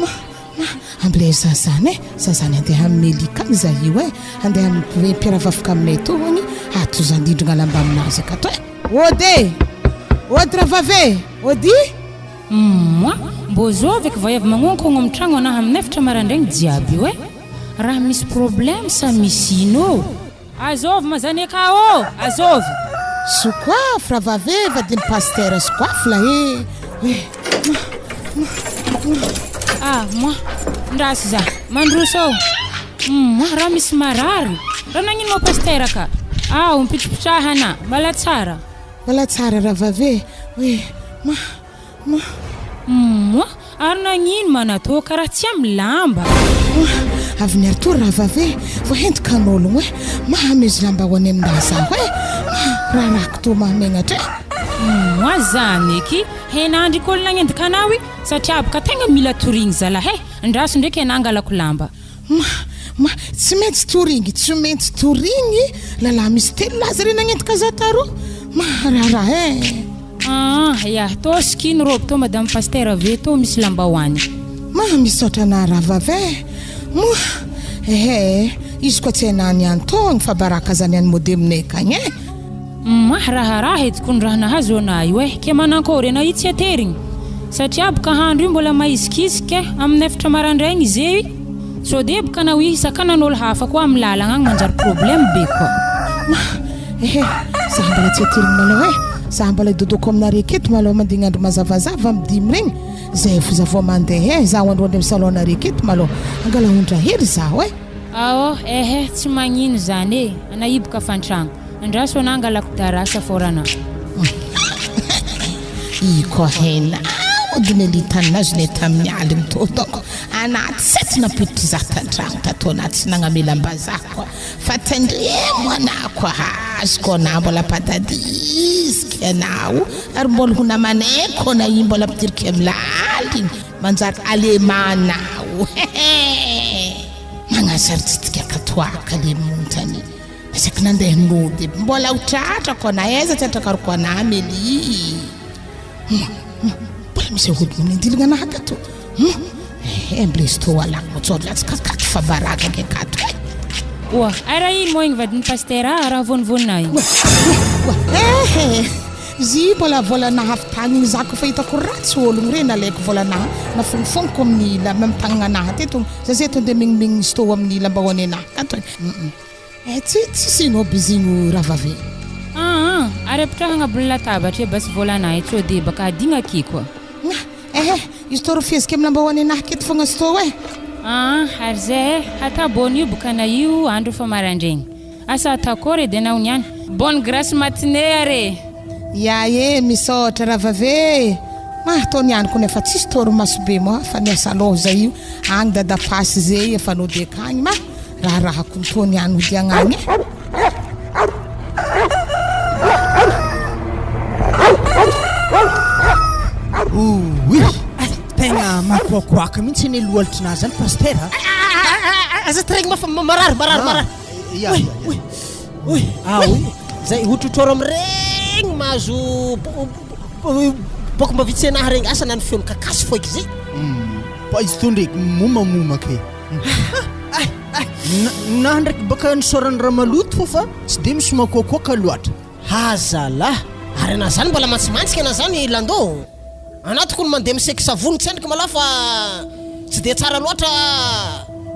Ma, ma, ambilay za zany e, za zany andeha amin'ny Melika agny za io e, andeha amin'ny mpiaravavaka aminay tô agny, ato za ndindrogna lamba aminazy akato e. Ody e! Ody rahavavy e! Ody! Moi, mbô zôvy eky vaiavy magnonkogno am tragno anah amin'ny efatra marandraigny jiaby io e! Raha misy problème sa misy ino ô? Azôvy ma zany eka ô! Azôvy! Sokoafy rahavavy e! Vadin'i Pasitera sokoafy la e! Ah moi, ndraso za, mandroso ao! Moi, raha misy marary, raha nagnino moa Pasitera ka? Ao, mipitripitrahana, mbala tsara. Mbala tsara rahavavy e! Hoe ma. Ma. Moa, ary nagnino ma natao karaha tsy amy lamba? Moa, avy niaritory rahavavy e, vao hentiko hanôlogno e, mahamezo lambahoany aminahy zaho e, ma, raharahako toa mahamegnatra e. Moa zany eky, henandriko olo nagnendaka anao i, satria boka tegna mila torigny zalahy e, ndraso ndreky enah angalako lamba. Ma, ma, tsy maintsy torigny, tsy maintsy torigny, lalahy misy telo lahy zare nagnendaka za taroa, ma, raharaha e. Aa ya, tô sikino robe tô madame pasitera ve tô misy lambahoany. Ma misaotra anah rahavavy eh! Moa ehe izy koa tsy hainah niany tô fa baraka zany any mody aminay akagny eh! Ma raharaha edy kony raha nahazo anah io eh! Ke manankôry anah io tsy aterigny? Satria boka handro io mbola mahizikiziky eh! Amin'ny efatra marandraigny izey. Sao dia boka anao hisakanan'olo hafa koa amin'ny lalagna agny manjary problème be koa. Ma, ehe, za mbola tsy aterigny malôha e, za mbola hidodoko aminareo aketo malôha mandigny andro mazavazava amy dimy regny, zay fo za vao mandeha e, zaho androandry amy salon nareo aketo malôha, angala ondra hely zaho e. Aô, ehe, tsy magnino zany e, anah hiboka fa an-tragno. Andraso anah angalako darasa fôrana. Iko hena aodiny litanazony tamin'ny aligny tô donc anah tsy tsy nampiditry zah tantragno tato anah tsy nagnamelam-bazaha koa fa tandremo anah koa azoko anah mbola mpatadiziky anao ary mbola ho namanay koa anah io mbola ampidiriky amy laligny manjary alemanao hehe magnasaritsitsika katoaka le montany Isaky nandeha nody aby mbola ho tratrako ana aiza tsy atrakariko ana Amélie hum hum mbola misy aody manindilagna anah akato hum ehe mbola izy tô alako moa tsao latsaka akato fa baraka ke akato e. Oa, ay raha ino moa igny vadin'i Pasitera a, raha vonivonina igny. Oa oa ehe zy mbola volanah avy tagny igny za kofa hitako ratsy ologno re nalaiko volanah nafognofôgnoko amin'ny la amy tagnanah teto za zay to nde megnimegny izy tô amin'ny lambahoany anah akato e hum. Eh tsy tsisy ino aby igny rahavavy e. Aa ary apitraho agnabon'ny latabatra e basy volanah e tsô debaka adigna aky koa. Nga ehe izy tô ro fihezika amy lambahoany anah aketo fogna izy tô e. Aa ary zay e hata bonne io bokana io andro efa maraindregny. Asa atakôry edy anao niany. Bonne grasse matinée ary e. Ya e misaotra rahavavy e. Mah tô niany ko nefa tsisy torimaso be moa fa niasa lôha zay io agny dadapasy zay efa nody akagny mah. Raharahako ny toa ny any hodiagna agny e. Ouii! Tegna makoakoaka mihitsy anie lohalotrinà zany Pasitera a! Aza taregny mafy fa marary, marary, marary. Ya, ya, ya. Oy, ah oui. Zay hotrotroro amin'iregny mahazo boko mba vitsy anahy regny asa na ny feon'ny kakaso foiky zay. Fa izy to ndraiky momamomaka e. Na ndraiky baka nisaoran'ny raha maloto fô fa tsy de misy makoakoaka loatra. Ha zalah! Ary anah zany mbola mantsimantsika anah zany Lando. Anah tokony mandeha miseky savony tsendriky malaha fa tsy dia tsara loatra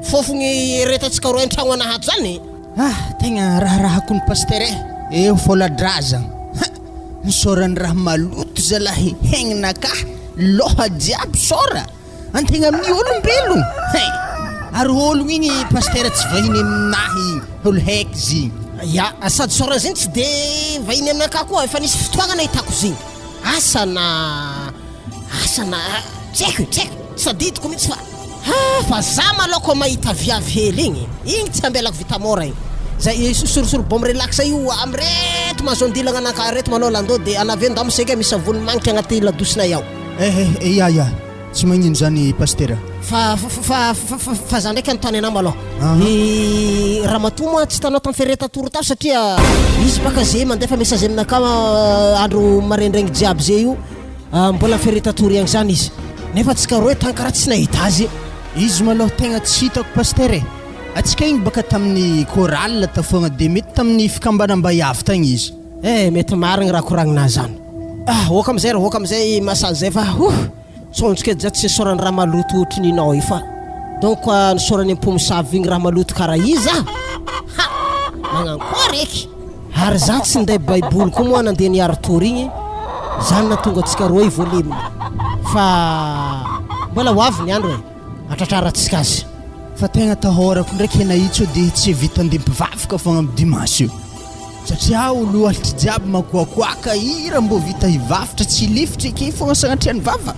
fofogny eretantsika roe antragno anah ato zany. Ah tegna raharahako ny pasitera eh! Eo fôla-drazagna ha! Nisaoran'ny raha maloto zalahy hegnanakahy lôha jiaby sôra! Antegna amin'ny olombelogno hein! Ary ologno igny pasitera tsy vahiny aminahy igny, olo haiky izy igny. Ya, sady sôra zegny tsy de vahiny aminakahy koa, efa nisy fotoagna nahitako izy igny, asa na asa na tsy haiko e, tsy haiko, tsy tadidiko mihitsy fa ha fa za malôha kô mahita viavy hely igny, igny tsy ambelako vita môra igny, zay sorosoro bom relax io amireto mahazo andilagna anakahy reto malôha landô de anaveo ndao miseky misy savony magnitra agnaty ladosinay ao. Eh eh ya ya tsy magnino zany pasitera. Fa fa fa fa za ndraiky anontany anao malôha. I ramatoa moa tsy hitanao tam ferretatour tao satria izy baka ze mandefa message aminakahy andro maraindraigny jiaby ze io mbola ferretatour ihany zany izy. Nefa antsika roe tany karaha tsy nahita azy. Izy malôha tegna tsy hitako Pasteur e! Antsika igny baka tamin'ny chorale tafoagna de mety tamin'ny fikambanam-baiavy tagny izy. Eh mety marigny raha koragnina zany. Ah ok amizay ry ok amizay massage zay fa huh! Tsonjoko edy za tsy nisaorany raha maloto ohatrin'inao io fa donc nisaorany am-pomosavy igny raha maloto karaha i za? Ha! Magnankory eky! Ary za tsy ninday baiboly koa moa nandeha niari-tory igny, zany nahatonga antsika roa hivoalemina fa mbola ho avy ny andro e! Hatratrarantsika azy. Fa tegna atahorako ndraiky enah io sao de tsy evita andeha mpivavaka fogna am dimanche io. Satria olo alitry jiaby makoakoaka hira mbô vita hivavitra tsy hilefitra eke fogna sagnatria ny vava.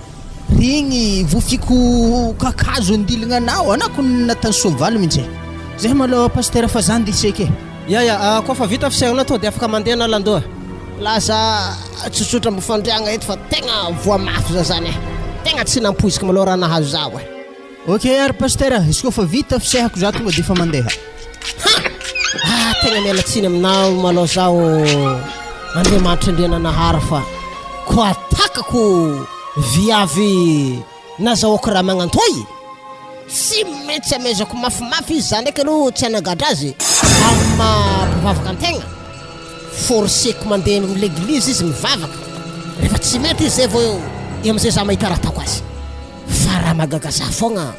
Regny vofiko kakazo andiligna anao anao ko natany soavaly mintsy e. Zay malôha pasitera fa za ndeha hiseky e. Ya ya, koa fa vita fisainana tonga dia afaka mandeha na landoha. Laza tsotsotra mbo fandriagna eto fa tegna voa mafy za zany e. Tegna tsy nampoiziko malôha raha nahazo zaho e. Ok ary pasitera, izy koa fa vita fisehako za tonga dia efa mandeha. Ha! Ah, tegna miala tsiny aminao malôha zaho Andriamanitra Andriananahary fa koa takako viavy nazahoako raha magnantoy. Tsy maintsy amezako mafimafy izy, za ndraiky aloha tsy hanagadra azy amin'ny maha mpivavaka antegna, forceko mandeha amin'ny leglizy izy mivavaka, rehefa tsy mety izy zay vao eo amizay za mahita raha ataoko azy. Fa raha mahagaga za foagna,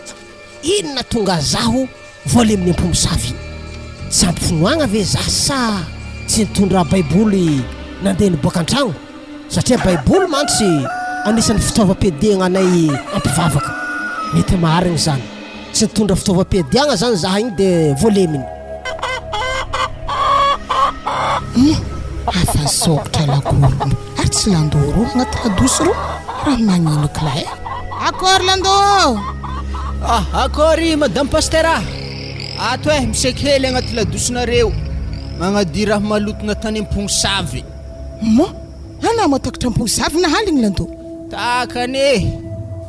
inona tonga zaho vao le minim-pomosavy iny? Tsy ampy finoagna ve za sa tsy nitondra baiboly nandeha niboaka an-tragno? Satria baiboly mantsy anisan'ny fitaovam-piadiagna anay mpivavaka. Mety marigny zany. Tsy nitondra fitaovam-piadiagna zany zahay igny de voaleminy. Hum, afa sokatra lakoro ary tsy landoro agnaty ladosy ro raha magnino kila eh. Akory Lando ô! Ah, akory madame Pastera! Ato eh, miseky hely agnaty ladosinareo, magnadio raha maloto natany am-pognosavy. Moa, anà matakatra am-pognosavy na haligny Lando? Takany eh!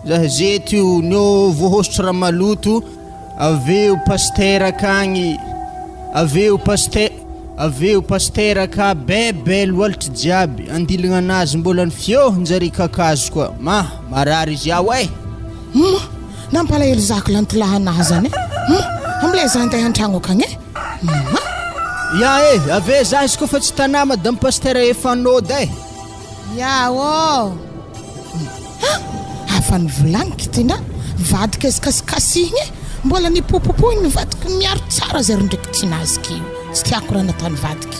Zahazety io, neo voahosotry raha maloto, Avy eo pasitera akagny, avy eo paste, avy eo pasitera ka bebe loalitry jiaby, andiligna anazy mbola ny fiohonjare kakazo koa, ma, marary izy ao eh! Humm! Nampalahelo zako lantilahy anahy zany eh! Humm! Amle za andeha antragno akagny eh! Humm! Ya eh! Avy eo za izy koa fa tsy tanà madame pasitera efa nody eh! Ya ô! Ha! Hafa nivolagniko ty na vadiko azy kasikasihigny e! Mbola nipopopohigny ny vadiko miaro tsara zay ro ndraiky tinazy keo tsy tiako raha nataony vadiky.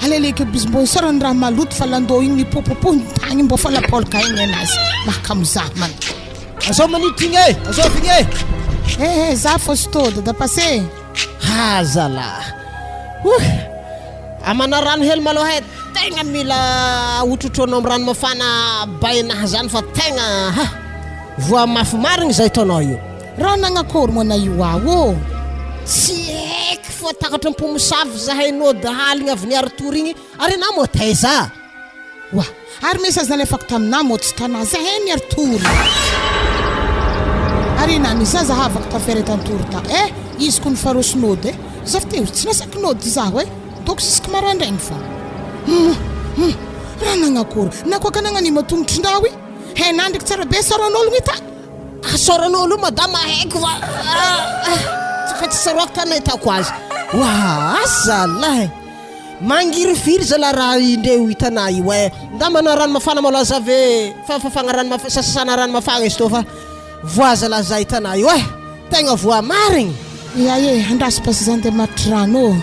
Aleleko aby izy mbô isaorany raha maloto fa landô igny nipopopohigny tagny mbô fa lapaolaka aigny anazy mahakamo zah man. Azao maniditra igny e! Azao igny e! Eh eh za Fausto, dada Pase. Ha zalah! Ouh! Amana rano hely malôha e! Tegna mila hotrotroinao am rano mafana bainah zany fa tegna ha! Voa mafy marigny zay ataonao io. Raha nagnakory moa na io aho ô? Tsy haiky fa takatry ny mpomosavy zahay nody haligny avy niari-tory igny, ary enah moa taiza? Oa! Ary message nalefako taminah moa tsy tanah zahay niari-tory. Ary enah misy zahavako tafiareta an-tory ta eh! Izy ko nifarosy nody eh! Zafy teo tsy nasaky nody zaho eh! Doko zisky maraindraigny fô. Hum hum raha nagnakory nakoaka nagnanima tongotrindrao i hena ndraiky tsara be saoran'ologno ita. Ah saoran'olo io madama haiko fa ah fa tsy tsaroako tany nahitako azy. Wa zalahy mangirifiry zalahy raha indreo hitanà io eh. Nda manao rano mafana malôha za ve fa fafagna rano mafana sasana rano mafana izy tô fa voa zalahy za hitanà io eh. Tegna voa marigny. Ia e, andraso pasy za ndeha matry rano ô.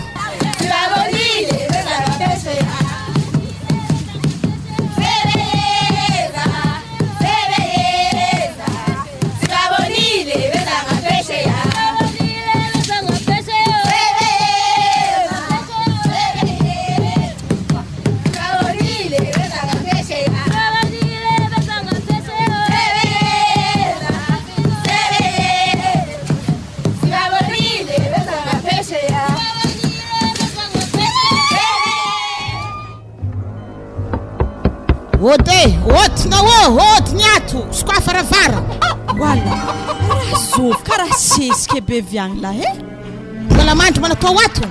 Ody e, ody nao ô, ody ny ato, sokafa varavara. Wala, raha zovy karaha sesika be viagny lahy e. Mbola mandry manatao ato.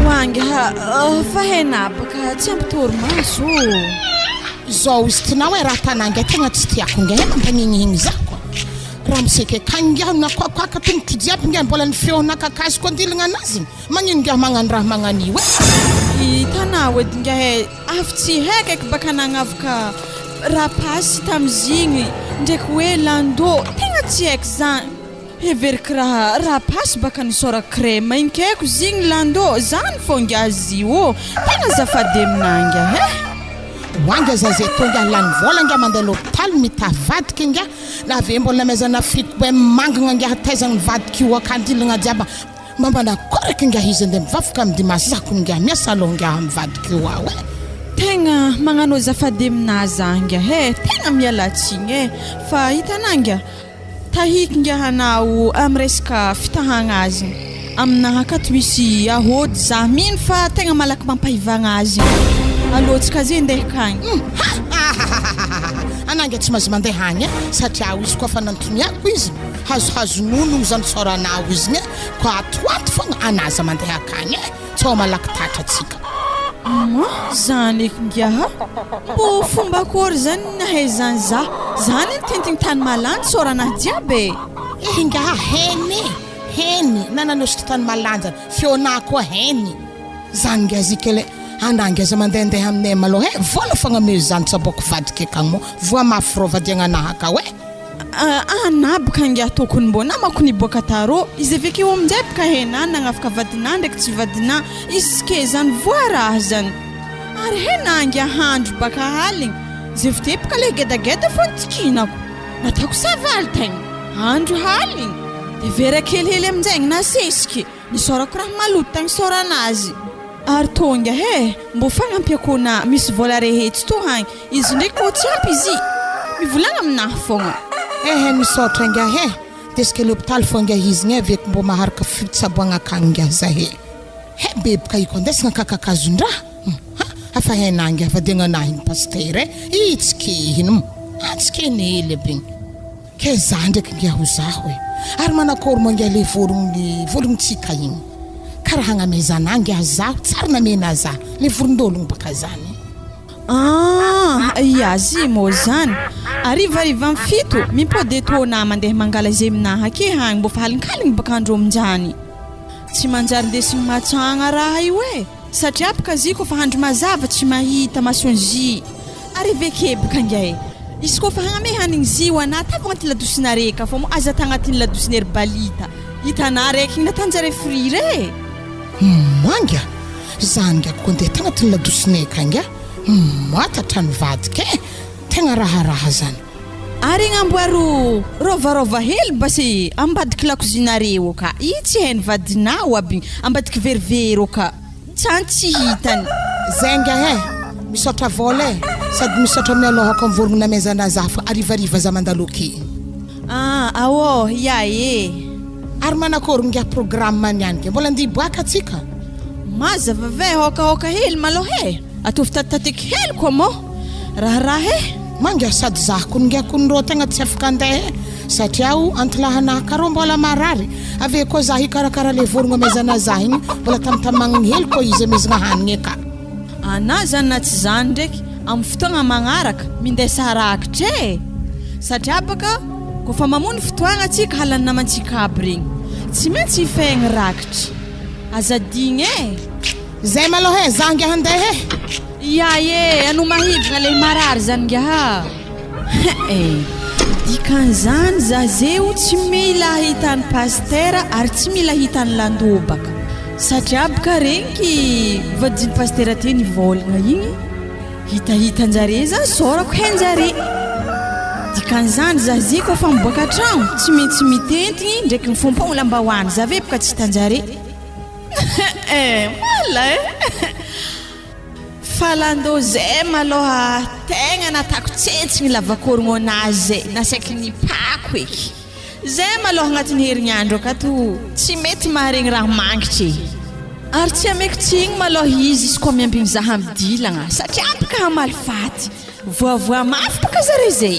Oangaha fa hena baka tsy ampy torimaso ô. Zao izy tinao e raha tanà nge tegna tsy tiako nge mampagnigniigny za koa. Ramose ke kay ngiahy nakoakoaka tongotro jiaby ngiahy mbola ny feo nakakazoko andilagna anazy igny. Magnino ngiahy magnano raha magnan'io e? Hitanao edy ngiahy e, avy tsy haiko eky baka nagnavoka rapasy tamizigny ndraiky hoe lando, tegna tsy haiko zany. Heveriko raha rapasy baka nisôra crème igny keko zigny lando, zany fô ngiahy zio ô, tegna azafady aminà ngiahy e. Oa ngiahy za zay tô ngiahy lany vôla ngiahy mandeha lôpitaly mitaha vadiky ngiahy, na avy eo mbola namezana frigo mangagna ngiahy taizagny vadiko io akandilagna jiaby. Mba manakoraky ingahy izy andeha mivavaka am dimasy zako ingahy miasa aloha ingahy am vadiko io aho eh. Tegna magnano azafady aminah za ingahy eh, tegna miala tsigny eh, fa hitanah ingahy, tahiako ingahy anao am resaka fitahagna azy, aminah akato misy ahody za mino fa tegna malaky mampahivagna azy, alohantsika ze ndeha akagny. Hum hahahahahahaha anah ingahy tsy mahazo mandeha agny eh, satria aho izy koa fa nantoniako izy, hazohazo nono zany tsaoranao izy igny eh. Ko ato ho ato fogna ana aza mandeha akagny eh, tsao malaky tatra tsika. Maman, zany eky ngiaha, mbô fomba akôry zany nahaizany za, zany nitentigny tany malandy sôranah jiaby e. Eh ngiaha heny e, heny, na nanosika tany malandy zany, feonah koa heny, zany ngiaha zika le, ana ngiaha aza mandehandeha aminay malôha e, vôla fogna ameo zany tsabôko vadiko akagny mô, voa mafy rô vadiagnanah akao e. Aa boka ngiahy tokony mbô namako niboaka tarô izy avekeo aminjay boka henà nagnafaka vadinà ndraiky tsy vadinà izy ke zany voa raha zany ary henà ngiahy handro baka aligny zevte boka le gedageda fô nitikinako nataoko savaly tegna andro haligny de vera kelihely aminjay igny nasesiky Nisaorako raha maloto tagny isaorana azy. Ary tonga he, mbô fagnampiako na misy vôla rehetsy tô hagny, izy ndreky kô tsy ampy izy, mivolagna aminahy fôgna. Ehe misaotra ingahy eh, desika l'hôpital fô ingahy izy igny aveko mbô maharaka fitsaboagna akagny ingahy zahe. He beboka io kondesagna ka kakazon-draha hum ha afa henà ingahy vadiagnanahy igny pasitera eh, ii tsy kehiny hum ha tsy kehiny hely aby igny. Kay za ndraiky ngia ho zaho e! Ary manakôry moa ngia le vorogny vologny-tsika igny? Karaha hagnamezana ahy ngia zaho tsary namena za le vorondôlogno baka zany. Ah! Iazy mô zany! Arivariva am fito, mimpody eto na mandeha mangala ze minaha ake hagny mbô fa halinkaligny baka andro aminjany. Tsy manjary ndesigny matsagna raha io e! Satria bka zy kofa andro mazava tsy mahita mason zy ary veke bka ngia e! Izy kofa hagname hanigny zy ho anah tavo agnaty ladosinare ka fô mo aza tagnatin'ny ladosin'ery balita hitanah raiky igny natanjare frire e! Manga! Za ngia ko ndeha tagnatin'ny ladosinay ka ngia matatra ny vadiko e! Tegna raharaha zany. Ary igny amboaro rôvarôva hely basy ambadiky lakozinareo ka i tsy hainy vadinao aby ambadiky verivery ka tsany tsy hitany. Zay nga eh! Misaotra vôla eh! Sady misaotra mialôhako am vorogno namezana za fa arivariva za mandalo aky. Ah aô ya eh! Ary manakôry ngiah programme niany ke mbola andeha hiboaka tsika? Mazava ve hôkahôka hely malôha eh! Ataovy tatitatiky hely koa mô raharaha eh! Manga sady zah kony ngiah kony rô tegna tsy afaka andeha eh! Satria o antilahanah ka rô mbola marary, avy eo koa zah hikarakara le vorogno amezana zah igny mbola tamitamagniny hely koa izy amezagna hanigny ka. Anah zany na tsy zany ndraiky amin'ny fotoagna magnaraka mindesa rakitra eh! Satria baka kôfa mamono fotoagna tsika halan'ny namantsika aby regny tsy maintsy hifehegny rakitra. Aza adigny eh! Zay malôha e, za ngiahy andeha e! Ia e, anao mahivagna le marary zany ngiaha eh! Dikan'izany za zeo tsy mila ahitany pasitera ary tsy mila ahitany landobaka satria bka regniky vadiny pasitera teo nivôlagna igny hitahitanjare zany sôrako hainjare dikan'izany za ze kôfa miboaka tragno tsy maintsy mitentigny ndraiky mifompogno lambahoany za ve bka tsy hitanjare. Eh mala eh! Fa landô zay malôha tegna natako tsentsigny lavakôrogno anazy zay nasaiky nipako eky. Zay malôha agnatin'ny herignandro akato tsy mety maharegny raha mangitry e! Ary tsy ameko tsigny malôha izy izy koa miambigny zaha midilagna satria ampy ka hamaly faty. Voavoa mafy baka zare zay.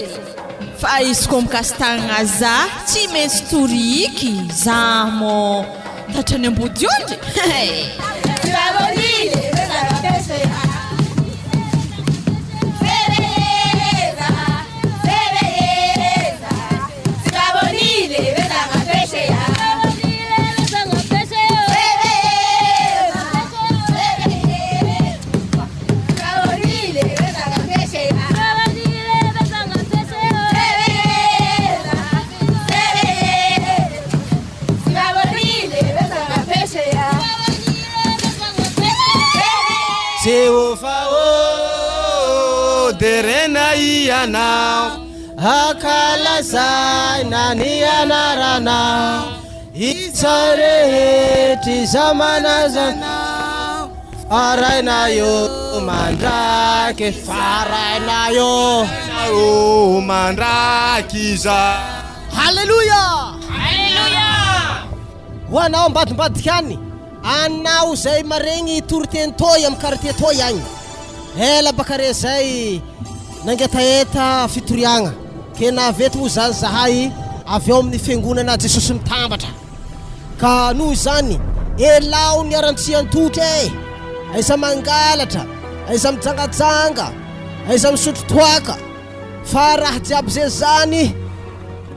Fa izy ko mikasi-tagnagna za tsy maintsy toriky za mô tatrany ambodiondry hey. Jehovah ô, deraina Ianao. Ankalazaina ny anaranao. Izay rehetra izao manaja Anao. Faraina eo mandraky, faraina eo. Eo mandraky izao. Haleloia! Haleloia! Ho anao ambadimbadika any, anao izay maregny toriteny toy amy quartier toy agny. Ela baka re zay nangetaheta fitoriagna, ke navy eto moa zany zahay avy ao amin'ny fiangonana Jesosy Mitambatra. Ka noho izany, elao ny arantsian-totra e! Aiza mangalatra, aiza mijangajanga, aiza misotro toaka, fa raha jiaby ze zany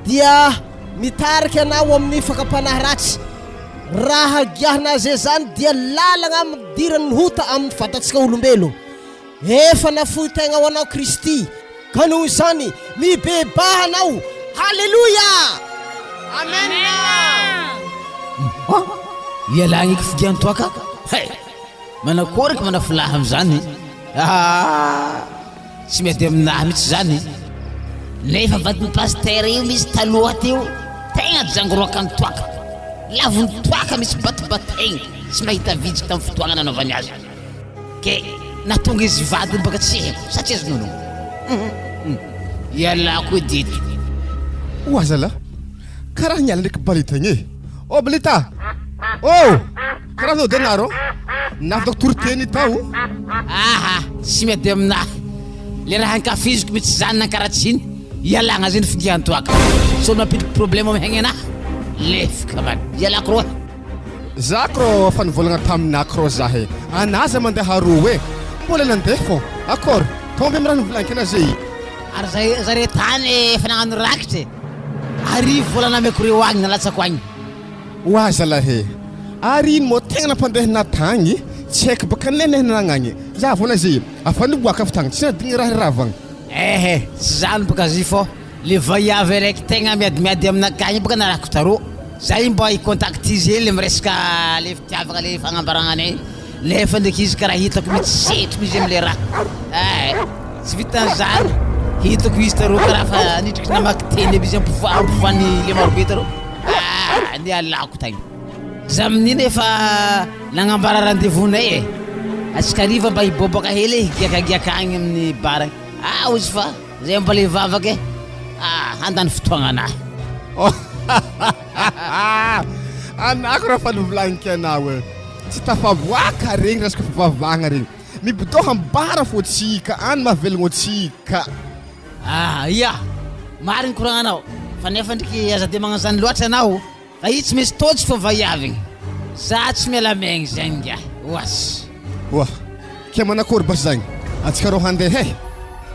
dia mitarika anao amin'ny fakam-panahy ratsy. Raha giahina ze zany dia lalagna ampidiran'ny ota amin'ny vatantsika olombelo. Efa nafoy tegna ho anao Kristy, ka noho izany mibebaha anao. Haleloia! Amen! An! Ialagny eky figian-toaka? Hay! Manakory eky manafolahy amizany? Aa! Tsy miady aminahy mihitsy zany. Nefa vadin'i Pasitera io misy taloha teo tegna jangoroakan'ny toaka. Lavon'ny toaka misy batobataigny tsy mahita vitsy tamin'ny fotoagna nanaovany azy. Ke nahatonga izy vadiny baka tsy haiko sa tsy azonao. Hum ialako edy eto. Oa zala, karaha niala ndraiky balita igny e! Ô balita! Ô! Karaha zao de naro nafitako toriteny tao. Aha, tsy miady aminahy. Le raha ankafiziko mitsy zany nankaratsiny, ialagna zay ny figihan-toaka. Sao mampiditra problème am hegny anahy. Lefika man. Ialako rô. Za krô fa nivolagna taminà krô za he, anà za mandeha aroa e, mbola nandeha fô, akôry, tomby am raha nivolagniky anà zay. Ary zay zare tany efa nagnano rakitra e, arivo vola nameko reo agny nalatsako agny. Oa zalahy e! Ary ino moa tegna nampandeha anah tagny? Tsy haiko baka neneh nagnagny. Za vao naze afa niboaka avy tagny tsy nadigny raha ravagna. Ehe, tsy zany baka zy fô le vaiavy araiky tegna miadimiady aminakahy igny baka narahiko tarô, zay mba hi contact izy hely am resaka le fitiavagna le fagnambaragna anay nefa ndraiky izy karaha hitako mitsy setriko izy amle raha eh, tsy vitan'izany hitako izy tarô karaha fa nitriky namaky teny aby izy ampovoa ampovoan'ny le marobe tarô. Ah, nialako tagny. Za amin'iny efa nagnambara rendez-vous-nay e. Atsika hariva mba hiboaboaka hely e, higiakagiaka agny amin'ny bar agny. Ah, hozy fa zay mbola hivavaka e. Ah, handany fotoagna anahy. Anako raha fa novolagniky anao e. Tsy tafaboaka regny resaka fivavahagna regny. Mibodoha am bar fô tsika, any mahavelogno antsika. Ah ia! Marigny koragnanao, fa nefa ndriky aza de magnano zany loatra anao fa i tsy misy tôjy fô vaiavy igny, za tsy miala megny zegny ngiahy, oas. Oa! Ke manakory basy zagny? Antsika rô handeha eh!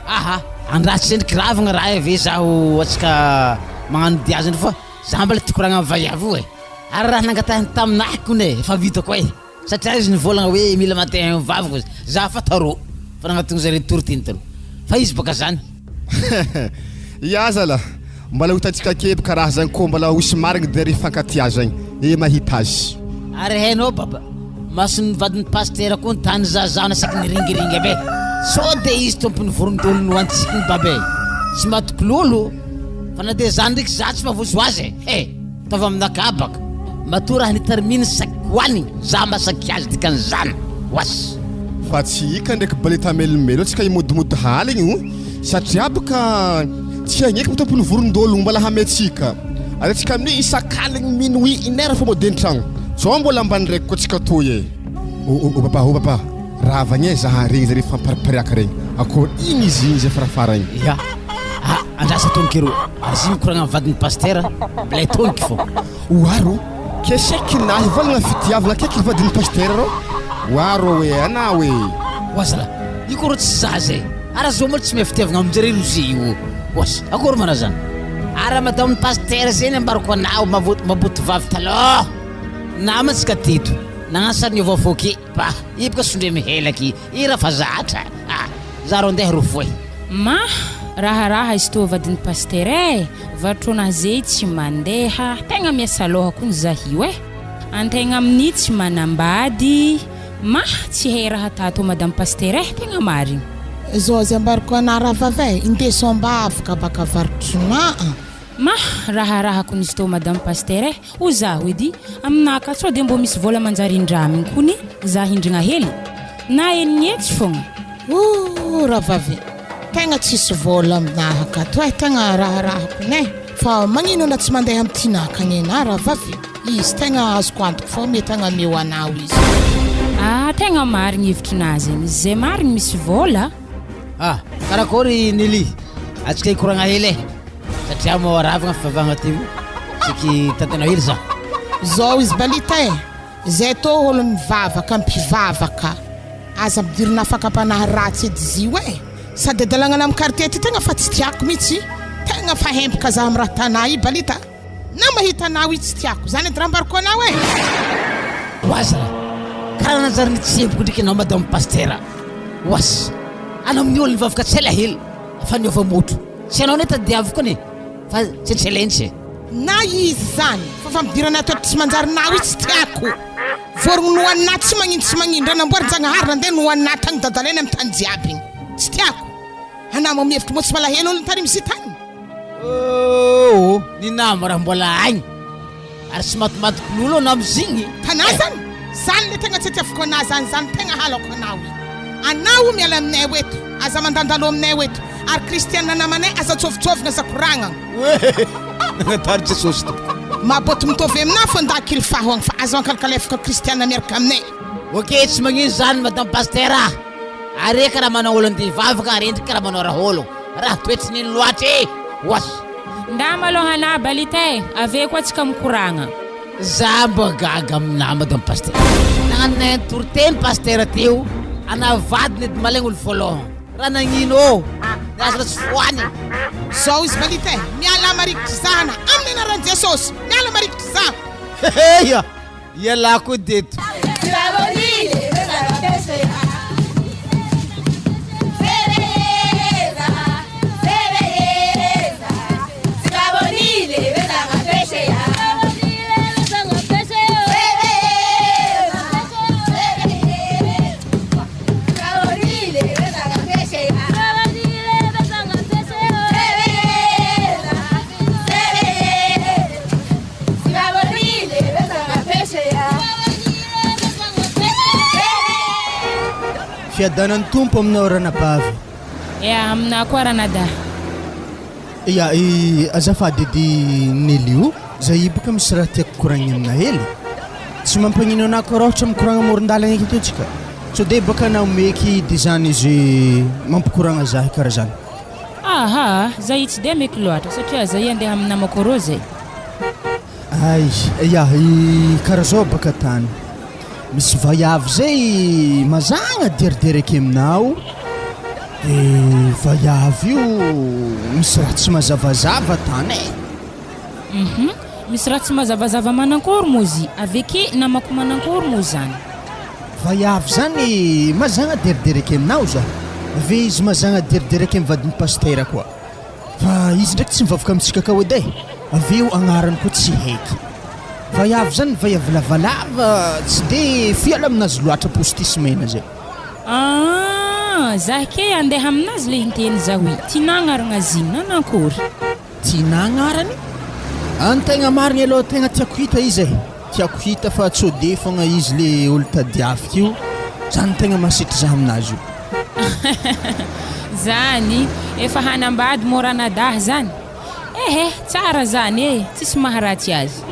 Aha! Andraso tsendriky ravigna raha ave zaho antsika magnano dia zany fa za mbola tia koragna amy vaiavy io eh! Ary raha nangatahiny taminahy kony eh, efa vitako eh! Satria izy nivolagna hoe mila mandeha mivavaka izy, za fa tarô fa nagnatogno zare nitory teny tarô fa izy baka zany. Ya zala, mbala ho hitantsika kely karaha zagny koa mbala ho hisy marigny de ry hifankatia zagny e mahita azy. Ary hainao baba, mason'ny vadin'ny pasitera koa ny tany zaza nasaky niringiringy aby e! Sao de izy tompon'ny vorondolo no antsiky ny baba e! Tsy matoky lolo fa na de zany ndreky za tsy mahavozo azy e! He! Ataovy aminakahy baka. Matoa raha nitermine saky hoanigny za masaky azy dikan'izany was. Fa tsy ika ndraiky baleta melomelo antsika himodimody haligny o satria baka tsy hagneky mo tompony vorondolo mbala hametsiaka ary antsika amin'io isak'aligny minuit une heure fa mody an-tragno zao mbola ambany raiky koa tsika toy e. O o papa o papa ravagna e zaha regny zare famparipariaka regny akory igny izy igny zay farafara igny. Ya ah andrasa toniky rô ary izy mikoragna amin'ny vadin'ny pasitera milay toniky fô. Oa rô ke seky na hivolagna fitiavagna akaiky ny vadin'ny pasitera rô oa rô e anao e. Oa zala io koa rô tsy zaza e ary zao moa tsy mahay fitiavagna aminjare rozy io oas akory mana zany ary madamin'ny pasitera zay ambarako anao maboto vavy talôha namantsika teto nagnano sary niova fô ke bah io boka sondre mihelaky i raha fa zatra ah za rô ndeha rô foe. Ma, raharaha izy toa vadin'i Pasitera eh! Vatrona zey tsy mandeha, tegna miasa lôha kony zah io eh! Antegna amin'io tsy manambady, Ma, tsy hay raha tato madame Pasitera eh, tegna marigny. Zao zay ambarako anah rahavavy eh, indeso ambavaka baka avarotronah a. Ma, raharahako nisy tao madame Pasitera eh, ho zaho edy, aminah ka sao de mbô misy vôla manjary indramigny kony zah hindrigna hely, na enigny hetsy fogna. Ooh rahavavy, tegna tsisy vôla aminah akato eh, tegna raharahako ne, fa magnino anah tsy mandeha amy tinah akagny enah rahavavy? Izy tegna azoko antoko fô mety hagnameo anao izy. Ah tegna marigny hevitrinah zegny, zay marigny misy vôla. Ah karakôry Nelly, atsika hikoragna hely eh, satria moa ravagna fivavahagna teo saky tantanao hely za. Zao izy Balita eh, zay tô olo mivavaka mpivavaka, aza ampidirina fakam-panahy ratsy edy zio eh, sady adalagnana am quartier ty tegna fa tsy tiako mitsy, tegna fa hempaka za am raha tanà i Balita. Na mahita anao i tsy tiako zany edy raha ambarako anao e! Oaza, karaha nanjary nitsemboko ndriky anao madame pastera. Oas, anao amin'ny olona nivavaka tsy ela hely fa niova motro. Tsy anao anie tadiaviko anie fa tsy tselensy e. Na izy zany fa fampidirana atao tsy manjary nao i tsy tiako. Vorogno nohaninà tsy magnino tsy magnino raha namboarin-jagnahary nandeha nohaninà tagny dadalena am tany jiaby igny. Tsy tiako. Anao moa mihevitry moa tsy malahelo olo nitary misy tany. Oh, ny nama raha mbola agny ary tsy matimaty lolo anao amizigny. Tanà zany, zany le tegna tsy atiaviko anà zany, zany tegna halako anao i. Anao miala aminay eto, aza mandandalo aminay eto, ary kristiana namanay aza tsôvitsôvigna aza koragnagna. Nagnatary Jesosy tompoko. Maboty mitovy aminà fô nda kilifaho agny fa aza mankalkalefaka kristiana miaraka aminay. Ok, tsy magnino zany madame pastera. Are karaha manao olo andeha hivavaka are ndry karaha manao raha olo. Raha toetry nino loatra e! Oas! Ndà malôha anà balita e, avy eo koa tsika mikoragna. Za mba gaga aminà madame pasitera. Nagnano toriteny pasitera teo, anà vadiny edy malaigna olo voalohany. Raha nagnino ô? Niazo raha tsy foany. Zao izy balita e, mialà marikitry zahana amin'ny anaran'i Jesosy, miala marikitry zaha. Heheya! Ialahy koa teto. Fiadanan'ny Tompo aminao ranabavy. Ya, aminà koa ranadahy. Ya, i azafady edy Nelly o, za io boka misy raha tiako koragnina aminà hely. Tsy mampagnino anà koa raha ohatra mikoragna amoron-dalagna eky tsika. Sao de baka anao meky de zany izy mampikoragna zahy karaha zany. Aha, za io tsy dia meky loatra satria za io andeha amin'ny namako rô zay. Ay, ya, i karaha zao baka tany. Misy vaiavy zay mazagna derideraka aminao, de vaiavy io misy raha tsy mazavazava tany e. Uhum, misy raha tsy mazavazava manankory moa zy, aveke namako manankory moa zany. Vaiavy zany mazagna derideraka aminao za, ave izy mazagna derideraka am vadin'i pasitera koa, fa izy ndraiky tsy mivavaka amintsika akao edy e, aveo agnarany koa tsy haiky, vaiavy zany vaiavy lavalava tsy de fiala aminazy loatra postisy mena zay. Aa zah ke andeha aminazy le hiteny zaho i, tinà agnaragna zigny nanankory? Tinà agnarany? An tegna marigny aloha tegna tiako hita izy e, tiako hita fa tsode fogna izy le olo tadiaviko io, zany tegna masetry za aminazy io. Zany, efa hanambady moa ranadahy zany? Ehe, tsara zany e, tsisy maharatsy azy.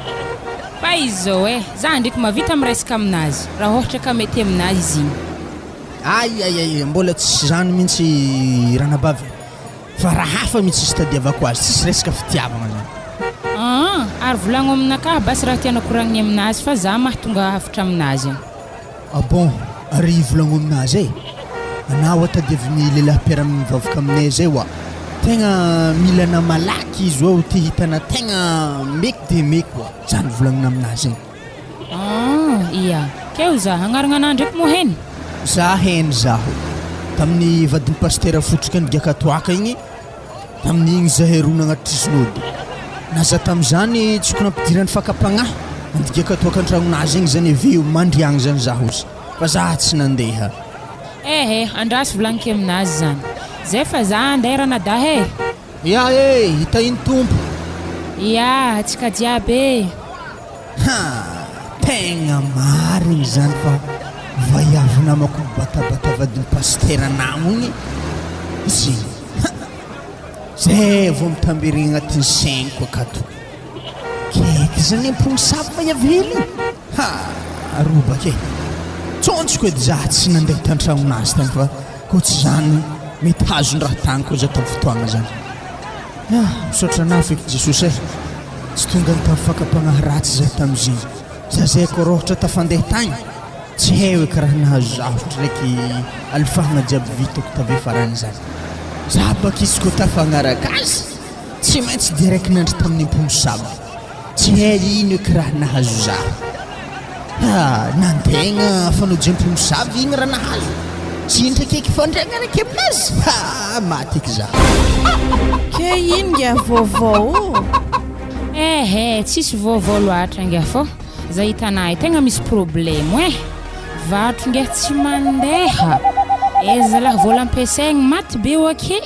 Fa izy zao e, za ndreky mavita miresaka aminazy, raha ohatra ka mety aminazy izy igny. Ay ay ay, mbola tsy zany mintsy ranabavy e. Fa raha hafa mitsy izy tadiavako azy, tsisy resaka fitiavagna zany. Aa ary volagno aminakahy basy raha tianao koragniny aminazy fa za mahatonga hafatra aminazy an. Ah bon, ary volagno aminazy e! Anah oa tadiavin'ny lehilahy mpiara-mivavaka aminay zay oa, tegna mila anah malaky izy oa te hita anah tegna meky de meky oa, zany volagnina aminazy igny. Aa ia, keo za, agnaragna anah ndraiky moa heny? Za heny zaho. Tamin'ny vadin'i pasitera fotroka nigiaka toaka igny, tamin'igny zahay roa nagnatitry sinôdy. Na za tamin'izany tsoko nampidirany fakam-pagnahy, nandigiaka toaka an-tragnonazy igny zany avy eo mandry agny zany zaho ozy. Fa za tsy nandeha. Eh eh, andraso volagniko aminazy zany. Zay fa za andeha ranadahy eh. Ya eh, hitahin'ny Tompo. Ya, antsika jiaby eh. Ha! Tegna marigny zany fa vaiavy namako mibatabata vadin'i pasitera namo igny zegny. Ha! Zay vao mitamberigny agnatin'ny saigniko akato. Keky zany am-pony samy vaiavy hely io. Ha! Robaka e! Tsontsoko edy za tsy nandeha tan-tragnonazy tagny fa koa tsy zany mety hazon-draha tagny koa za tamin'ny fotoagna zany. Ah! Misaotra anao feky Jesosy e! Tsy tonga ny tamin'ny fakam-pagnahy ratsy za tamin'izigny. Za zay koa rôhatra tafandeha tagny, tsy hay hoe karaha nahazo zavatra raiky alifahagna jiaby vitako tavy farany zany. Za baka izy koa tafagnaraka azy, tsy maintsy direct nandry tamin'ny mpomosavy. Tsy hay ino eky raha nahazo za. Ha, nantegna fanojempomosavy igny raha nahazo. Tsy indraiky eky fandriagna raiky aminazy. Ha, maty eky za. Ke ino ngia vaovao ô? Ehe, tsisy vaovao loatra ngia fô za hitanay tegna misy problemo eh! Varotra ngia tsy mandeha, aiza zalahy vola ampiasaigny maty be oake.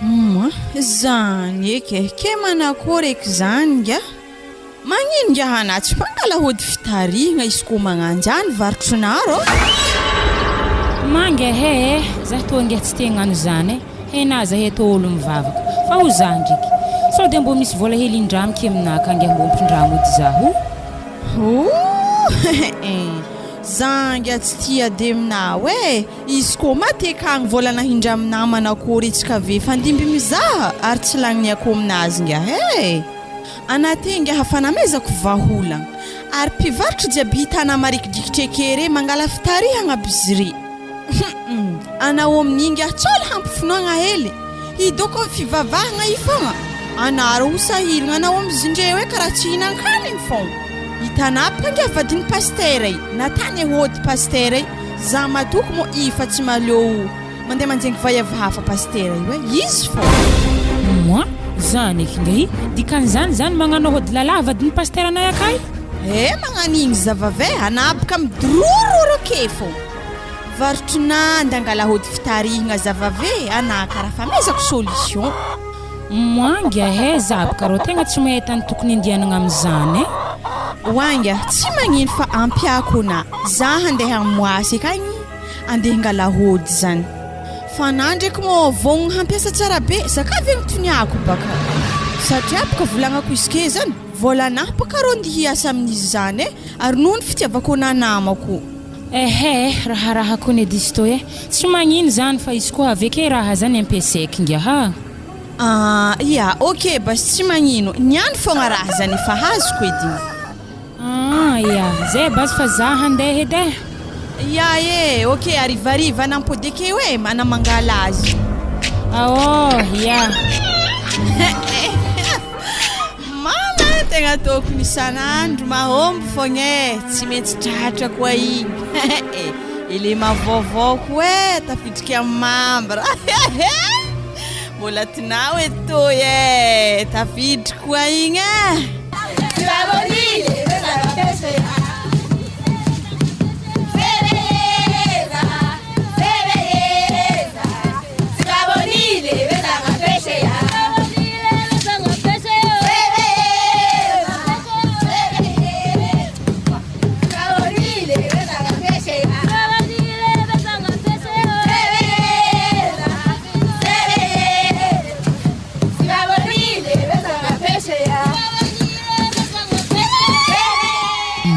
Humm zany eky e, ke manakory eky zany nga? Magnino nga anà tsy mpangala hody fitarihgna izy ko magnanjany varotrinarô? Manga ehe eh, zah toa ngia tsy te hagnano zany eh, henà zahay toa olo mivavaka, fa ho zah ndriky, sao dia mbô misy vola hely indramiky aminà ka ngia mbô mpindramo ody zaho? Ooh za ngia tsy tia deminao eh! Izy koa maty akagny vola nahindramy namana akory tsy ka ve fandimby mizaha ary tsy lagniny akoho aminazy ngah eh! Anah te ngah fa namezako vaholagna ary mpivarotry jiaby hitanah marikidrikitry eke re mangala fitarihagna aby zre humm anao amin'igny ngah tsôla hampifinoagna hely hidoko am fivavahagna i fogna anah rô ho sahiragna anao amizindreo e karaha tsy hihinankanigny fogna hitanah bka ngah vadin'i pastera i natany hody pastera i Za matoky moa i fa tsy mahaleo mandeha manjengy vaiavy hafa pasitera io e! Izy fô! Moi, zany eky ngahy, dikan'izany zany magnano hody lalahy vadin'i pasitera anay akay? Eh magnano igny zavave anabaka midorororo ake fô! Varotrinà ndangala hody fitarihigna zavave anà karaha famezako solution. Moangy eh za boka rô tegna tsy mahay tany tokony andianagna amizany eh. Oainga, tsy magnino fa ampiako na za handeha amoasy akagny andeha hangala hody zany. Fa na ndreky mô vognogno hampiasa tsara be zaka ve ny toniako baka. Satria boka volagnako izy ke zany vôlanah boka rô ndy hiasa amin'izy zany eh ary noho ny fitiavako anah namako. Ehe raharaha kony disto eh! Tsy magnino zany fa izy koa avy eke raha zany ampiasaiko inga ha! Ah ya ok basy tsy magnino, niany fogna raha zany efa azoko edy igny. Ah ya, zay basy fa za handeha edy eh! Ya eh, ok harivariva nampody akeo eh, mana mangala azy. Aô ya. Mama eh, tegna tokony isan'andro mahomby fogna eh, tsy maintsy tratra koa igny eh, elema vaovao koa eh, tafidriky amin'ny membre mbola tinao edy toy eh, tafidriky koa igny eh.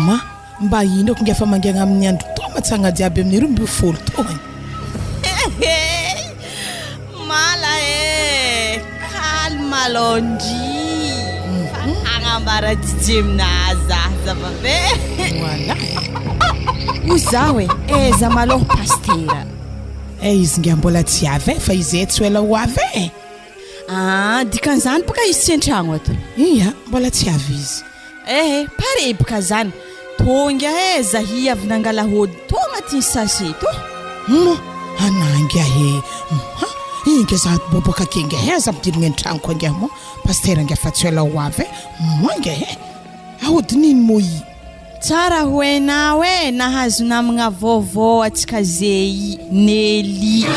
Ma, mba ino ko nge fa mangegna amin'ny andro toa matsagna jiaby amin'ny 12 taogny. Hehehe mala eh! Calme aloha ndry fa hagnambara DJ aminazy za zava be. Voilà eh. Hoy zaho e, aiza malôha pastera. Eh izy nge mbola tsy avy eh fa izy eh tsy ho ela ho avy eh. Ah, dikan'izany boka izy tsy an-tragno ato. Ia, mbola tsy avy izy. Eh, pare boka zany. Tonga eh, zahia avy nangala hody tô agnatin'ny sachet tô. Humm, anà ngiahy eh, ha, inga za boboka ake ngiahy eh, aza ampidirigna an-tragnoko angiahy moa, pasitera ngiahy fa tsy ho ela ho avy eh, moa ngiahy eh, ahodin'ino moa i. Tsara ho enao e nahazo namagna vaovao atsika zei Nelly.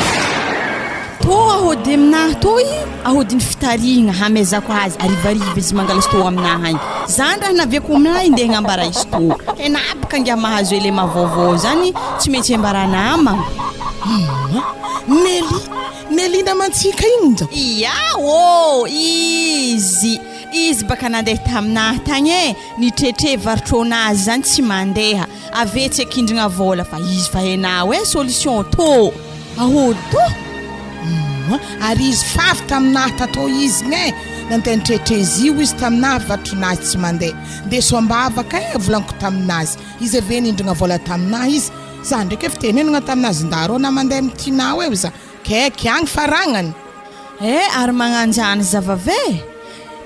Tô ahody aminahy tô i ahodiny fitarihigna hamezako azy arivariva izy mangala izy tô aminahy agny. Zany raha naviako aminahy ndeha agnambara izy tô. Hena aby ka ngiahy mahazo elema vaovao zany tsy maintsy ambara namagna. Hum Nelly Nelly namantsika igny njao. Ia ô izy izy baka nandeha taminahy tagny e. Nitretre varotrônazy zany tsy mandeha ave tsy akindrigna vôla fa izy fa enao e solution tô ahody tô. Humm ary izy favy taminahy tatô izy igny e nandeha nitretre zio izy taminahy varotronazy tsy mandeha ndeso ambavaka e volaniko taminazy izy ave nindrigna vôla taminahy izy za ndraiky efa tenenigna taminazy ndarô na mandeha am tinao eo za Kaiky agny faragnany. Eh ary magnanjany zavave?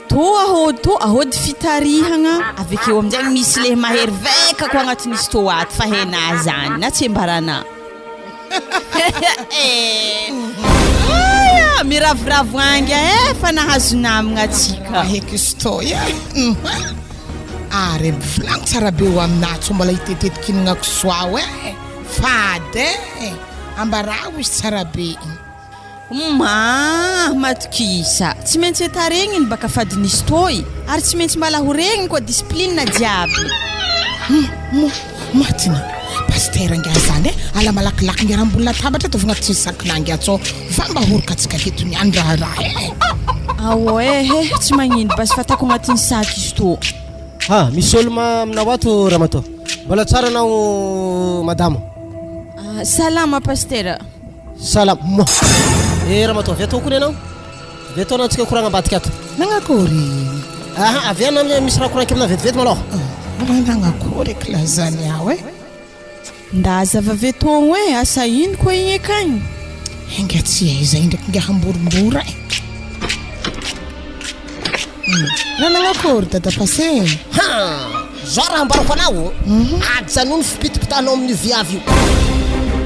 Tô ahody tô ahody fitarihagna avekeo aminjay misy lehy mahery vaika ko agnatin'izy tô ato fa henà zany na tsy ambaranà. Eh aya miravoravo ainga eh fa nahazo namagna atsika. Aheky izy tô e. Ary mivolagno tsara be ho aminà tsô mbola hitetetiky hinagna kisoa ao e. Fady e. Ambarao izy tsara be. Humm matokisa, tsy maintsy etaregniny baka fady nisy toy, ary tsy maintsy mbala ho regniny koa discipline jiaby. Humm moa matina Pasteur ingahy zany e, ala malakilaky ingahy raha ambony latabatra ataovy agnaty sac-na ingahy tsao va mba horoka antsika eto niany raharaha e. Ao ehe, tsy magnino basy fa ataoko agnatin'ny sac izy tô. Ha, misy olo ma aminao ato ramatoa. Mbola tsara anao madama. Salama Pasitera. Salama. Eh ramatoa avy ato kony ianao? Avy ato anao tsika koragna ambadika ato. Nagnakory? Aha, avy any misy raha koragniko aminao vetivety malôha. Raha nagnakory eky lazany aho eh. Ndaza avy togno e, asa ino koa igny akagny? Enga tsy aiza indraiky ingahy amborimbora e. Raha nagnakory dada Pase? Ha! Zao raha ambarako anao, ajanony fipitipitanao amin'io viavy io.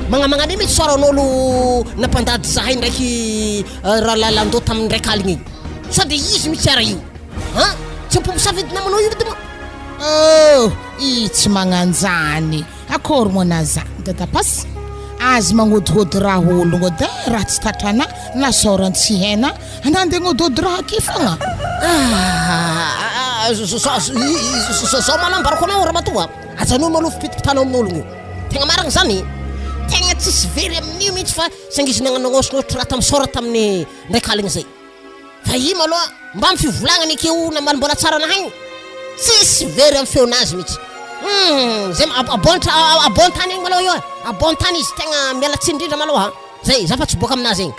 Magnamagnano io mihitsy soaran'olo nampandady zahay ndraiky rahalahy tamin'ny ndraiky aligny igny. Sao dia izy mihitsy ara io? Ha? Tsy ampomosavy edy namanao io edy ma? Oh! I tsy magnanjany. Akory moa na za dada pasy? Azy magnodihody raha ologno edy e, raha tsy tratrana na saorany tsy hena, anah ndeha agnodihody raha aky fogna. Ah! Zao ma nambarako anao ramatoa, ajanony malôha fipitipitanao amin'ologno io. Tegna marigny zany, tegna tsisy very amin'io mihitsy fa saingy izy nagnanognosognosotro raha tamin'ny sôra tamin'ny ndraiky aligny zay. Fa i maloha mba am fivolagnany ekeo namaly mbola tsara nahay tsisy very am feonazy mitsy humm zay abon abon tany agny maloha io e abon tany izy tegna miala tsiny indrindra maloha zay za fa tsy boaka aminazy egny.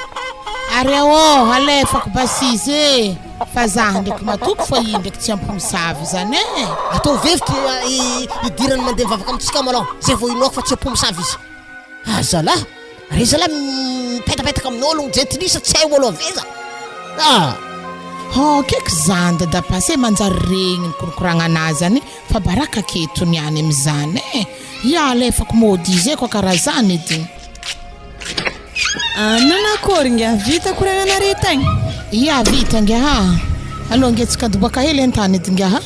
Ary aô alefako basy izy e fa za ndraiky matoky fa i ndraiky tsy ampomosavy zany e. Ataovy hevitra idirany mandeha mivavaka amintsika maloha zay vao inoako fa tsy ampomosavy izy. Ah zalah, re zalah mipetapetaka amin'ologno jentilisa tsy hay olo avy aiza. Ah. Hoo keky zany dada pasy e manjary regny ny korokoragnanahy zany fa baraka aketo niany amizany e ya alefako mody izy e koa karaha zany edy. Ah nanakory ngiah vita koragnanare tagny? Ya vita ngiah ah. Alô ngiah tsika doboka hely antany edy ngiah ah.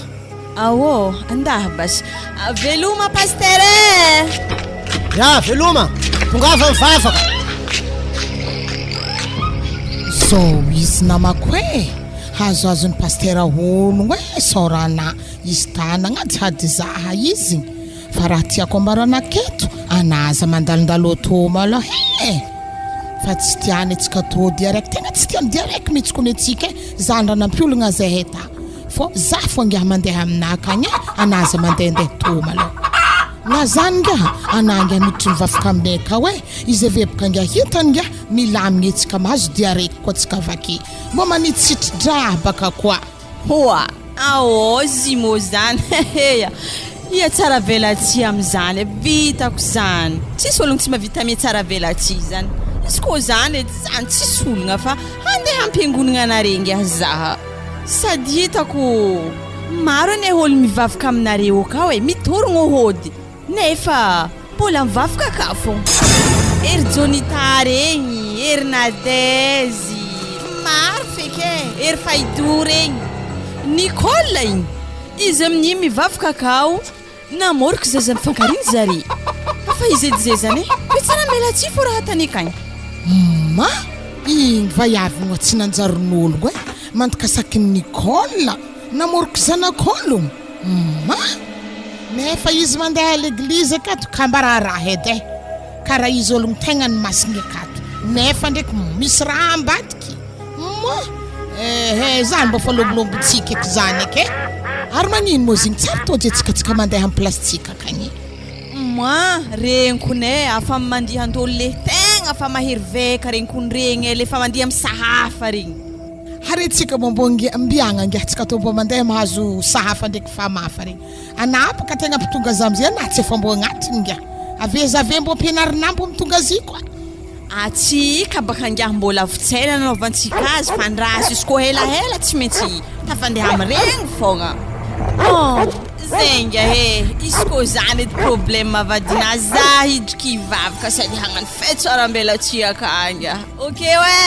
Aô, andaha basy. Veloma Pasteur eh! Ya, veloma! Tongava mivavaka! Zao izy namako eh! Azoazon'ny Pasteur honogno eh! Saorana izy tanagna jiady zaha izy. Fa raha tiako ambarana aketo, ana aza mandalondalo tô malôha eh! Fa tsy tiany antsika tô direct, tegna tsy tiany direct mihitsy kony antsika eh! Zany raha nampiolagna zahay ta. Fô za fô ngiahy mandeha aminah akagny eh, anah aza mandehandeha tô malôha. Na zany ngiahy, anah ngiahy miditry mivavaka aminay akao eh, izy avy eboka ngiahy hitany ngiahy milamigny etsika mahazo diarrhée koa tsika avake. Mbô manitsitry-draha baka koa. Hoa! Aô jumeaux zany heheya! Ia tsara velatsihy amizany e! Vitako zany! Tsisy ologno tsy mavita mihatsara velatsihy zany! Izy koa zany edy zany tsisy ologna fa handeha hampiangonagna anare ngiahy zaha! Sady hitako maro anie olo mivavaka aminareo akao e! Mitorogno hody! Nefa mbola mivavaka ka fô. Ery Jonita regny, ery Nadège, maro feky e, ery Faidou regny. Nicole igny, izy amin'igny mivavaka akao. Namoriko zaza mifankariny zare. Fa izy edy zay zany e. Fe tsara miala tsy fô raha tany akagny. Ma! Igny vaiavy moa tsy nanjarin'ologno e! Mandikasakin'i Nicole namoriko zanak'ologno. Ma! Nefa izy mandeha à l'église akato ka mba raharaha edy e! Karaha izy ologno tegna ny masigny akato nefa ndraiky misy raha ambadiky. Moa! Ehe, zany mba fa lombolombotsika eky zany eky e! Ary magnino moa zegny tsary toa jetsika tsika mandeha amy place-tsika akagny e? Moa! Regniko ne afa mandiha andolo le tegna fa mahery vaika regniko ndregny e, le fa mandiha amy sahafa regny. Ary tsika moa mbô ngia mbiagna ngiahy tsika tô mbô mandeha mahazo sahafa ndraiky famafa regny. Anah bôka tegna mpitonga za amizay anah tsy efa mbô agnatiny ngiahy. Ave za ave mbô ampianarinah mbô mitonga azy koa. Atsy ka baka ngiahy mbô lavitsela nanaovantsika azy fa ndraso izy koa helahela tsy maintsy tafandeha amiregny fogna. Oh! Zay ngiahy e, izy koa zany edy problème vadinah za hidriky hivavaka sady hagnano fety tsaram-belatsihy akagny ngiahy. Ok oe!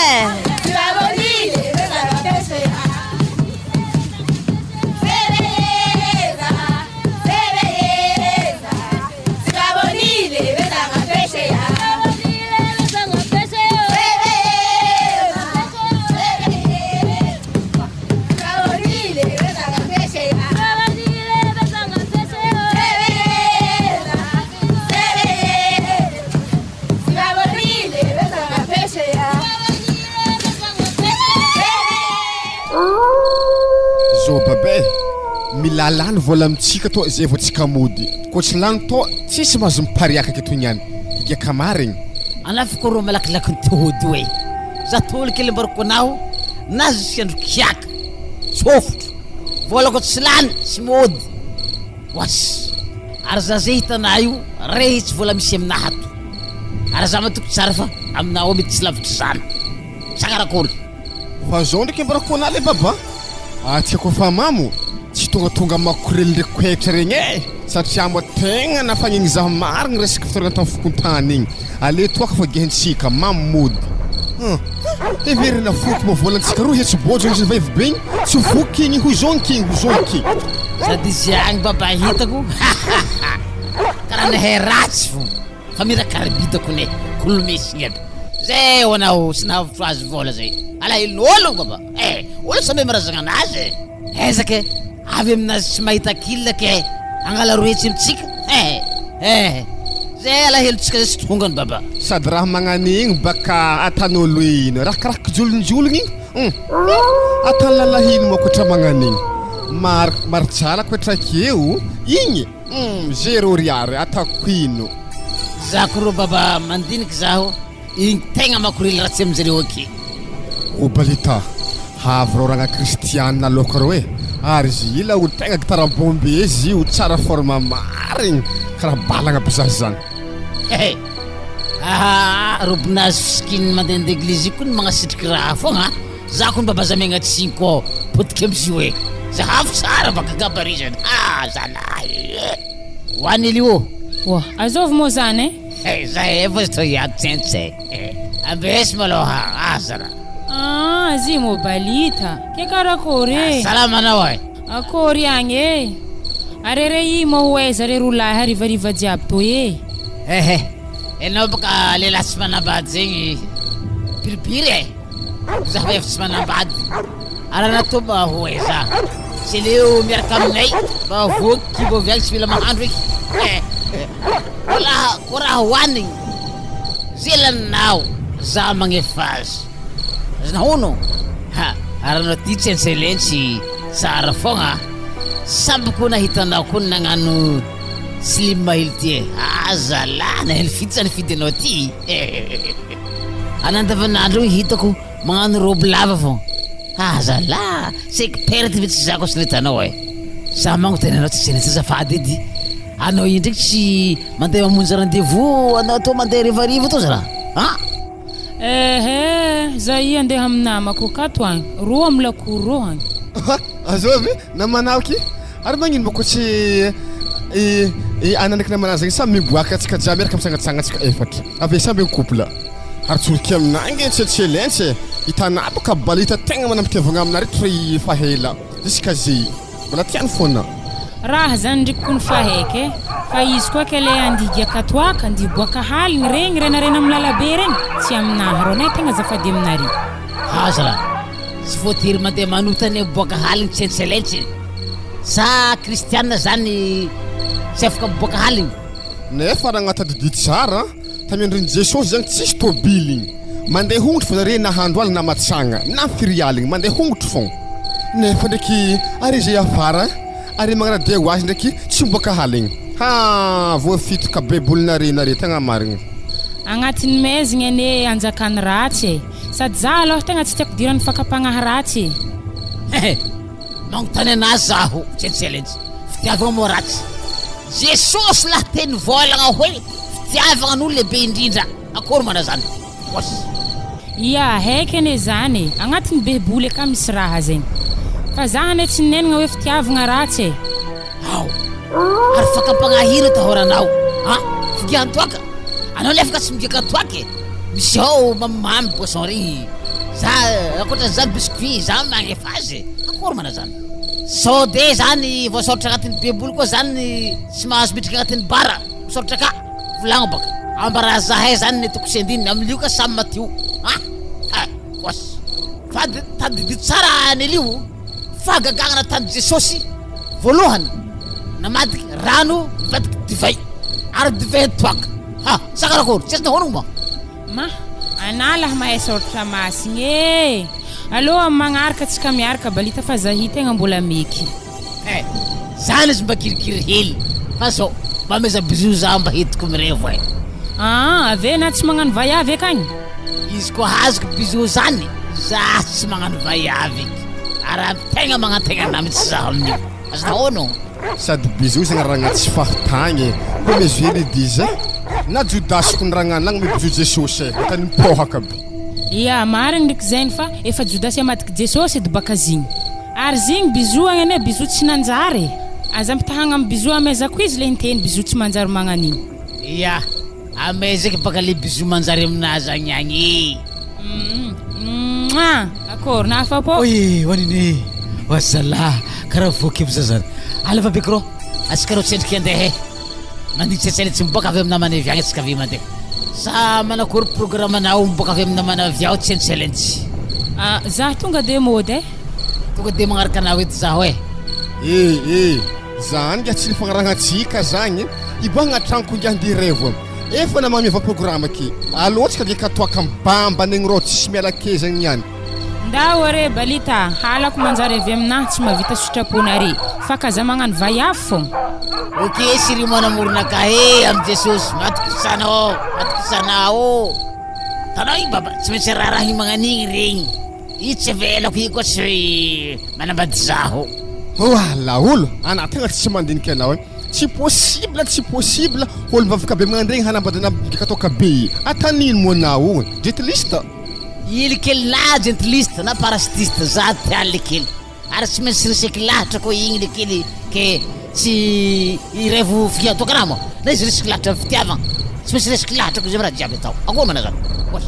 Zao babe, mila lany vola amintsika tô zay vao tsika mody, koa tsy lany tô tsisy mahazo mipariaka aketo niany, higiaka marigny. Anafiko rô malakilaky ny te hody oe, za tôly kely ambarako anao na jusqu'andro kiaka, tsôfotro, vola koa tsy lany tsy mody. Was! Ary za zay hitanà io rehitsy vola misy aminà ato. Ary za matoky tsara fa aminà ao mety tsy lavitry zany. Sa karakory? Fa zao ndraiky ambarako anà le baba a, atsika koa fa mamo tsy tongatonga makorely ndraiky koetra regny e! Satria moa tegna nafagnigny zaho marigny resaka fitoragna tam fokontany igny. Aleo toaka fa gehintsika, mamo mody. Hum. Heverina foky moa volantsika roa hetsy bôjo izy vavy be igny tsy ho voky igny ho zonky igny ho zonky. Sady izy agny baba hitako karaha nahay ratsy fo fa mira karibitako ne kolomesigny aby zay ho anao tsy nahavotro azy vola zay alahelon'olo baba eh olo samby mirazagna anazy e. Ezaka e! Avy aminazy tsy mahita kil ke hangala rohetsy amintsika eh eh zay alahelontsika zay tsy tongany baba. Sady raha magnan'igny baka atan'olo ino raha karaha kijolonjologny igny hum atany lalahy ino moa koatra magnan'igny mar marjala koatra akeo igny hum zero ariary atako ino. Za ko rô baba mandiniky zaho Igny tegna makorely raha tsy aminjareo aky. O Balita, avy reo ragna kristiana aloka reo e, ary izy ila olo tegna gitara bombe izy io tsara forme marigny karaha balagna be zany. Hehe ahaa robinazy fisikiny mandeha andeglizy io kony magnasitriky raha fogna a, za kony mba baza megnatsy igny koa potiky amizio e, zahavo tsara baka gabarit zany ah zalahy e, hoany Elio. Oa, azovy moa zany e? He, zay efa izy toy hiady tsentsy e. Ambesy malôha, asa raha. Ah, zy moa balita. Ke karakôry e? Salama anao e. Akôry agny e. Are re i moa ho aiza re rolahy harivariva jiaby toy e? Ehe, enao bôka lehilahy tsy manambady zegny biribiry e. Za fa efa tsy manambady. Ary anao mba ho aiza? Tsy aleo miaraka aminay mba voky kibo avy agny tsy mila mahandro eky. Eh, ko raha ko raha hoanigny ze laninao za magnefa azy. Azonao hono? Ha, ary anao ty tsentselentsy tsara fogna. Samby koa nahita anao koa nagnano slim hely ty e. Aza lahy nahely fidy zany fidy anao ty. Anandavanandro igny hitako Magnano robe lava fô. Ah zalah, saiky perte mitsy za koa tsy nahita anao eh. Za manko tena anao tsy jeunesse azafady edy. Anao io ndraiky tsy mandeha mamonjy rendez-vous anao tô mandeha harivariva tô zalah ah. Ehe, za i andeha amy namako akato agny, rô amy lakoro rô agny. Azovy namanao ki? Ary magnino moa koa tsy i i ana ndraiky namana zegny samy miboaka antsika jiaby miaraka mitsangatsanga antsika efatra avy eo samby en couple ary tsoriky aminah nge tsetsy e hitanah bôka balita tegna manam-pitiavagna aminah reto fa efa ela jusqu'à zay mbola tiany fôna. Raha zany ndriky kony fa haiky e! Fa izy koa ke le andihy higiaka toaka, andihy hiboaka haligny regny renarena am lalabe regny, tsy aminahy rô nay tegna azafady aminare. Aza raha tsy voatery mandeha manota anie miboaka haligny tsentselentsy e! Sa kristianina zany tsy afaka miboaka haligny? Nefa raha tadidio tsara, tamy andron'i Jesosy zany tsisy tôbiligny. Mandeha hongotry fô zare na handro aligny na matsagna, na firy aligny, mandeha hongotry fôgna. Nefa ndraiky are zay afara, are magnara-dia ho azy ndraiky tsy miboaka haligny. Ha! Voafitoka baibolinare nare, tegna marigny. Agnatin'ny maizigny anie anjakan'ny ratsy e! Sady za aloha tegna tsy tiako idiran'ny fakam-pagnahy ratsy e! Hehe! Magnontany anazy zaho, tsentsy. Fitiavagna moa ratsy. Jesosy lahy teny vôlagna hoe fitiavagna no lehibe indrindra. Akory mana zany? Boss. Ia, haiko anie zany e! Agnatin'ny baiboly aka misy raha zegny. Fa za anie tsy ninenagna hoe fitiavagna ratsy e! Ao! Ary fakam-pagnahy ino atahoranao? An! Figihan-toaka? Anao nefa ka tsy migiaka toaka e! Misy ao mamimamy boisson regny. Za ankoatran'izany biscuit za magnefa azy e! Akory mana zany? Sao de zany voasoratra agnatin'ny baiboly koa zany tsy mahazo midriky agnatin'ny bar? Misaotra ka! Volagno baka. Ambara zahay zany ny toko sy andininy am Lioka samy Matio a! Ha! Koas. Fa tadidio tsara Nelio fahagagagna nataon'i Jesosy voalohany namadiky rano nivadiky divay ary divay toaka. Ha! Sa karakory? Tsy azonao honogno moa? Ma, anah lah mahay soratra masigny e! Aleo am magnaraka tsika miaraka balita fa zahia tegna mbola meky. Eh! Zany izy mba kirikiri hely fa zao mba ameza bisous za mba hitiko mirevo eh! Aa ave na tsy magnano vaiavy akagny? Izy koa azoko bisous zany za tsy magnano vaiavy eky ary tegna magnantegna anah mitsy zaho amin'io azonao ono? Sady bisous zegny ragna tsy fahatagny e! Koa mezo hely edy izy eh! Na Jodasy ko niragnana agny me bisous Jesosy eh! Otrany mipohaka aby. Ia, marigny ndreky zegny fa efa Jodasy amadiky Jesosy edy baka zigny. Ary zigny bisous agny anie bisous tsy nanjary e! Aza ampitahagna am bisous amezako izy le niteny bisous tsy manjary magnan'igny. Ia, amezeky baka le bisous manjary aminazy agny agny e! Mouah! Akory nahafapo? Oy wanine wa zalah karaha voky za zany alefa be krô atsika rô tsendriky andeha e mandihy tsetsele tsy miboaka avy amy namana avy agny atsika avy mandeha sa manakory programme nao miboaka avy amy namana avy ao tsentselentsy. Ah zah tonga de mody eh. Tonga de magnaraka anao eto zaho eh. Eh eh zany nga tsy nifagnarahantsika zagny hiboahagna tragnoko ingahy ndeha revo efa na magneva programme ke aleo tsika nge ka toaka mibambana egny rô tsisy miala ke zagny niany. Ndao re Balita, halako manjary avy aminahy tsy mahavita sitraponare fa k'aza magnano vaiavy fogna. Ok Siri manamorona kahe am Jesosy matokisana ô matokisana ô tanao igny baba tsy maintsy rarahigny magnanigny regny i tsy avelako i koa tsy manambady zaho. Oa laolo, anah tegna tsy mandinika anao eh, tsy possible tsy possible olo mivavaka be magnano regny hanambady anah bika toaka be, atanino moa anao io, jentiliste. Ily kely na jentiliste na parasitiste za tia le kely ary tsy maintsy reseky lahatra koa igny le kely ke tsy hirevo fiatoka raha moa na izy reseky lahatra am fitiavagna tsy maintsy reseky lahatra koa zay am raha jiaby atao akory mana zany oas.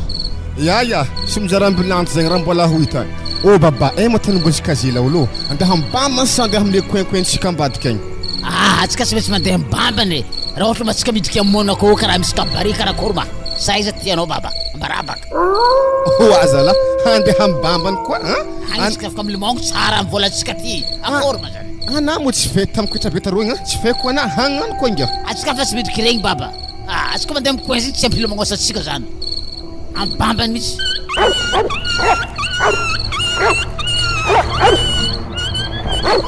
Ya ya, somonjara ambulance zegny raha mbola ho hita. Oh baba, eh moa tany mbola kazela olo. Andeha mibamba sa andeha amle coin coin tsika ambadika agny. Ah, atsika tsy maintsy mandeha mibambana e. Raha ohatra ma tsika midriky am Monaco karaha misy cabaret karakory ma. Sa aiza tianao baba? Ambarabaka. Oh azala, handeha mibambana koa an? Agny tsika afaka milomagno tsara am volantsika aty. Akory ma zany. Anah moa tsy fety tamiko hetra be taroa igny an, tsy feko anah hagnano koa inga. Atsika fa tsy midriky regny baba. Ah, atsika mandeha am coin zegny tsy ampy hilomagnosantsika zany. Am bambany mihitsy.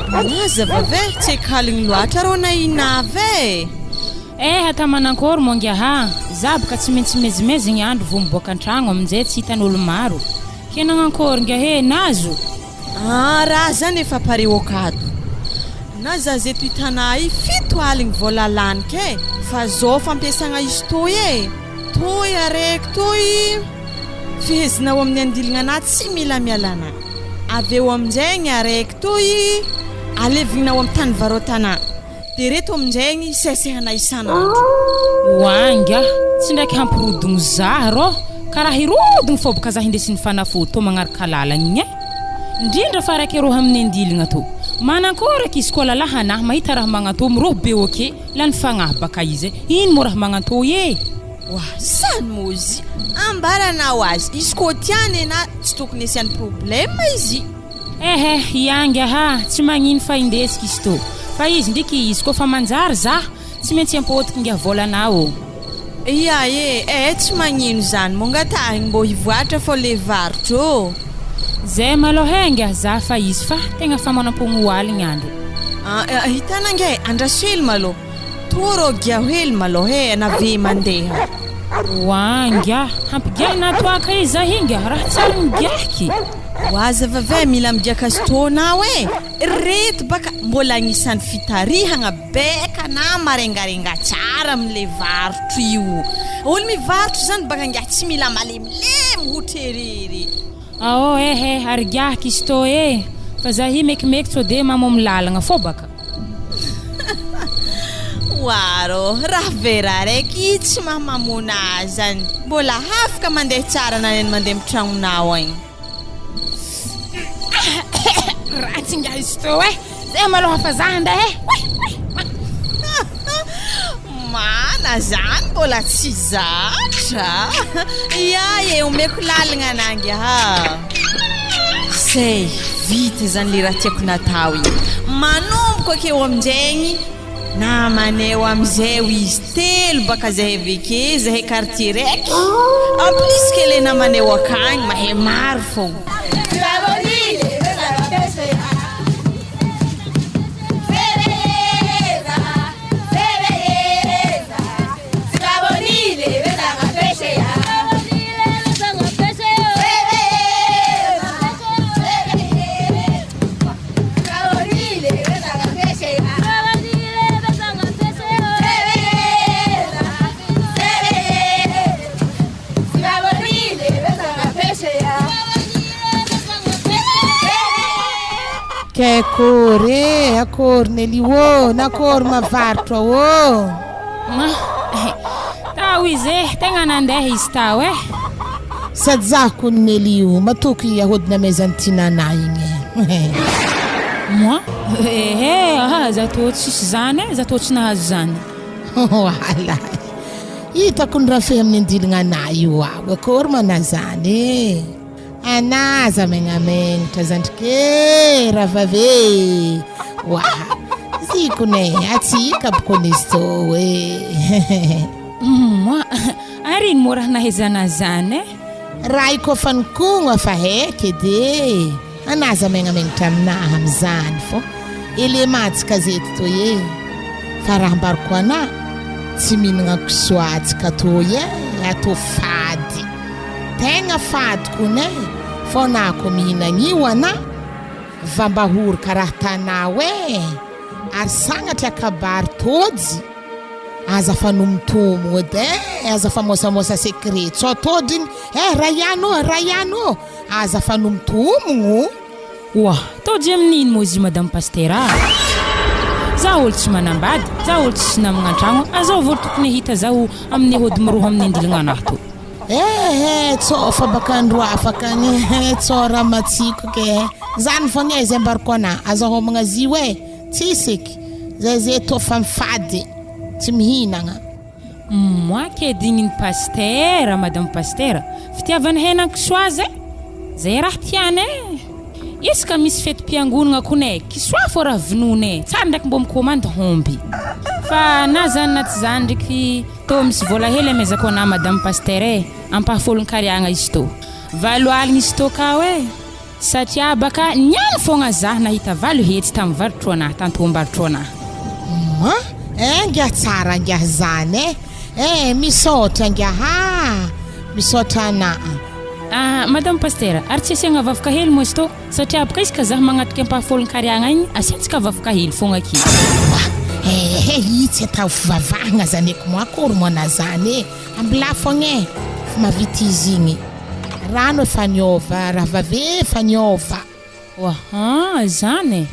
Mazava ve? Tsy ekaligny loatra rô na inavy e! Eh ata manankory moa ngiaha, za boka tsy maintsy mezimezy ny andro vô miboaka antragno aminjay tsy hitan'olo maro, ke nagnankory ngiahe nazo? Ah raha zany efa pare okado na za zeto hitanà i 70 vôla lany ke fa zao fampiasagna izy toy e! Toy araiky toy fehezina ao amin'ny andiligna anà tsy mila miala anà. Avy eo aminjay ny araiky toy alevigna ao amin'ny tany varotana. Dia reto aminjay ny sesehana isan'andro. Oa ingahy, tsy ndraiky hampirodogno zah rô, ka raha hirodogno fô boka zah indesin'ny fanafody tô magnaraka lalagna igny e! Ndrindra fa araiky arô amin'ny andiligna tô. Manankory aky izy koa lalahy anah mahita raha magnantô miroho be ok lany fagnahy baka izy e! Ino moa raha magnantô e! Wah zany moa izy ambaranao azy izy koa tiany enah tsy tokony asiany problème izy. Ehe hiangy aha tsy magnino fa indesiko izy tô fa izy ndriky izy koa fa manjary zah tsy maintsy ampôtiky ngiah vôlanah ô. Ia e eh tsy magnino zany moa ngatahigny mbô hivoatra fô le varotra ô. Zay malôha e ngiah zah fa izy fa tegna fa manampogno ho aligny andro. Ah hitana nge andraso hely malôha. Toa rô giaho hely malôha e na ve mandeha. Oa ngiah hampigiahina toaka e zah inga raha tsary migiahiky. Oa zavaveh mila migiaka stônao e! Reto baka mbola agnisan'ny fitarihagna beka na marengarenga tsara amle varotro io. Olo mivarotro zany baka ngiahy tsy mila malemilemy hotrerery. Aô eh eh ary giahy kisto eh! Fa za hi mekimeky tsô de mamo am lalagna fô baka. Oaro, raha vera raiky tsy mahamamona azy zany, mbola hafaka mandeha tsara na neny mandeha am tragnonao agny. Ratsy ingahy izy teo eh! Zay malôha fa za handeha eh! Mana zany mbola tsy zatra. Ia e, omeko lalagna anangy aha. Zay, vita zany le raha tiako natao igny. Manomboko akeo aminjegny, namanay amizay ho izy telo baka zahay aveke, zahay quartier raiky. En plus que le namanay akagny mahay maro fogna. Kay akory e, akory Nelly ô, nakory mavarotro ô. Tao izy e, tegna nandeha izy tao e. Sady zaho kony Nelly io, matoky ahodina amaizan'ny tinana igny e. Moi? Ehe, aha, za tô tsisy zany e, za tô tsy nahazo zany. Walahy. Hitako ny rafehy amin'ny andiligna anah io aho, akory mana zany e. Anah aza megnamenatra zandriko e, rahavavy e. Waha, zikony e, atsika bokony izy tô e. Moi, ary ino moa raha nahaizana zany e? Raha io koa fa nikogno fa heky edy e. Anah aza megnamenatra aminahy amizany fô élément tsy gazety toy e. Fa raha ambarako anah tsy mihinagna kisoa atsika toy e, atao fady. Tegna fady kony e, fô na ko mihinagna io anah va mba hory karaha tanao e, ary sagnatria kabary tôjy. Aza fanomtomogno edy eh, aza famoasamoasa secret tsao tôdry igny eh Rayan ô, Rayan ô, aza fanomtomogno. Oa, tôdry amin'ino moa izy io madame Pastera a? Za olo tsy manambady, za olo tsisy namagna antragno, azao vao tokony hahita zaho amin'ny hody miroho amin'ny andilagna anahy tô. Eh eh, tsao fa baka andro afaka agny eh, tsao raha matsiko ke, zany fogna eh, zay ambarako anah, aza homagna azy io eh. Tsisy eky, zay ze toa fa mifady tsy mihinagna. Moi ke digniny pasitera madame pasitera, fitiavany hena kisoa zay, zay raha tiany e! Isaka misy fetim-piangonagna kony e, kisoa fô raha vonoina e, tsara ndraiky mbô mikômandy homby. Fa na zany na tsy zany ndriky tô misy vôla hely amezako anah madame pasitera e, ampahafolon-kariagna izy tô. Valo aligny izy tô kao e! Satria baka niany fogna zah nahita 800 tam varotro anah tantom-barotro anah. Humm eh ngiah tsara ngiah zany eh eh misaotra ngiah ah misaotra anah. Ah madame pastera ary tsy asiagna vavoka hely moa izy tô satria baka izy ka zah magnatriky ampahafolon-kariagna igny asiantsika vavoka hely fogna aky. Oa eh eh i tsy atao fivavahagna zany eky moa akory moa na zany eh ambilà fogna eh fa mahavita izy igny. Rano efa niova rahavave efa niova. Oahaa zany e!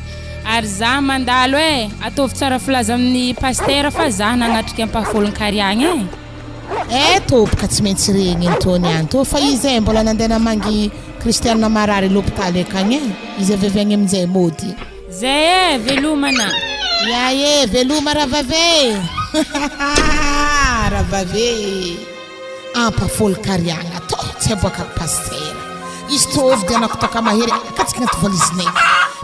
Ary zah mandalo e! Ataovy tsara filaza amin'ny Pasitera fa zah nagnatrika ampahafolon-kariagna e! Eh tompoko tsy maintsy regny ny tony any tô fa izy eh mbola nandeha namangy kristianina marary l'hôpitaly akagny eh izy avy avy agny aminjay mody. Zay e, veloma ana. Ya e, veloma rahavavy e! Rahavavy e! Ampafolokariagna tô tsy aboakako pasitera. Izy tô vidianako toaka mahery akatsika anaty valizinay.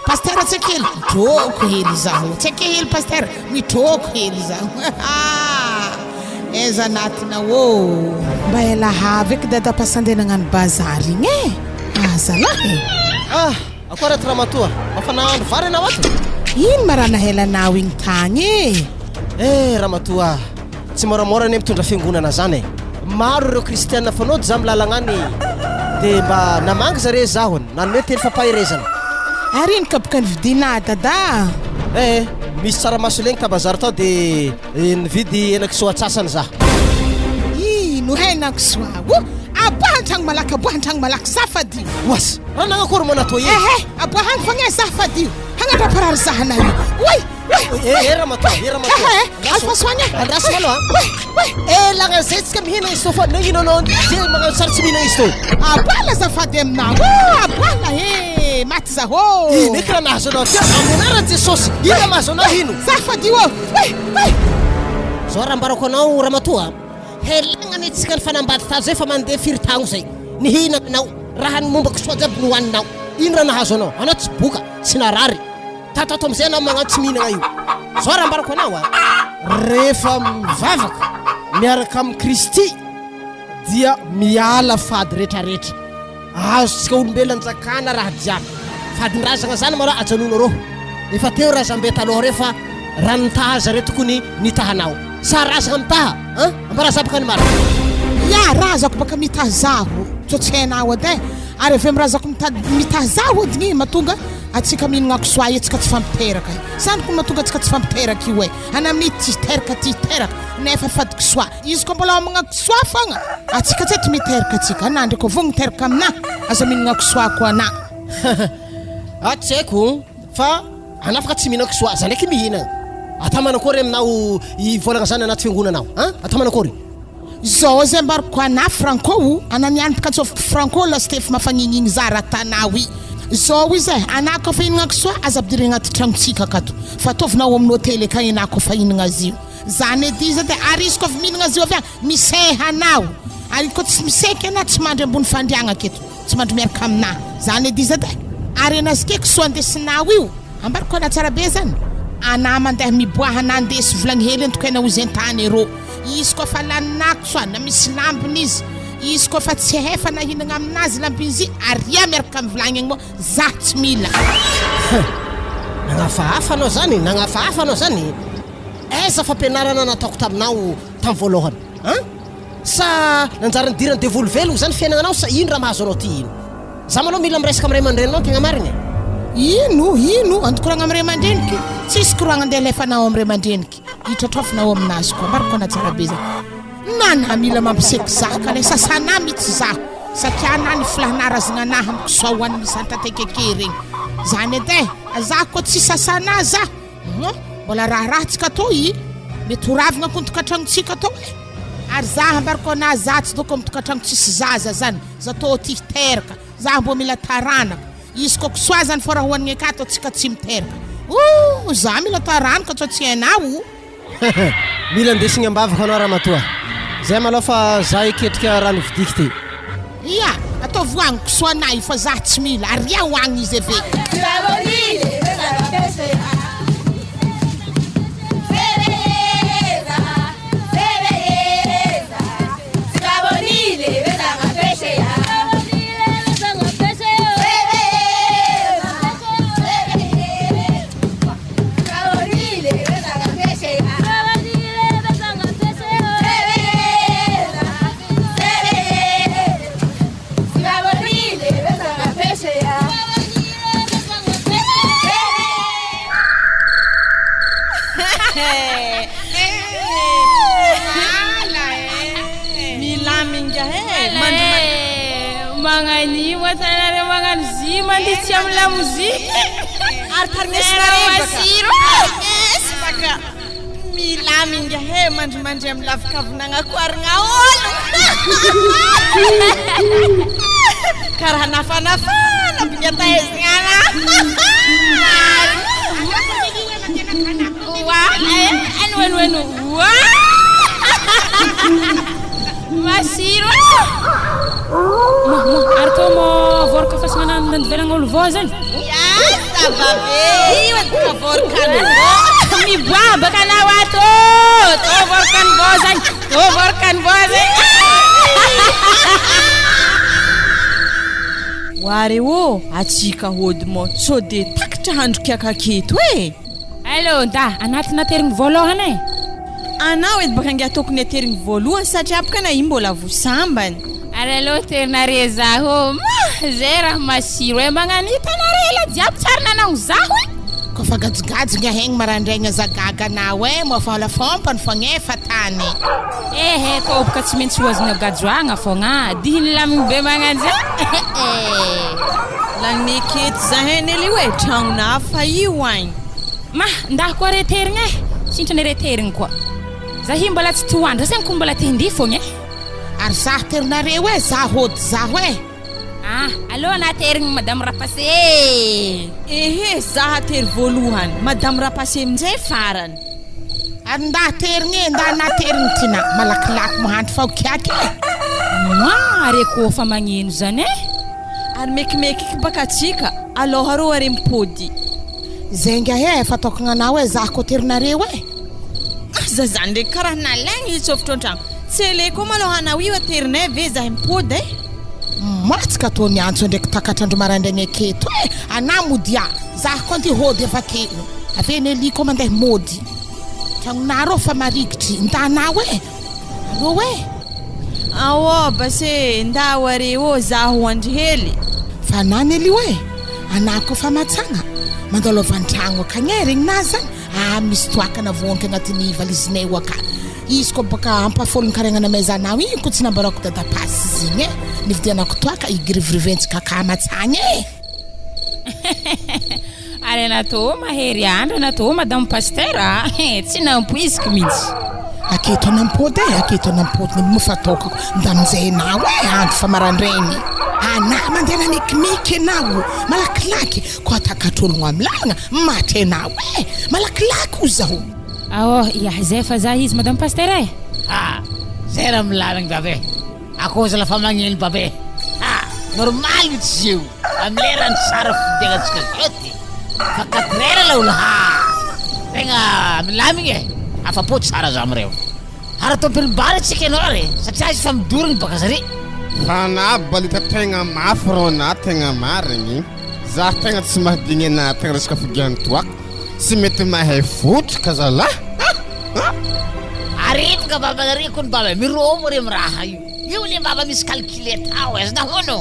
Pasitera tsy kely, mitrôko hely izaho. Tsy ake hely pasitera, mitrôko hely izaho. Aiza anatina ô! Mba ela avy eky dada pasandeha nagnano bazary igny e! Azalahy e! Ah! Akory ato ramatoa, mafana andro vary ianao ato? Ino ma raha nahelanao igny tagny e? Eh ramatoa, tsy moramora anie mitondra fiangonana zany e! Maro ireo kristiana fanao za milalagna any de mba namangy zare zaho nanome teny fampaherezana. Ary ino kapoka nividiana dada? Eh, misy tsaramaso legny ta bazary tao de nividy henakisoa atsasany za. Ino henakisoa o? Aboaha an-tragno malaky, aboaha an-tragno malaky, za fadio. Oas! Raha nagnakory moa natao e? Ehe, aboaha agny fogna e, za fadio. Hagnandraparary zahanay io. Oy! Oy! Eh, eh ramatoa, eh ramatoa. Ehe, alfaso agny e. Andraso malôha. Oy! Oy! Eh, lagna zay tsika mihina izy tô fa nagnino anao ze magnano sary tsy mihina izy tô? Aboaha azafady aminao. Oh, aboaha e! Maty zaho. Ino eky raha nahazo anao ty? Amin'ny anaran'i Jesosy, ino raha mahazo anao ino? Za fadio ô! Oy! Oy! Zao raha ambarako anao ramatoa, helagna anie tsika nifanambady tato zay fa mandeha firy tagno zay. Nihinanao, raha ny momba kisoa jiaby nohaninao. Ino raha nahazo anao? Anao tsy boka, tsy narary. Tato ato amizay anao magnano tsy mihinagna io. Zao raha ambarako anao a, rehefa mivavaka miaraka amin'i Kristy dia miala fady retraretra. Azontsika olombelona anjakana raha jiaby. Fadin-drazagna zany malôha ajanonareo. Efa teo razambe taloha reo fa raha nitaha zareo tokony nitahanao. Sa razagna mitaha an? Ambara zabaka ny marina. Ya, razako baka mitaha zaho. Tsô tsy hainao edy e. Ary avy eo mirazako mitady mitaha zaho edy gny mahatonga atsika mihinagna kisoa io tsika tsy fampiteraka e. Zany ko mahatonga atsika tsy fampiteraka io e. Ana amin'ny ty teraka ty teraka nefa fady kisoa. Izy ko mbola homagna kisoa fogna atsika tsy eto miteraka atsika. Ana ndreky vogno miteraka aminah aza mihinagna kisoa ko ana. Ah tsy haiko fa ana afaka tsy mihinagna kisoa za ndraiky mihinagna. Atao manakory aminao hivolagna zany anaty fiangonana ao an? Atao manakory? Zao zay ambarako ana franco o, ana niany mpikatsofoko franco lastefy mafagnigny za raha tanao i. Zao izy e, ana kofa hihinagna kisoa aza ampidirigna agnaty tragnotsika akato fa ataovinao amin'ny hotely akagny ana kofa hihinagna azy io. Zany edy izy edy ary izy kofa mihinagna azy io avy agny miseha anao ary koa tsy miseky ana tsy mandry ambony fandriagna aketo tsy mandry miaraka aminah zany edy izy edy ary anazy ke kisoa andesinao io ambarako ana tsara be zany ana mandeha miboaha ana andeso vilagny hely antokaina ozy entany erô. Izy koa fa laninako soa na misy lambiny izy, izy koa fa tsy hefa na hinagna aminazy lambinzy aria miaraka am vilagny agny moa zah tsy mila. Huh! Nagnafahafa anao zany, nagnafahafa anao zany? Aiza fampianarana nataoko taminao tam voalohany an? Sa nanjary nidiran'ny devoly velogno zany fiainagnanao sa ino raha mahazo anao ty ino? Za malou mila miresaka am ray aman-dreninao tegna marigny e! Ino? Ino? Andokoragna am ray aman-dreniky? Tsisy koragna andeha alefanao am ray aman-dreniky. Hitratrafina ao aminazy koa mariko ana tsara be zany nana mila mampiseky zaka le sasana mitsy zaho satria ana ny filahana razana anahy amiko soa hoan'ny misanta tekeke regny zany edy e za koa tsy sasana za hum mbola raharaha tsika tô i mety ho ravina ko ny tokantragnontsika tô e ary za ambarako ana za tsy doko amy tokantragno tsisy zaza zany za tô ty hiteraka za mbo mila taranaka Izy ko kisoa zany fô raha hoanigny akato atsika tsy miteraka ooh za mila atao rano ka tsao tsy hainao o. Mila andesigny ambavaka anao ramatoa. Zay malou fa za hiketrika rano vidiky ty. Ia, ataovy hoagny kisoanay fa za tsy mila, aria hoagny izy ave. Milamigna e! Mandrimandry. Magnan'io moa tanareo magnano zy mandeha tsy amin'ny lamoziky. Ary tarinesinareo baka. Tarinesy baka. Milamigna e! Mandrimandry amin'ny lavokavonagna koarigna olo. Karaha nafanafana binga tahaizigna anah. Magnano Oa! Masiro ah! Moa, moa, ary tô mô vôraka fasagna nandivelagna olo vao zany? Ya, ça va be! Io edy ka vôraka ny vao! Miboaha baka anao ato! Tô vôraka ny vao zany! Tô vôraka ny vao zany! Oa re ô, atsika hody mô sao de takatra handro kiaka aketo e! Allô, nda, anaty naterigny voalohany e! Anao edy baka ngiahy tokony aterigny voalohany satria baka na i mbola vo sambany. Ary aleo aterinare zaho ô! Ma! Zay raha masiro e! Magnano hitanare ela jiaby tsary nanagno zaho e! Koa fa gajogajy ngiahy egny marandraigny aza gaga anao e! Moa fa lafômpany fogna e fa tany. Ehe, tô boka tsy maintsy ho azonao gajoagna fogna, dihiny lamigny be magnano zay eh! Lagniny eketo zahay Nelly oe, tragnona hafa io agny. Ma, ndah koa re terigny eh! Sintrany re terigny koa. Zah io mbola tsy toandro, zah ko mbola te hindia fogna eh! Ary zah terinareo eh, zah hody zaho eh! Ah, aleo anah terigny madame Rapase eh! Ehe, zah atery voalohany, madame Rapase minjay farany. Ary ndah terigny eh, ndah anah terigny ty na, malakilaky mahandro fa ho kiaky eh! Moa are koa fa magneno zany eh! Ary mekimeky eky baka atsika, alôha rô are mipody. Zay ngahy e, fa ataoko gnanao e, zah ko terinareo e. Aza zany ndreky karaha nalaigny hitsofotro antragno. Tsy ele koa malôha anao io aterinay ve zahay mipody e. Maty ka tô niantso ndraiky takatr'andro maraindraigny aketo e, anah mody a, zah koa nty hody avakeo, avy eo Nelly koa mandeha mody. Tragnonareo fa marigitry, ndanao e. Allo eh! Aô base, ndao are ô zaho andry hely. Fa anah Nelio eh! Anah koa fa matsagna, mandalo avy antragno akagny eh, regninah zany, ah misy toaka navoanky agnatin'ny valizinay ao aka, izy koa baka ampahafolon-karegna namezanao igny koa tsy nambarako dada pasy zegny eh, nividianako toaka igiriviriventsika aka matsagna eh! Ary anatô mahery andro anatô madame pasteur a! Tsy nampoiziko mintsy. Aketo anampody e, aketo anampody ny moa fataokako ndaminjay anao e, andro fa marandraigny. Anah mandeha namekimeiky anao, malakilaky, koa takatr'ologno amy lalagna, maty anao e, malakilaky hoy zaho. Aô, ia, zay fa za izy madame pasteur e. Ah, zay raha milamigny baba e. Akoho zala fa magneno babe ah! Normal mitsy izy io am lerany tsara fidiagnantsika zao ty fa quatre heures la olo haa tegna milamigny e afapo tsara za amreo ary tompony bar tsika enao ary satria izy fa midorigny baka zare. Fa na balita tegna mafy rô na tegna marigny za tegna tsy mahadigny anah tegna resaka figiahany toaka tsy mety mahay fotry ka zalah ah ah. Arivaka baba nareo kony baba miromo re miraha io io le baba misy calculette ao aiza nahoana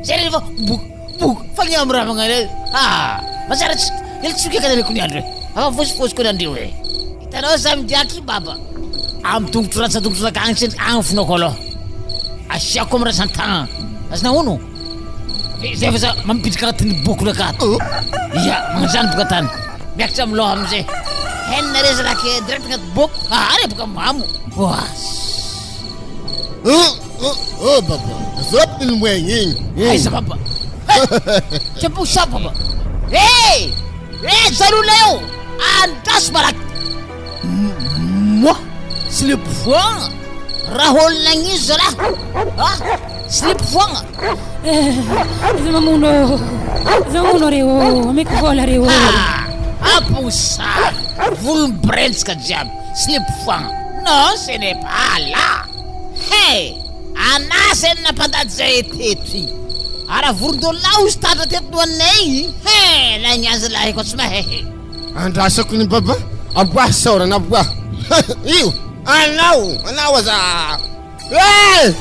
zay rehefa bok bok fa ny am raha magnano ah mazara tsy ela tsy mikaka nareo kony andro e afa fosifosy kony andreo e hitanao za midiaky baba am tongotro rantsa tongotro nakagny tsendriky agny fonako aloha asiako am rantsan-tagnana aiza nahoana Zay fa za mampiditra agnatin'ny bokona akato. Ia, magnano boka tany. Miakatra amin'ny loha amizay. Henina re zalahy ke direct agnaty boko. Ah, are boka mamo. Oas. Oh, oh, oh, baba. Zao ny moegny igny. Aiza baba? Tsy amposa baba. Hey! Hey, zaroleo! Andraso malaky. Moi, slip foagna. Raha olona agnizo zalahy. Ah, slip foagna. Aza mamono ô. Aza mamono re ô. Omeko vola re ô. Ah, aposary. Volony brentsika jiaby. Slip foagna. Non, ce n'est pas là. Hey, anasa eny nampandady zay teto igny. Ara vorondolona ozy tatra teto nohaninay igny. Hey, lagny azy lahy koa tsy mahay. Andrasako ny baba aboahy saorana aboahy io anao anao aza eh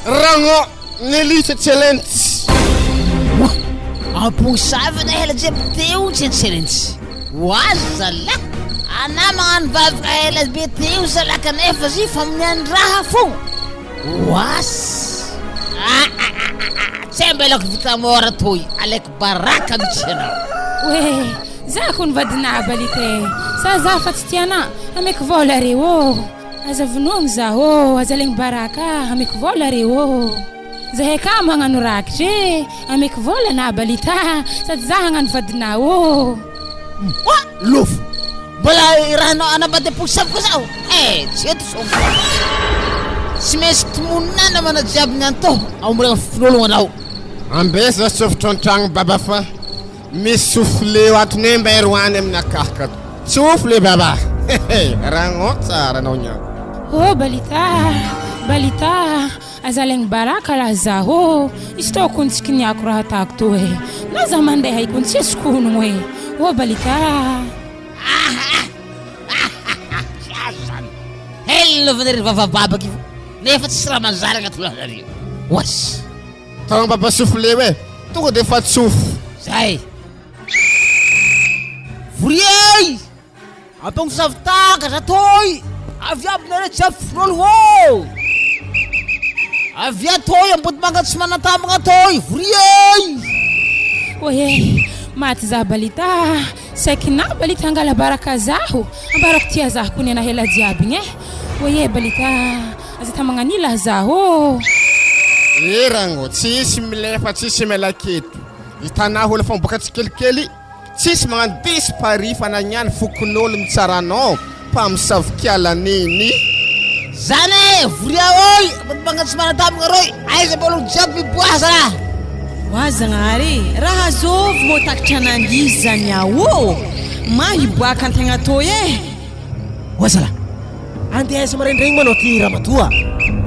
ragno Nelly tsetselentsy. Amposavina ela jiaby teo tsetselentsy. Ho azy zalahy. Anah magnano vavaka ela be teo zalahy kanefa zy famonoan-draha fô. Ho azy. Ah ah ah ah tsy ambelako vita mora toy alaiko baraka mitsy anao. Oe, za kony vadinà balita e, sa za fa tsy tianà, ameko vôla re ô, aza vonoigny za ô, aza alaigny baraka, ameko vôla re ô, zahay ka magnano rakitra e, ameko vôla anà balita, sady za hagnano vadinà ô. Oa lofo! Mbola irahanao hanambady am-posy koa zaho? Eh, tsy eto sao. Tsy maintsy tomonina namana jiaby ny antoha ao ambola fonologna anao. Ambesa tsofotro an-tragno baba fa misy souffle ato ne mba eroany aminakahy ka. Tsofle baba. Ragno tsara anao niany. Oh Balita, Balita, aza alaigny baraka raha zaho ô, izy tô kony tsy kiniako raha atako tô e, na za mandeha i kony tsisy konogno e, oh Balita. Tsy azo zany. Helona fa nary vavababaka io nefa tsisy raha manjary agnaty lohanareo. Oas. Tagna baba souffle e, tonga de efa tsofo. Zay. Vory Ampongosavy takatra toy! Avy aby nareo jiaby fonolony ô! Avia toy Ambodimanga tsy manantambagna toy! Vory Oye, maty za Balita ah! Saiky na Balita hangala baraka zaho, ambarako tia zaho kony anah ela jiaby igny eh! Oye Balita ah! Aza ta magnanila zaho ô! Eh ragno, tsisy milefa tsisy miala aketo, hitanah olo fa miboaka tsikelikely. Tsisy magnano dispari fa nagnano fokonolo mitsara anao mpamosavy kiala nini. Zany e! Voria oi! Ambodimanga tsy manantambagna roi! Aiza mba olo jiaby miboaha zalahy! Oa Zagnahary e! Raha azôvy mô takitra anandizy zany aho ô! Ma hiboaka antegna tô e! Oa zalahy! Andeha aiza maraindraigny moa anao ty ramatoa?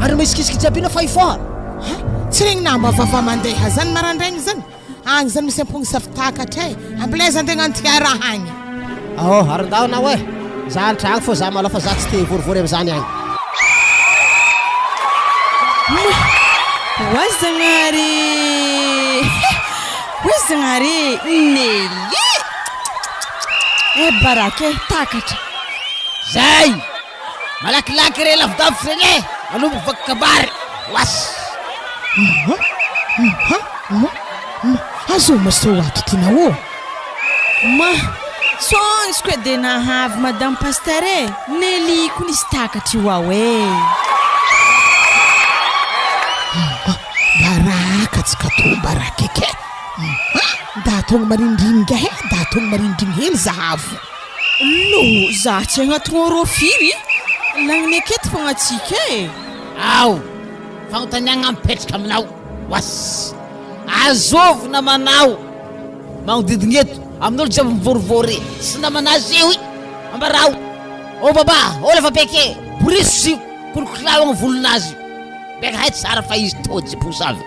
Ary mihisikisiky jiaby ino fa hifoha? Ha! Tsy regninà mba vava mandeha zany marandraigny zany? Agny zany misy amponga safitakatra e! Ambilaiza antegna antiara agny. Ao ary ndao anao e! Za antragno fô za malao fa za tsy te hivorivory amizany agny. Mah! Oa Zagnahary e! Oa Zagnahary e! Nelly! Eh baraka e! Takatra! Zay! Malakilaky re lavidavitra regny e! Manomboka vaky kabary! Oas! Ma, ma, ma, ma, azo masao ato ty nao ô! Ma, tsônjoko edy e nahavy madame pasteur e! Nelly ko nisy takatra io ao e! Ma, baraka tsika tô baraka eky e! Ma, da ataogny marindrigny e! Da ataogny marindrigny hely zahavo. Lo, za tsy agnatogno rô firy, lagniny aketo fogna atsika e! Ao! Fagnontaniagna mipetraka aminao, was! Azovy namanao magnodidigny eto, amin'olo jiaby mivôrivôry sy namana azy io, ambarao, ô babà, ô lava-beke, boriso sy kolokolaogna ny volonazy, beka hay tsara fa izy tôdy posavy.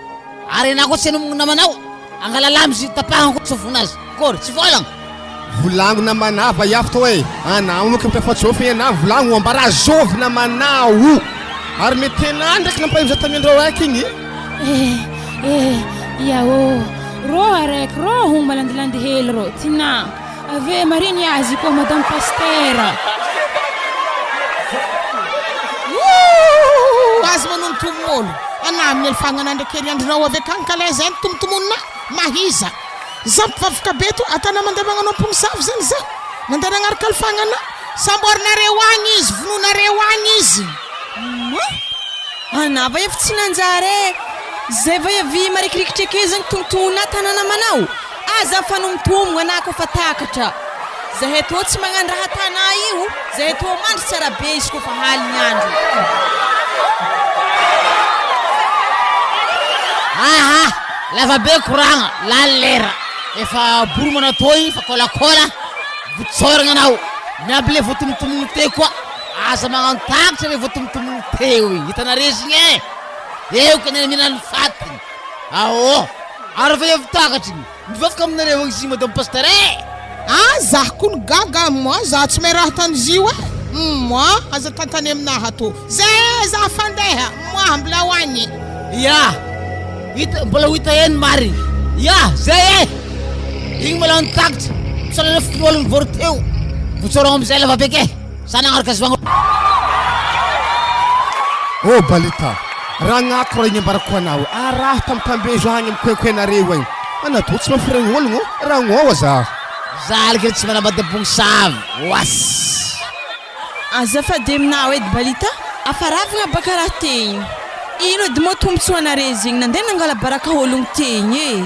Ary enao koa tsy hanomboka namanao, angala lamy sy tapahana koa tsofonazy, akory, tsy vôlagna. Volagno namanà vaiavy tô e! Anao no kepitra fa tsôfy enà volagno ambara zôvy namanao! Ary mety enà ndraiky nampahimza tamin-dreo raiky igny e! Eh eh ia ô! Rô araiky rô hono malandilandy hely rô tinà! Ave marigny azy koa madame pasitera. Ooh aza manombotombo olo anà amin'ny alfagnana ndraiky heriandronao avy akagny ka lay zay ny tomotomonina mahiza za mpivavaka be to atana mandeha magnano amponosavy zany za mandeha nagnaraka alfagnana samboarinareo agny izy vonoinareo agny izy. Moa anà va efa tsy nanjary e! Zay va avy marikirikitra eke zany tontonà tanàna manao? Aza mifanomtomogna anà koa fa takatra. Zahay tô tsy magnano raha tanà io, zahay tô mandry tsara be izy koa fa haligny andro. Aha! Lava be koragna, lany lera. Efa boromana toy fa kôlakôla, votsoragna anao. Miampy le voatomtomogno teo koa. Aza magnano takatra le voatomtomogno teo igny. Hitanareo izy igny e! Eo ka mihinana ny fatiny. Aô! Ary fa efa takatry ny mivavaka aminareo izy madame pasteur e! Ah zah kony gaga moi zah tsy mahay raha ataon'izy io e! Moi aza tantany aminaha tô zay zah fandeha moi mbola ho agny. Ya! Hita mbola ho hita eny marigny. Ya! Zay e! Igny mbola nitakitra. Misaotra anareo fokonolona nivory teo. Votsoragno amizay lavabe ke! Sa nagnaraka zivagno. Oh Balita, ragnako raha igny ambarako anao, araho tambitambezo agny amy koenkoenareo agny, anadô tsy mafiregny ologno, ragnô aza. Zaliky ry tsy manambady ampongsavy, oass. Azafady aminao edy Balita, afaravagna baka raha tegny. Ino edy moa tombotsoanare zegny nandeha nangala baraka ologno tegny e?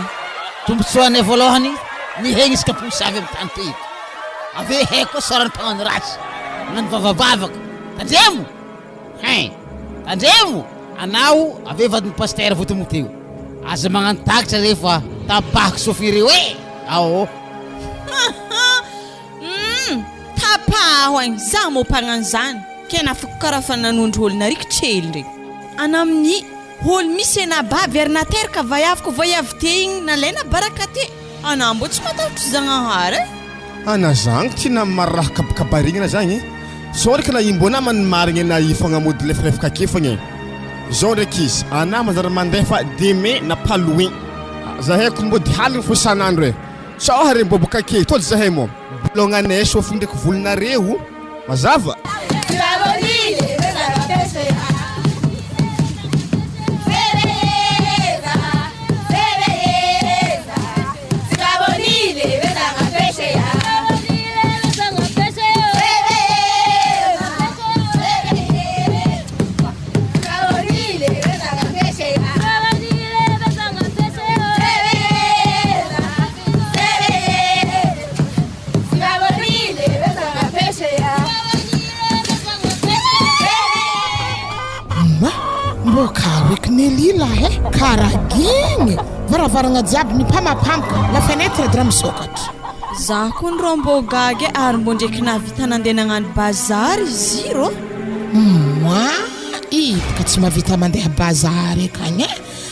Tombotsoanay voalohany, mihegny isaka ampongsavy amy tany toy eto. Avy eo haiko koa sôran'ny mpagnano ratsy, magnano vavabavaka. Tandremo! Hein! Tandremo! Anao avy eo vadin'ny pasitera vao tonga teo. Aza magnano takitra re fa tapahiko sofiny ireo e! Ao! Humm! Tapaho agny, za mô mpagnano zany, ke nafako karaha fa nanondro ôlo narikitry hely regny. Ana amin'ny ôlo misy ena bavy ary nateraka vaiavy ko vaiavy te igny nalaina baraka te, ana mbô tsy matahotry Zagnahary e! Ana zagny ty na maraha kabakabarigna zagny e! Sao ndraiky na imbô namany marigny na i fogna mody lefilefaka ake fogna e! Zao ndraiky izy, ana manjary mandefa demain na pas loin, zahay ko mody haligny fo isan'andro e! Sao hare miboboka kely tody zahay moa. Bolongane sofiny ndraiky volonareo mazava. Ma, mbô karoiky Nelly lahy e, karagigny, varavaragna jiaby mipamapamaka, la fenêtre dra misokatra. Za koa ny rô mbô gaga e, ary mbô ndreky nahavita nandeha nagnano bazary izy rô. Moa, ito ka tsy mahavita mandeha bazary akagny e,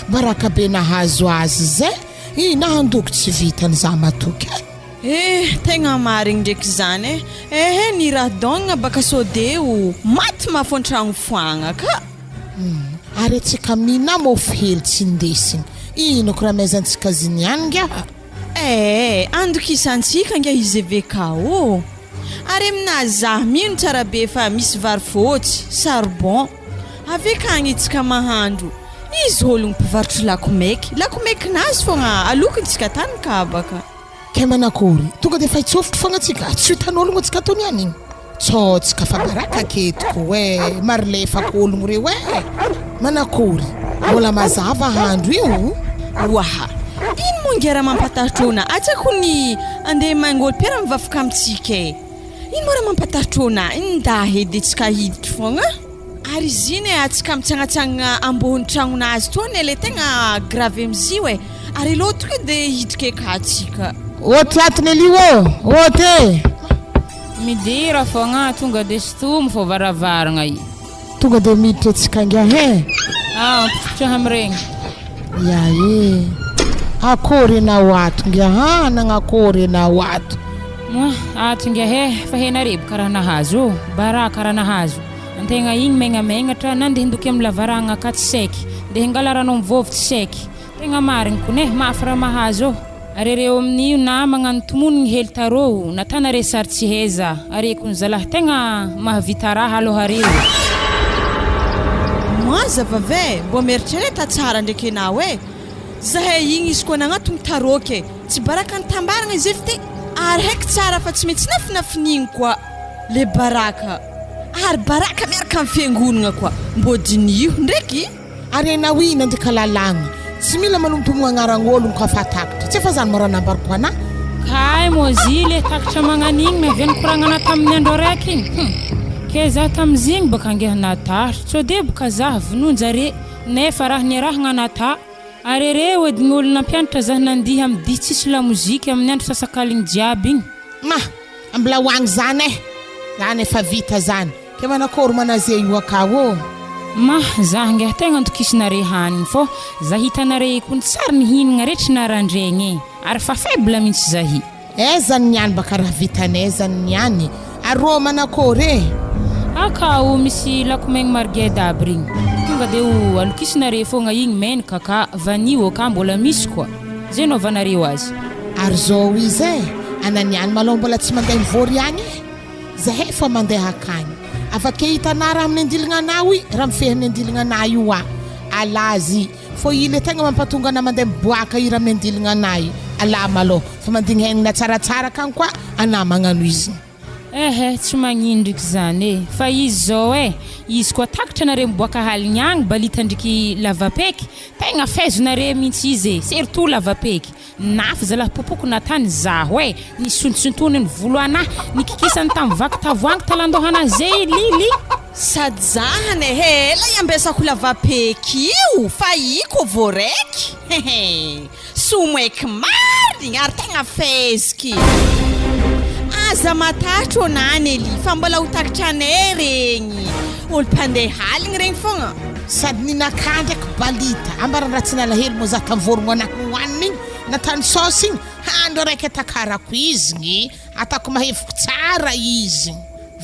baraka be nahazo azy zay. Ih na handoko tsy vitany za matoky eh. Eh tegna marigny ndraiky zany eh, ehe ny raha dogna baka sode o maty mafy antragno foagna ka. Humm ary atsika mina mofo hely tsy ndesigny ino ko raha amaizantsika azy niany ngaha. Eh andokisantsika nga izy evk ô! Ary aminazy zah mino tsara be fa misy vary fôtsy, charbon, Avy akagny tsika mahandro. Izy ologno mpivarotro lakomaiky, lakomaikinazy fogna alokiny tsika tany kabaka. Kay manakory, tonga de efa hitsofotro fogna tsika, tsy ho hitan'ologno tsika tô niany igny. Tsô tsika fa baraka aketo ko eh, marolefako ologno reo eh. Manakory, mbola mazava handro io? Oaha, ino moa nge raha mampatahotro ona atsako ny andeha maingôly mpiara mivavaka amintsika eh. Ino moa raha mampatahotro ona, nda edy tsika hiditry fogna. Ary izy iny e atsika mitsagnatsagna ambony tragnonazy toa anie le tegna grave amizio e! Ary aleo tonga de hiditra eka atsika. Ôty ato Nelly ô! Ôty e! Midira fogna tonga de sintomy fô varavaragna i. Tonga de miditra atsika ingahy e! Ah ampitripitraha amiregny. Ya e! Akôry enao ato ingahy a! Nagnakôry enao ato? Moa ato ingahy e! Fa hena reboka raha nahazo ô! Baraka raha nahazo. Antegna igny megnamegnatra nandeha ndoky amy lavarangna ka tsy saiky, ndeha hangala rano amy vôvo tsy saiky. Tegna marigny kony eh, mafy raha mahazo ô. Ary reo amin'io na magnano tomonigny hely tarô o, na tana re sary tsy heza, are kony zalahy tegna mahavita raha aloha reo. Mazava ve? Mbô mieritrereta tsara ndraiky enao e! Zahay igny izy koa nagnatogno tarôky e! Tsy baraka nitambaragna izy f'ty ary haiko tsara fa tsy maintsy nafinafinigny koa le baraka. Ary baraka miaraka amin'ny fiangonagna koa. Mbô diniho ndraiky. Ary enao iny andika lalagna tsy mila manomtomogna agnaragn'ologno ka fa takatra tsy efa zany ma raha nambarako anah. Kay Mozily e takatra magnan'igny navia nikoragnana tamin'ny andro araiky igny hum ke zah tamizigny baka angeha natahotro tsô deboka zah vonoinjare nefa raha niarahagna natà ary reo edy ny olo nampianatra zah nandihy amy dihy tsisy lamoziky amin'ny andro sasakaligny jiaby igny. Ma, mbola ho agny zany eh! Zany efa vita zany, ke manakôry manaze io akao ô? Ma, zah ngah tegna antokisinare hanigny fô zah hitanare kony tsary nihinagna re tsy narandregny e! Ary fa faible mintsy zahy. Aiza ny niany baka raha vitany aiza ny niany arô manakôry e! Akao misy lakomaigny marged aby regny tonga de ho alokisinare fogna igny menaka ka vanio ka mbola misy koa. Zay anaovanareo azy. Ary zao izy e, ananiany malôha mbola tsy mandeha mivory agny e, zahay efa mandeha akagny, avake hitanà raha amin'ny andiligna anà hoy raha mifehy amin'ny andiligna anà io a, alazy, fô i le tegna mampatonga anà mandeha miboaka i raha amin'ny andiligna anà i, alà malôha fa mandigny haignina tsaratsara akagny koa anà magnano izy. Ehe, tsy magnino ndriky zany e! Fa izy zao e, izy koa takatra nareo miboaka haligny agny balita ndriky lavapeky, tegna faizonare mintsy izy e, surtout lavapeky, nafy zalah popoko natany zaho e, nisontisontoniny volo anah, nikikisany tam vaky tavoangy talandohanah zey lily. Sady zahany e, ela iambesako lavapeky io fa iko vao raiky, hehe. Somoeky marigny ary tegna feziky. Aza matahotra ô Nanely fa mbola ho takitranay regny olo mpandeha aligny regny fogna. Sady ninakà ndraiky balita, ambaran'ny raha tsy nalahelo moa za tam vorogno anah nohanina igny natany saosy igny, andro araiky atakarako izy gny, ataoko mahevoko tsara izy.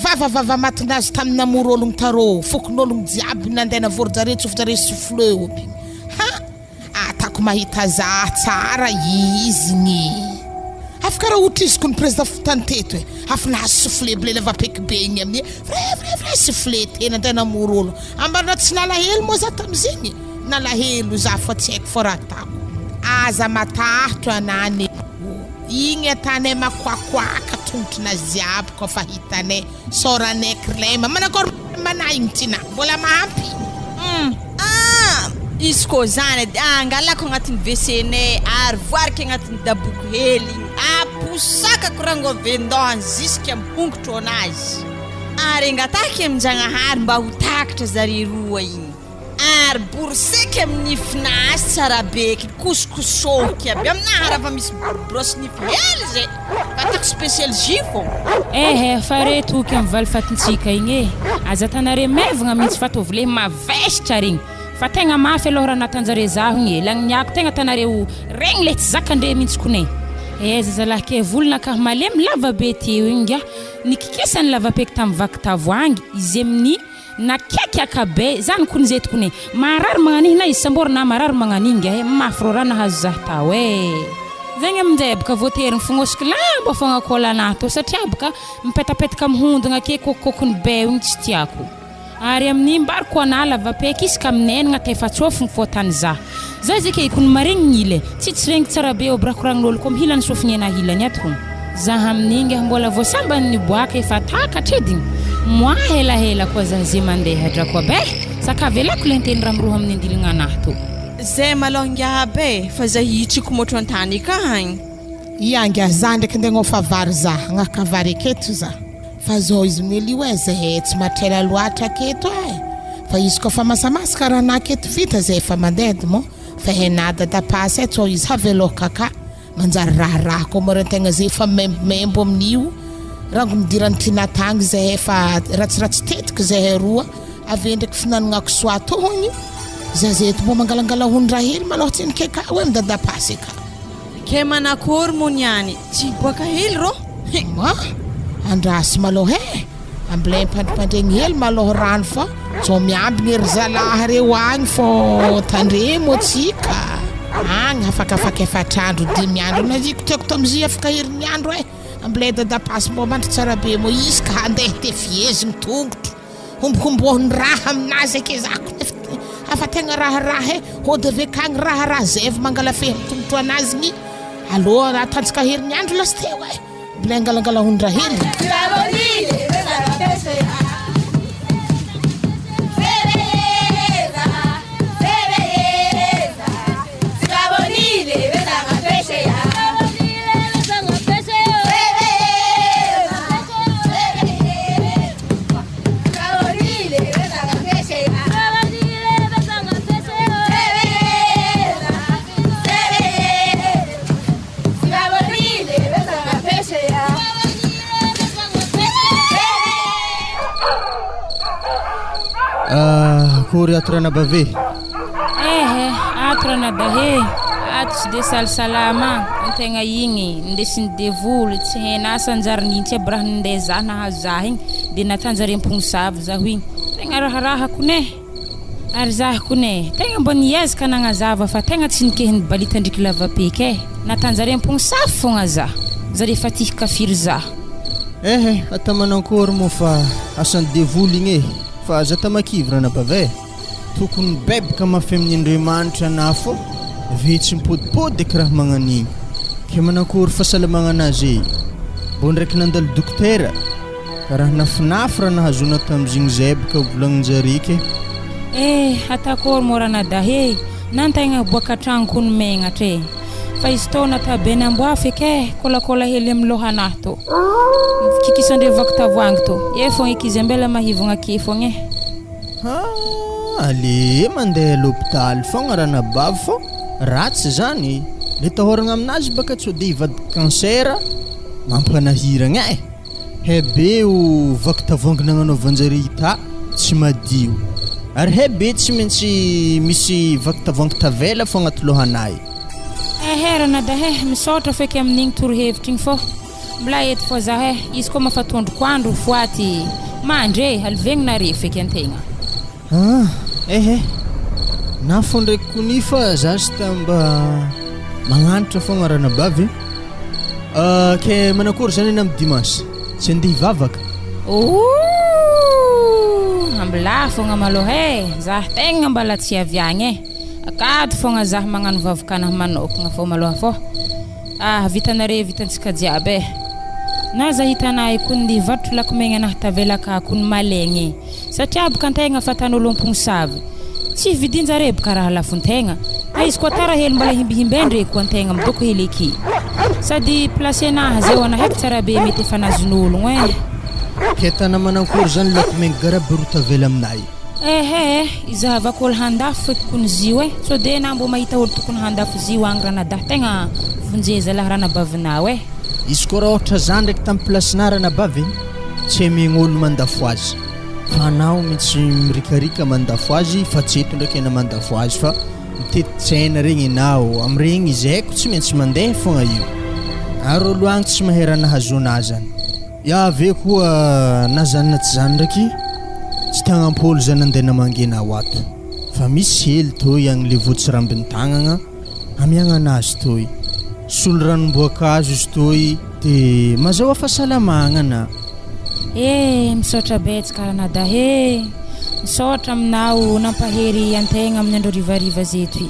Vava vava matin'azy tam namory ologno tarô, fokonologno jiaby nandeha navory jare tsofy jare souffleux aby. Ha! Atako mahita zah tsara izy ny. Afaka raha otriziko ny président fotany teto e. Afy nahazo soufflé blé lava peky be igny amin'ny vrai vrai vrai soufflé tena andeha namory olo. Ambara tsy nalahelo moa zah tamizigny? Nalahelo zah fa tsy haiko fô raha atako. Aza matahotro anah ne ô. Igny atanay makoakoaka tongotrinazy jiaby koa fa hitanay. Saoranay crème. Manakory manah igny Tina? Mbola mahampy? Humm ah! Izy koa zany edy angalako agnatin'ny WC-nay ary voariky agnatin'ny daboko hely igny aposakako rangoavendohany jusque amy hongotro anazy ary angataky amin-jagnahary mba ho takatra zare roa igny. Ary boroseko amin'ny nifinazy tsara be eky kosokosoky aby aminahy raha fa misy brosse nify hely zay fa ataoko spécial jus fô. Ehe fa re toky am valifatintsika igny e! Aza atanare maivagna mintsy fa ataovy le mavesatra regny fa tegna mafy aloha raha natanjare zaho igny e! Lagniako tegna atanareo regny le tsy zakandre mintsy kone! Eh zazalahy ke volonakahy malemy lava be teo igny ngah nikikisany lavapeky tam vaky tavoahangy izy amin'ny Nakiakiaka be zany kony zay tokony e! Marary magnanihy na izy sambory na marary magnanihy ngiahy e! Mafy rô raha nahazo zah tao e! Zegny aminjay boka voatery mifognosiky lamba fogna kôlanah tô satria boka mipetapetaka mihondogna ake kôkôkony be igny tsy tiako. Ary amin'igny mbary koa anah lavapeky isaka amin'enigna tefa-tsôfigny fô tany zah. Zay zay ke kony maregnigny ila e! Tsy tsy regny tsara be ôby raha koragnin'ôlo koa mihilany sofigny anah hilany ato hono. Zah amin'igny ah mbola vao sambany niboaka efa takatra ediny. Moi helahela koa zah ze mandeha drako aby eh! Saka avelako lenteny raha miroho amin'ny andilagna anah to. Zay malôha ngiahy aby e, fa zay hitsiko motro an-tany ka agny. Ia ngiahy zah ndraiky ndeha hagnofa vary zah, hagnaraka vary aketo zah. Fa zao izy Nelly oe zahay tsy matrela loatra aketo eh! Fa izy koa fa masamasaka raha na aketo vita zay efa mandeha edy moa fa henà dadapasy eh tsao izy havelao kaka manjary raharaha koa moa rentegna zay efa maimbomaimbo amin'io rango midirany tinatagny zahay efa ratsiratsy tetiky zahay roa avy ndraiky finanagna kisoa tohogny za zay eto mbo mangalangala hon-draha hely malôha tsy nikeka oe amy dadapasy ka. Ke manakory moa niany tsy hiboaka hely rô he. Ma, andraso malôha e! Ambilay ampandrimpandregny hely malôha rano fa zao miambigny ry zalahy reo agny fô tandremo atsika. Agny afakafaka efatr'andro dimy andro naziko tiako tam'zy afaka herignandro e! Ambilay dadapasy mbô mandry tsara be moa izy ka handeha te fihezigny tongotro. Hombohombohon'ny raha aminazy ake zako nefa afa tegna raharaha e, hody avy akagny raharaha zay avy mangala fehy amin'ny tongotro anazy gny aloha raha tanjaka herignandro lasy teo e, mbola angalangala hondra hely. Akory ato ranabave? Ehe, ato ranadahy e, ato tsy de salisalama, antegna igny ndesin'ny devoly, tsy hain'asa anjary nintsy aby raha nindeha zah nahazo zah igny. Dia natanjare am-pognosavy zaho igny. Tegna raharaha kone! Ary zaho kone, tegna mbô niezaka nagnazava fa tegna tsy nikehin'ny balitandriky lavapeky e! Natanjare am-pognosavy fogna zaho. Zare efa tia hikafiry zaho. Ehe, ata manankory moa fa asan'ny devoly igny e! Fa aza ata makivy ranabavy e! Tokony mibebaka mafy amin'ny Andriamanitra anah fô ve tsy mipodipody eky raha magnan'igny. Ke manankory fahasalamagna anazy e! Mbô ndraiky nandalo dokotera? Karaha nafinafy raha nahazoana tamzigny zay boka volagninjare ke. Eh, atakôry mô ranadahy e, nantegna boaka an-tragno kony megnatra e. Fa izy tô natabe namboa feky e, kôlakôla hely amy lôhanahy tô. Kikisandre vaky tavoahangy tô. Ye fogna eky izy ambela mahivogna ake fogna e. Haa, ale mandeha l'hôpital fogna ranabavy fô ratsy zany, le tahoragna aminazy baka tsô de hivadiky cancer, mampanahiragna e. Hay be o vaky tavoahangy nagnanaovan-jare ita tsy madio. Ary hay be tsy maintsy misy vaky tavoahangy tavela fô agnaty lohanay. Ehe ranadahy eh, misaotra feky amin'igny torohevitra igny fô mbola eto fô zah eh, izy koa mafatondroko andro foaty mandry eh, alivegninare feky antegna. Ah eh eh na fô ndraiky kony fa za sta mba magnanatra fogna ranabavy eh. Ke manakory zany enao am dimanche? Tsy andeha hivavaka? Ooh ambilà fogna malôha eh, zah tegna mbala tsy avy agny eh, akato fogna zah magnano vavakanahy manokagna fô malôha fô ah vitanare vitantsika jiaby eh, na zah hitanah io kony ndeha hivarotro lakomegna anah tavela akà kony malegny eh. Satria boka antegna fa tan'olo amponosavy. Tsy vidin-jare boka raha lafon-tegna. Ka izy koa tara hely mbola himbihimben-dre koa antegna midoko hely eky. Sady place-naha zay ana haiko tsara be mety efa nazon'ologno eh. Ketana manankory zany lako maigny garaby ro tavela aminay. Ehe eh, izahavako olo handafo feky kony zio eh, sao de na mbô mahita olo tokony handafo zio agny ranadahy tegna vonje zalahy ranabavinao eh. Izy koa raha ohatra za ndraiky tam place-na ranabavy Tsy amign'olo mandafo azy fa anao mintsy mirikarika mandafo azy fa tsy eto ndraiky ena mandafo azy fa mitety tsena regny enao amregny izy haiko tsy maintsy mandeha fogna io ary olo agny tsy mahay raha nahazoana azy any ya ave koa na zany na tsy zany ndraiky tsy tagnampolo zany nandeha namangy enao ato fa misy hely toy agny le voatsirambin'ny tagnagna Amiagna anazy toy. Solo ranom-boankazo izy toy de mazahoa fahasalamagna na. Eh misaotra betsaka ranadahy eh! Misaotra aminao nampahery antegna amin'ny andro harivariva zeto i.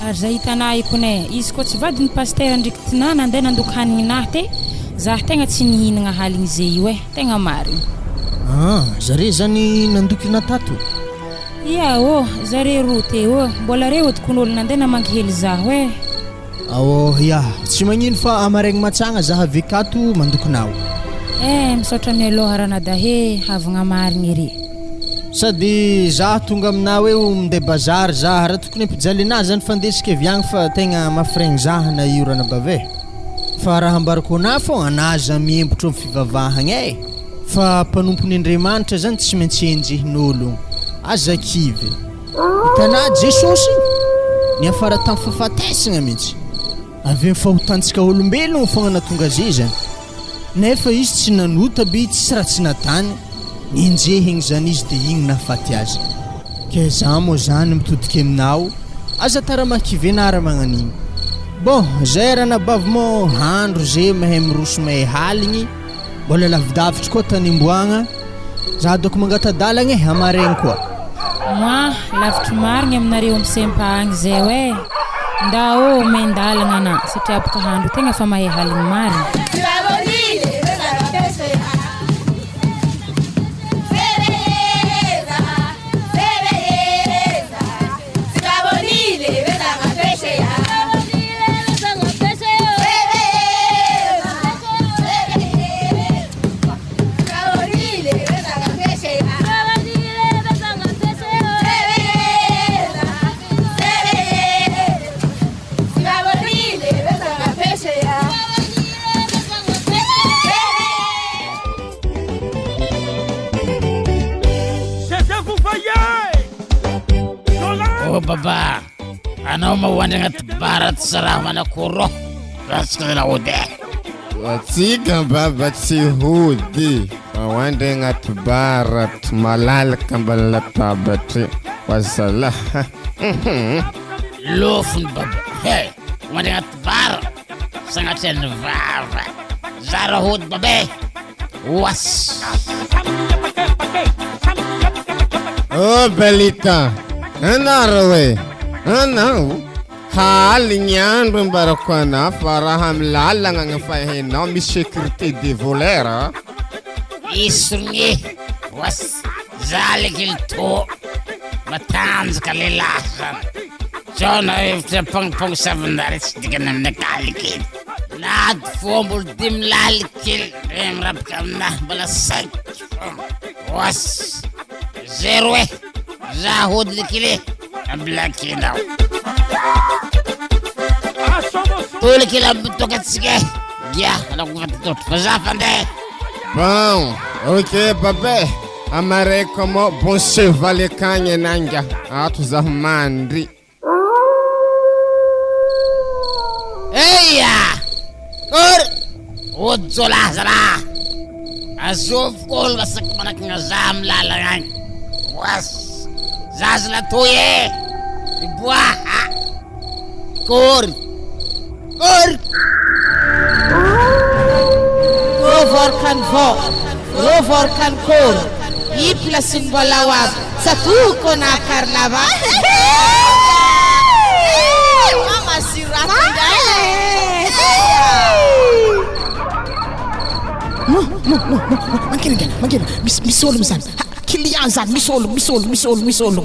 Ary za hitanah io kone, izy koa tsy vadin'i pasitera ndriky tinah nandeha nandoko hanigny nah te, zah tegna tsy nihinagna haligny ze io eh, tegna marigny. Ah, zare zany nandoky na tato? Ia ô, zare roa te ô, mbola re odikon'olo nandeha namangy hely zaho eh. Ao ia, tsy magnino fa amaregny matsagna zaha avy akato mandokinao. Eh, misaotra mialoha ranadahy eh, havagna marigny ery. Sady zaho tonga aminao eo mindeha bazary zaho, raha tokony hampijaly anahy zany fandesiko avy agny fa tegna mafiregny zaho na io ranabavy eh. Fa raha ambarako anah fô anah za miembotro am fivavahagna eh. Fa mpanompon' Andriamanitra zany tsy maintsy enjehin'ologno. Aza kivy. Hitanà Jesosy niafara tamin'ny fahafatesagna mihitsy. Avy amin'ny fahotantsika olombelogno fogna nahatonga azy zany. Nefa izy tsy nanota be, tsisy raha tsy natany. Nenjehigny zany izy de igny nahafaty azy. Ke za moa zany mitodika aminao, aza tara mahakivy anà raha magnan'igny. Bon, zay ranabavy moa handro ze mahay miroso mahay haligny. Mbola lavidavitry koa tany imboagna. Za doko mangata-dalagna e, hamaregny koa. Moi, lavitry marigny aminareo am sempa agny zay oe. Nda ô omen-dalagna ana satria boka handro tegna fa mahay haligny marigny. Oh baba, anao ma hoandry agnaty bara tsy raha manakoro raha tsy karaha hody e. Atsika baba tsy hody fa hoandry agnaty bara malalaka ambany latabatry wazalah. Lofony baba, he, hoandry agnaty bara sagnatria ny vava. Zara hody baba e. Was. Oh Belita, anaro e, anao. Haligny andro ambarako anao fa raha amy lalagna agny fa hainao misy sécurité des voleurs. Isorogny was za le kely tô matanjaka lehilahy zany. Sao na hevitra pongpongsavinareo tsy dikany aminakahy le kely. Nady fô mbolo dimy lahy le kely ndre mirapaka aminahy mbola cinq fô. Was zero e za hody le kely e amblakinao. Tô le kely ambitoka antsika e. Gia anao fa za fandeha. Bon, ok babe, amareko amao bon cheval akagny anah ato zaho mandry. Eia! Or! Ody jiolahy zalahy! Azovy ko olo asaky manakagna za amy lalagna agny. Was! Za zalahy toy e! Miboaha! Kory! Kory! Rovorkanvô, Rovorkankôry, i place mbola ho avy, tsatoko na Karlava. Non, non, non, non, mangina ngana, mangina, misy misy olo zany, client zany, misy olo, misy olo, misy olo, misy olo.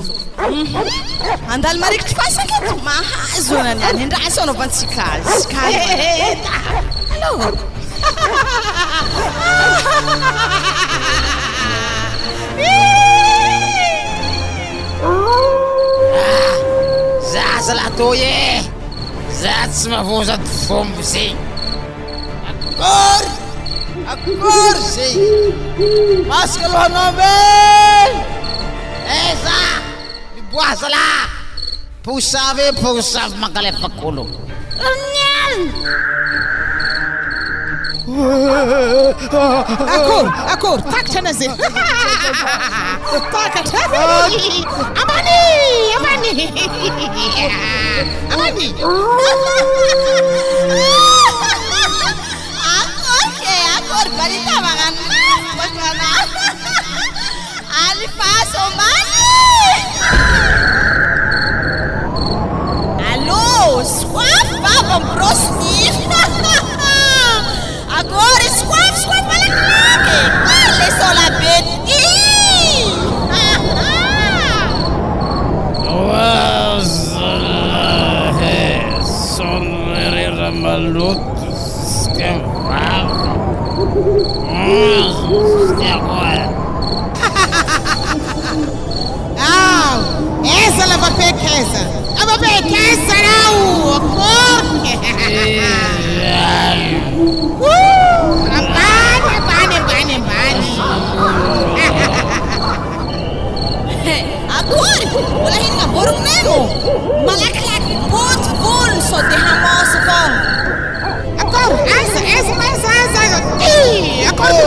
Handalo marikitry fasaka eto, mahazo ana niany, andraso anaovantsika azy. Calme. Allô. Ah, za zalahy toy e! Za tsy mavoza fombo zegny. Akory! Akory zegny! Masaka alohanao be! Aiza! Miboaha zalahy! Posavy e, posavy mankalefaka olo. Akory, akory, takatra ana zay. Takatra. Ambany, ambany. Ambany. Akory ke, akory balita magnano mafy baka anà. Alifaso ambany. Allô, soaf vava mibrosy nify. Akory soaf, soaf malakilaky. Akory le sola be ty. Wazalahy sonrera maloto sy vava. Ao, aiza lavapeky aiza? Lavapeky aiza rao? Akory. Ambany, ambany, ambany, ambany. Akory, mbola hihinana vorogno nemo. Malakilaky boto volony sao de hamosa fogna. Akory, aiza, aiza, aiza, aiza, aiza. Ih, akory.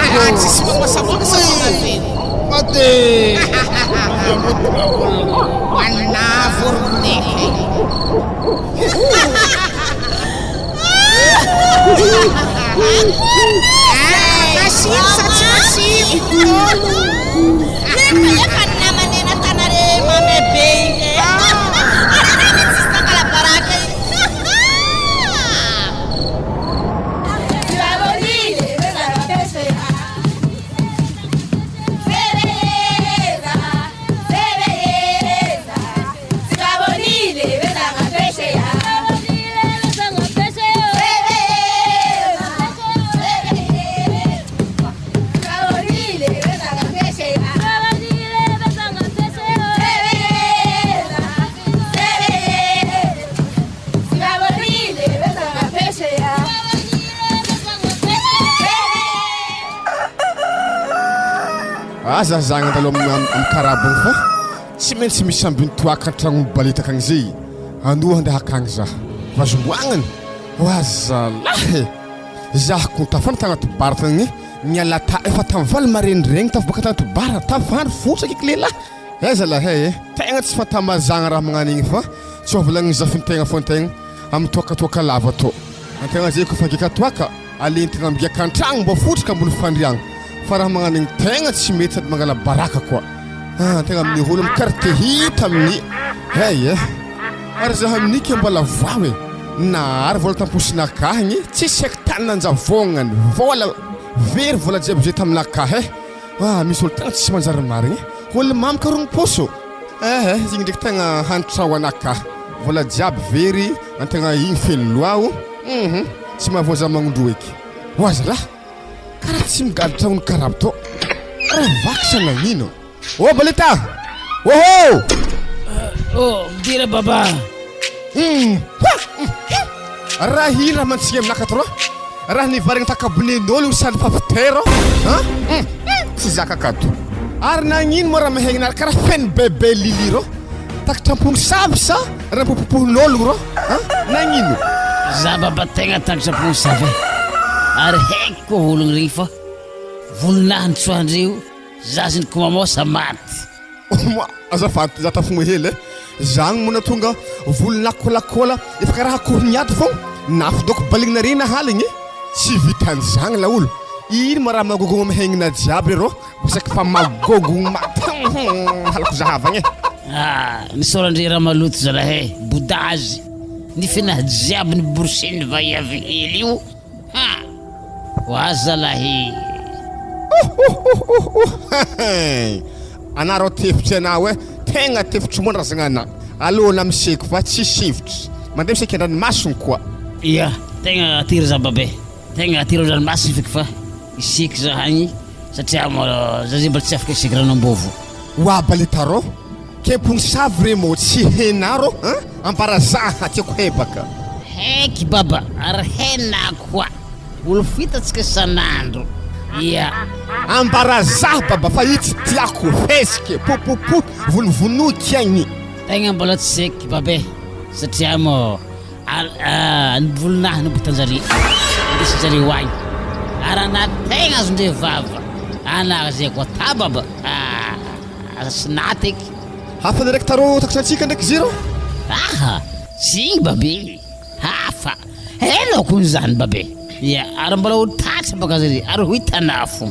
Ah, tsisy mamoasamoasa fogna ve? Mate! Hoanina vorogno Masiro sa tsy masiro? Efa efa ny namanay natanare mame be igny e. Ary anay mihitsy tsisy nangala baraka igny. Aza zagna taloha amin'ny amin'ny karabogno fa tsy maintsy misy ambiny toaka an-tragno mibaletaka agny zay. Andoha handeha hakagny za. Vazomboagnany. Oazalahy e! Zah ko tafandry tagnaty bar tagny niala ta efa tam valo marendregny tafaboaka tagnaty bar tafandry fotsy akeky lehilahy. Aiza lahy e! Tegna tsy fantamazagna raha magnano igny fa tsy ho volagniny zafintegna fô antegna amy toakatoaka lava tô. Antegna zay kofa giaka toaka alentegna migiaka antragno mbô fotrika ambony fandriagna fa raha magnano igny tegna tsy mety sady mangala baraka koa. Ah tegna amin'ny olo amy quartier hita amin'ny hey eh. Ary zah amin'io ke mbola vao e! Nahary vola tamposinakahy gny tsisy haiko tany nanjavôgnany vola. Very vola jiaby zay taminakahy eh. Ah, misy olo tegna tsy manjary marigny eh. Olo mamy ka rogny pôsy ô. Eh eh, igny ndraiky tegna hanitra ho anakahy. Vola jiaby very, antegna igny feno loha o. Hum, tsy mahavoa za magnondro eky. Oa zalahy, karaha tsy migadra hono karabo tô. Raha vaky sa nagnino? Oh Balita! Oho! Oh, midira baba. Hmm. Raha hira raha mantsika aminaka ato raha. Raha nivarigna takabonen'olo sady fafitero. Ha? Hmm. Tsy zakaka ato. Ary nagnino moa raha mahegnina karaha feno bebe lili rô? Takatrampono savy sa raha popopohin'olo rô? Ha? Nagnino? Za baba tegna takatrampono savy. Ary haiko koa ologno regny fa volonahiny tsoahandreo. Zaza ny komamosa maty. Omo azafady za tafogno hely eh. Zagny moa natonga volo nakolakola efa karaha akoho niady fô nafidoko baligna rena haligny eh. Tsy vitan'zagny laolo ino ma raha magogogno am hegnina jiaby reo saky fa magogogno maty halako zahavagna eh. Ah, misaora ndre ramaloto zalahy eh, bodazy, nifinahy jiaby ny borosiny vaiavy hely io. Ha! Ho azy zalahy! Ohohohohoho! Anareo tefitry anao eh! Tegna tefitry moa razagna anah. Aleo anah miseky fa tsisy hevitry. Mandeha miseky an-dranomasina koa. Ia, tegna aty ry zababe. Tegna aty ry ranomasina feky fa hiseky zah agny satria za zay mbola tsy afaka hiseky rano ambovo. Oa balitaro, kempogny savy re mô tsy hena rô an! Ambara zah tiako hebaka. Heky baba ary hena koa. Olo fitatsika isan'andro ia. Ambara zah baba fa io tsy tiako fesiky popopo vonovonoky agny. Tegna mbola tsy heky babe satria mô ny volonahiny botanjare indesinjareo agny ary ana tegna azondre vava ana zay koa ta baba ah sy naty eky. Hafa ndraiky tarô takatrantsika ndraiky zero. Aha! Tsy igny babe, hafa! Hainao kony zany babe. Ia, ary mbola ho tatra baka zare, ary ho hitanà fo.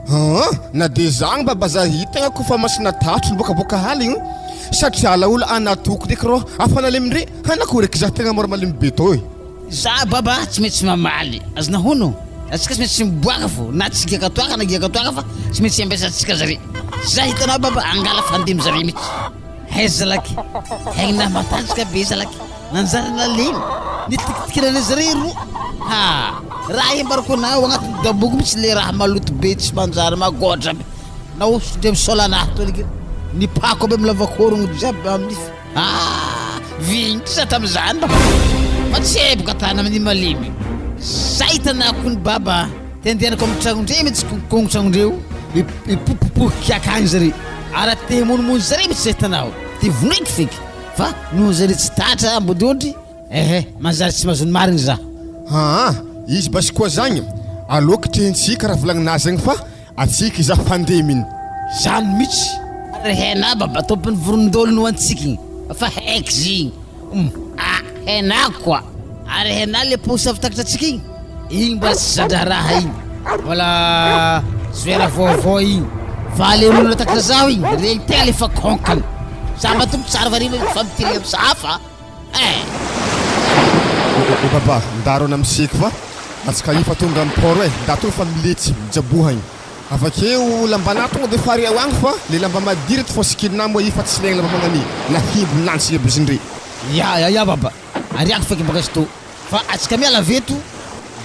Aa, na de zagny baba za hitagna ko fa masina tatro niboakaboaka aligny satria laolo anatoko ndraiky rô afa nalemy ndre hanako reky za tegna mora malemy be tô e. Za baba tsy maintsy mamaly, azonao hono? Atsika tsy maintsy miboaka fo, na tsy giaka toaka na giaka toaka fa tsy maintsy ampiasantsika zare. Za hitanao baba angala fandemy zare mihitsy. Aiza zalaky, haigna matanjaka be zalaky, nanjary nalemy, nitikitikirana zare ro. Ha, raha ambarako anao agnatin'ny daboko mihitsy le raha maloto be tsy manjary magôdra be. Nahoso-ndreo misaola anahy to nge, nipako aby amin'ny lavak'orogno jiaby amin'ny. Ah! Vignitra tamin'izany mba fa tsy eboka tany amin'ny malemy. Zay hitanako ny baba te andehanako amin'ny tragnondreo mihitsy kongo tragnondreo mipopopoky akagny zare ary te hamonomono zare mihitsy zay hitanao te vonoiko feky fa noho zare tsy tatra ambodiondry ehe manjary tsy mahazo ny marigny za. Aa izy basy koa zagny aleo kitrehintsika raha volagninazy agny fa Atsika iza fandeminy. Zany mitsy. Ry hena baba tompony vorondolo no antsika igny fa haiko izy igny hum ah hena koa ary hena le posy avy takatra antsika igny igny mbola tsy za-draharaha igny mbola zoera vaovao igny fa le olona takatra zaho igny regny tegna le fa kaonkany za mba tompo tsara fa regny mifampitily amy sahafa eh. O baba, ndaro ana miseky fa atsika io fa tonga am port e, nda tonga fa miletsy mijaboha agny. Avakeo lambanà tonga de fa ariao agny fa le lamba madiry eto fô sikinà moa io fa tsy ilaigna lamba magnani na himbo lantsy aby izy ndre. Ya ya ya baba, ariako feky baka izy tô fa atsika miala avy eto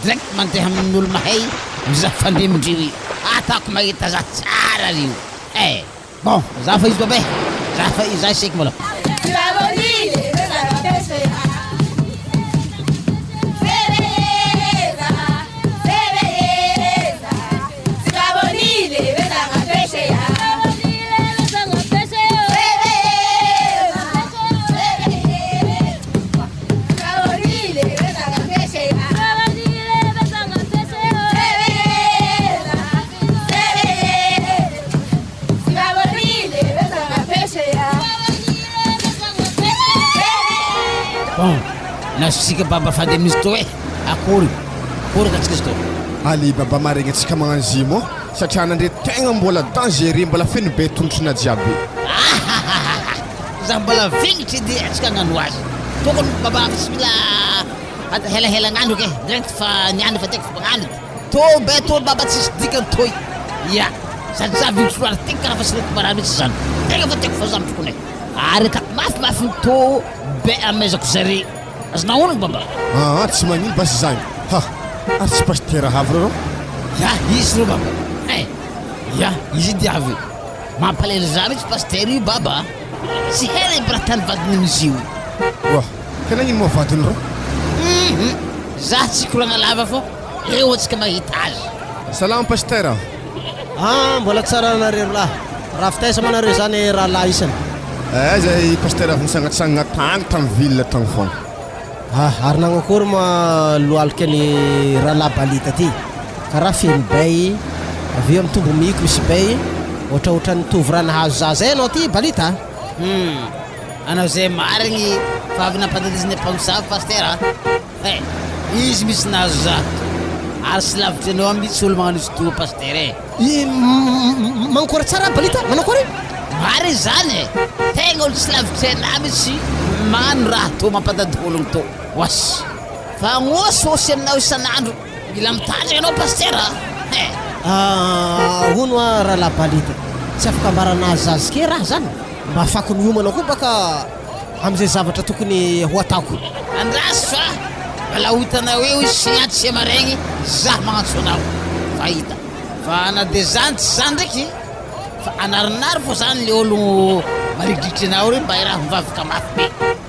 direct mandeha amin'olo mahay mizaha fandemindreo io, atako mahita za tsara reo eh. Bon, za fa izy baba eh, za fa izy, za isaiky mbola. Bon, nasisika baba fady amin'izy tô eh, akory, akory ka tsika izy tô. Ali baba maregny antsika magnano zimo satria anandre tegna mbola dangereux mbola feno be tongotrona jiaby. Ahahaha za mbola vignitry edy antsika hagnano azy. Tokony baba tsy mila helahela agnandro ke, direct fa niany fa tiako fa magnano edy. Tô be tô baba tsisy dikany toy. Ya, sady za vitsy loatra tiako karaha fa tsy nety marary mihitsy zany. Tegna fa tiako fa za mitokona e. Ary ataoko mafimafy ny tô be amezako zare. Azonao onogno baba? Aa tsy magnino basy zany. Ha! Ary tsy pasitera avy reo? Ya, izy reo baba. Hein! Ya, izy io dia avy. Mampalahelo za mihitsy pasitera io baba a. Tsy hela i Bratany vadiny amin'izy io. Oa! Ka nagnino moa vadiny reo? Hum! Za tsy hikoragna lava fô eo antsika mahita azy. Salama Pasitera. Ah mbola tsara nareo rolahy. Raha avy taiza ma nareo zany rahalahy isany? Eh zay Pasitera avy nitsangatsangana tagny tam ville tagny fogna. Ah ary nagnakory ma lohalika ny rahalahy Balita ty? Karaha feno bay, avy eo am tombo mihiko misy bay, ohatraohatran'ny mitovy raha nahazo za zay anao ty Balita a! Hum anao zay marigny fa avy nampandanizin'ny mpamosavy Pasitera a! Eh! Izy mitsy nahazo zato ary tsy lavitry anao mitsy olo magnano izy toa Pasitera e! I mankory tsara Balita, manakory? Marigny zany e! Tegna olo tsy lavitry anah mitsy magnano raha tô mampandady ologno tô! Oas! Fa agnosy aminao isan'andro mila mitandrigny anao Pasitera a! Eh! Ah, hono hoa rahalahy Balita, tsy afaka ambarana azy ke raha zany? Mba afako miomana koa baka amin'izay zavatra tokony ho ataoko. Andraso fa mbola ho hitanao eo izy sy atsy sy amaregny zah magnantso anao fa hita fa na de zany tsy zany ndraiky fa anarinary fô zany le olo marigidrigitry anao reo mba iraha mivavaka mafy be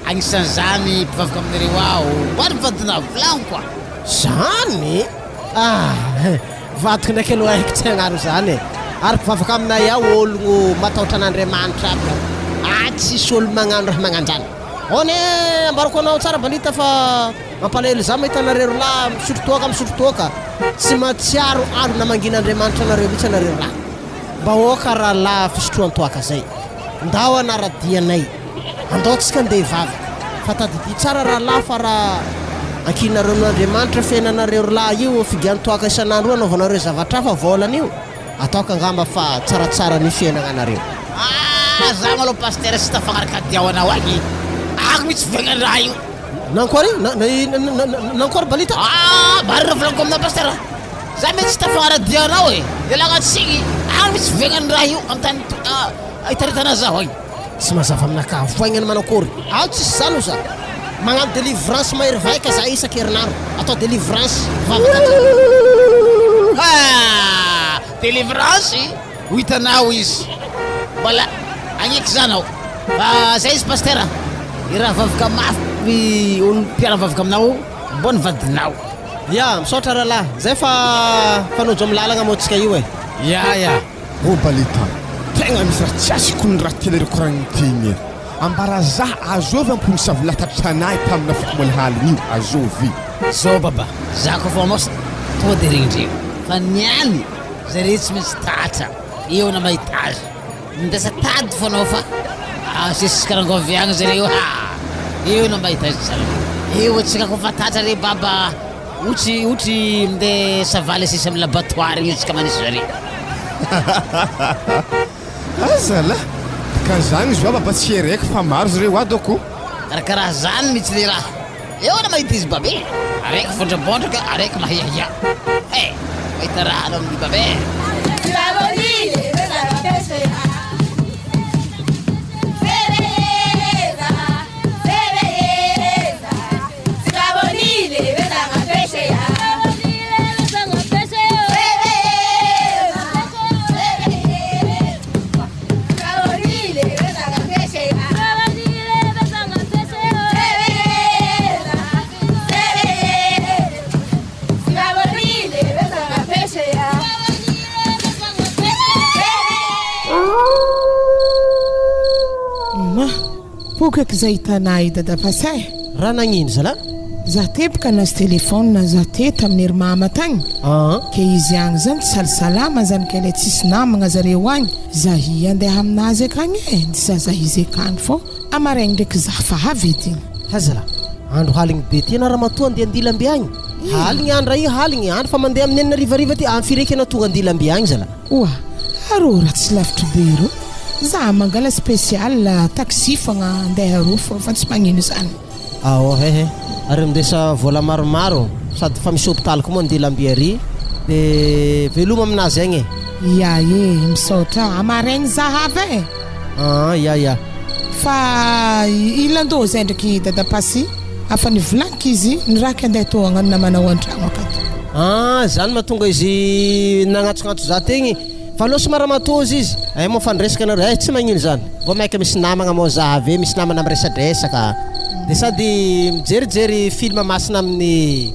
agnisan'izany mpivavaka aminareo ao mba ny vadinao volagno koa. Zany? Ah! Vadiko ndraiky aloha haiko tsy hagnano zany e! Ary mpivavaka aminay ao ologno matahotra an'Andriamanitra aby ao. Ah tsisy olo magnano raha magnanjany. Ao anie ambarako anao tsara Balita fa mampalahelo za mahita anareo roalahy misotro toaka misotro toaka. Tsy mahatsiaro andro namangian'Andriamanitra anareo mihitsy anareo roalahy. Mba aoka rahalahy fisotroan-toaka zay. Ndao hanara-dia anay. Andao tsika ndeha hivavaka. Fa tadidio tsara rahalahy fa raha ankininareo amin'Andriamanitra fiainanareo rolahy io figian-toaka isan'andro io anaovanareo zavatra hafa volan io, ataoko angamba fa tsaratsara ny fiainagnanareo. Ah za malou pasteur tsy tafagnaraka diao anao agny agny mitsy voagnany raha io. Nankory? Nankory Balita? Ah marina volaniko aminao pasteur za mety tsy tafagnara-dia anao e, ialagna tsigny agny mitsy voagnany raha io am tany itaritana zaho agny. Tsy mazava aminakahy voaingana manakory aho tsisy zany oza magnano delivrance mahery vaika za isan-kerinandro atao delivrance vavaka aty. Haa delivrance ho hitanao izy mbola agneky zany aho fa zay izy pasitera i raha vavaka mafy olo mpiara mivavaka aminao mbô ny vadinao. Ya misaotra rahalahy zay fa fanojo am lalagna moa tsika io e. Ya ya. Oh Balita, tegna misy raha tsy azoko ny raha tianareo koragniny tegny e. Ambara zah azovy ampony savilatatra anahy tamina foko haligny io, azovy. Zao baba, za koa fa maosa tonga de regndreo fa niany zare tsy maintsy tratra eo na mahita azy. Mindesa tady fô anao fa asesisika rangôvy agny zareo ha! Eo na mahita azy tsara. Eo atsika koa fa tratra re baba. Otry otry mnde savaly asisa am laboratoire igny tsika manisy zare. Aza lah! Ka zany izy oa ba tsy ereko fa maro zareo ato ko. Karakaraha zany mitsy le raha. Eo ana mahita izy babe. Araiky vondrabondraka araiky mahiahia. He! Mahita raha anao amin'ny babe. Ma, Pokaky zay hitanà i Dadapasa e! Raha nagnino zalah? Za teboka nazo téléphone za te tamin'ny ry mama tagny Aa. ke izy agny zany tsy salisalama zany ke le tsisy namagna zareo agny za hi andeha aminazy akagny e za za izy akagny fô amaraigny ndraiky za fa avy edy igny. Hay zalah, andro haligny be ty ana ramatoa andeha andilamby agny, haligny andra io haligny, andro fa mandeha amin'ny enina harivariva ty, amin'ny firy eky anao tonga andilamby agny zalah? Oa, arô raha tsy lavitry be rô, za mangala spécial taxi fogna andeha arô fô fa tsy magnino zany. Ao hehe, ary mindesa vola maromaro, sady fa misy hopitaly koa moa andilamby ary. De veloma aminazy agny e. Ia e, misaotra. Amaraigny zahava e. Aa ia ia. Fa i Lando zay ndraiky dada Pasy afa nivolanika izy niraky andeha tô hagnano namanao antragno akato. Aa zany mahatonga izy nagnantsognantso za tegny fa aleo somary matozy izy, ay moa fandresaka nareo eh tsy magnino zany, vao maika misy namagna moa za avy eo misy namana miresadresaka de sady mijerijery film masina amin'ny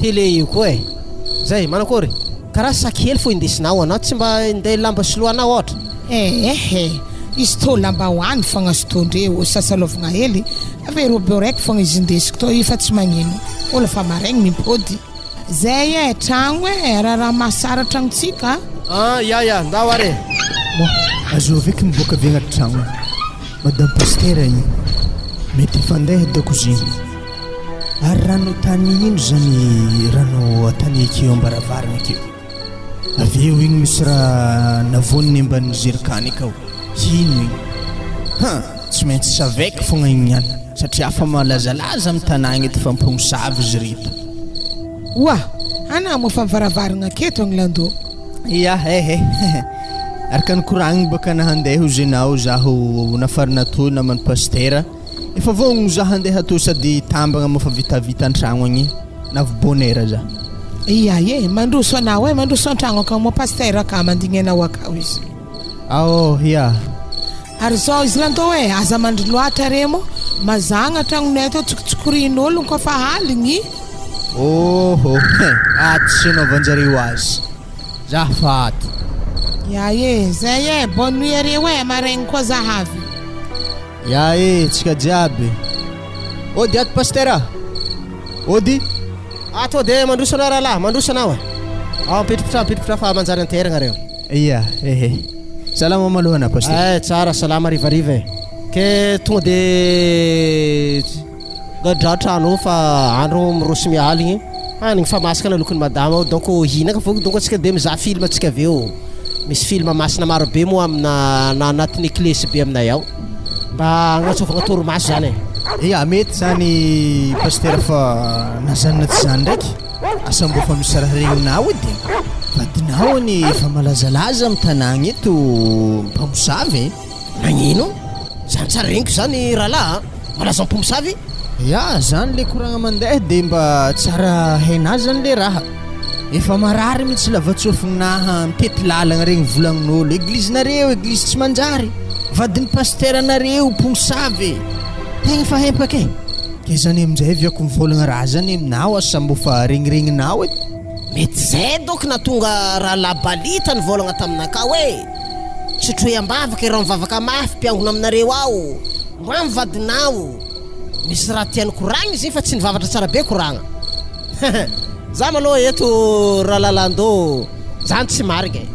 tele io koa e! Zay, manakôry? Karaha sac hely fô indesinao anao tsy mba hinday lamba soloanao ôhatra? Eeh e! Izy tô lambahoany fogna sy tô ndre ô sasalaovagna hely ave robe raiky fogna izy indesiko tô io fa tsy magnino olo fa maraigny mimpody. Zay e! Tragno e! Raharaha mahasara tragnontsika a! Ah ya ya, ndao ary e! Moa azovy eky miboaka avy agnaty tragno Madame Pasitera igny. Mety efa andeha dakoziny. Ary rano tany ino zany rano atany akeo ambaravarana akeo? Avy eo igny misy raha navoniny ambanin'ny zerikany akao. Ino igny? Ha! Tsy maintsy saveko fogna igny niany satria afa malazalaza amin'ny tanàgna eto fa mpomosavy izy reto. Oa! Anà moa fa mivaravaragna aketo agny Lando. Ia eh eh. Araka ny koragniny baka nahandeha hozy enao zaho nafarana toy naman'i Pasitera. Efa vognogno za handeha atoy sady tambagna moa fa vitavita antragno agny navy bonne heure za. Ia e, mandroso anao e, mandroso antragno akao moa Pasitera ka mandigny anao akao izy. Ao ia. Ary zao izy Lando e, aza mandry loatra re moa, mazagna tragnonay ato tsikotsikorin'ologno koa fa aligny. Ohoh he, ato tsy anaovanjareo azy, za fa ato. Ia e, zay e, bonne nuit areo e, maraigny koa za avy. Ya e, tsika jiaby. Ody ato Pasteur a! Ody! Ato ody e, mandroso anao rahalahy, mandroso anao e. Ao ampitripitraha, ampitripitraha fa manjary anteragna reo. Ia, ehe. Salama maloha anà Pasteur. Eh, tsara, salama harivariva e. Ke tonga de gadrao trano ao fa andro miroso mialigny. Hanigny fa masaka nalokin'i madama ao donc hihinaka fô donc antsika de mizaha film antsika avy eo. Misy film masina maro be moa amina na anatin'ny eklesy be aminay ao. Mba agnantsovagna torimaso zany e. Ya mety zany Pasitera fa na zany na tsy zany ndraiky asa mbô fa misy raha regninao edy e. Vadinao anie efa malazalaza am tanagna eto mpamosavy e. Nagnino? Zany tsara regniko zany rahalahy a! Malaza mpomosavy? Ya, zany le koragna mandeha de mba tsara hainà zany le raha. Efa marary mintsy lavatsôfigninaha mitety lalagna regny volagnin'ôlo, eglizinareo eglizy tsy manjary, vadin'ny pasiteranareo mpomosavy e! Tegna fa hempaka e! Ke zany aminjay aviako mivôlagna raha zany aminao asa mbô fa regniregninao e! Mety zay dônko nahatonga rahalahy Balita nivôlagna taminakahy hoe. Sotroy am-bavaka ireo mivavaka mafy mpiangona aminareo ao. Mamo vadinao. Misy raha tiany koragna izy fa tsy nivavatra tsara be koragna. Za maloha eto Ralalando zany tsy marigna e.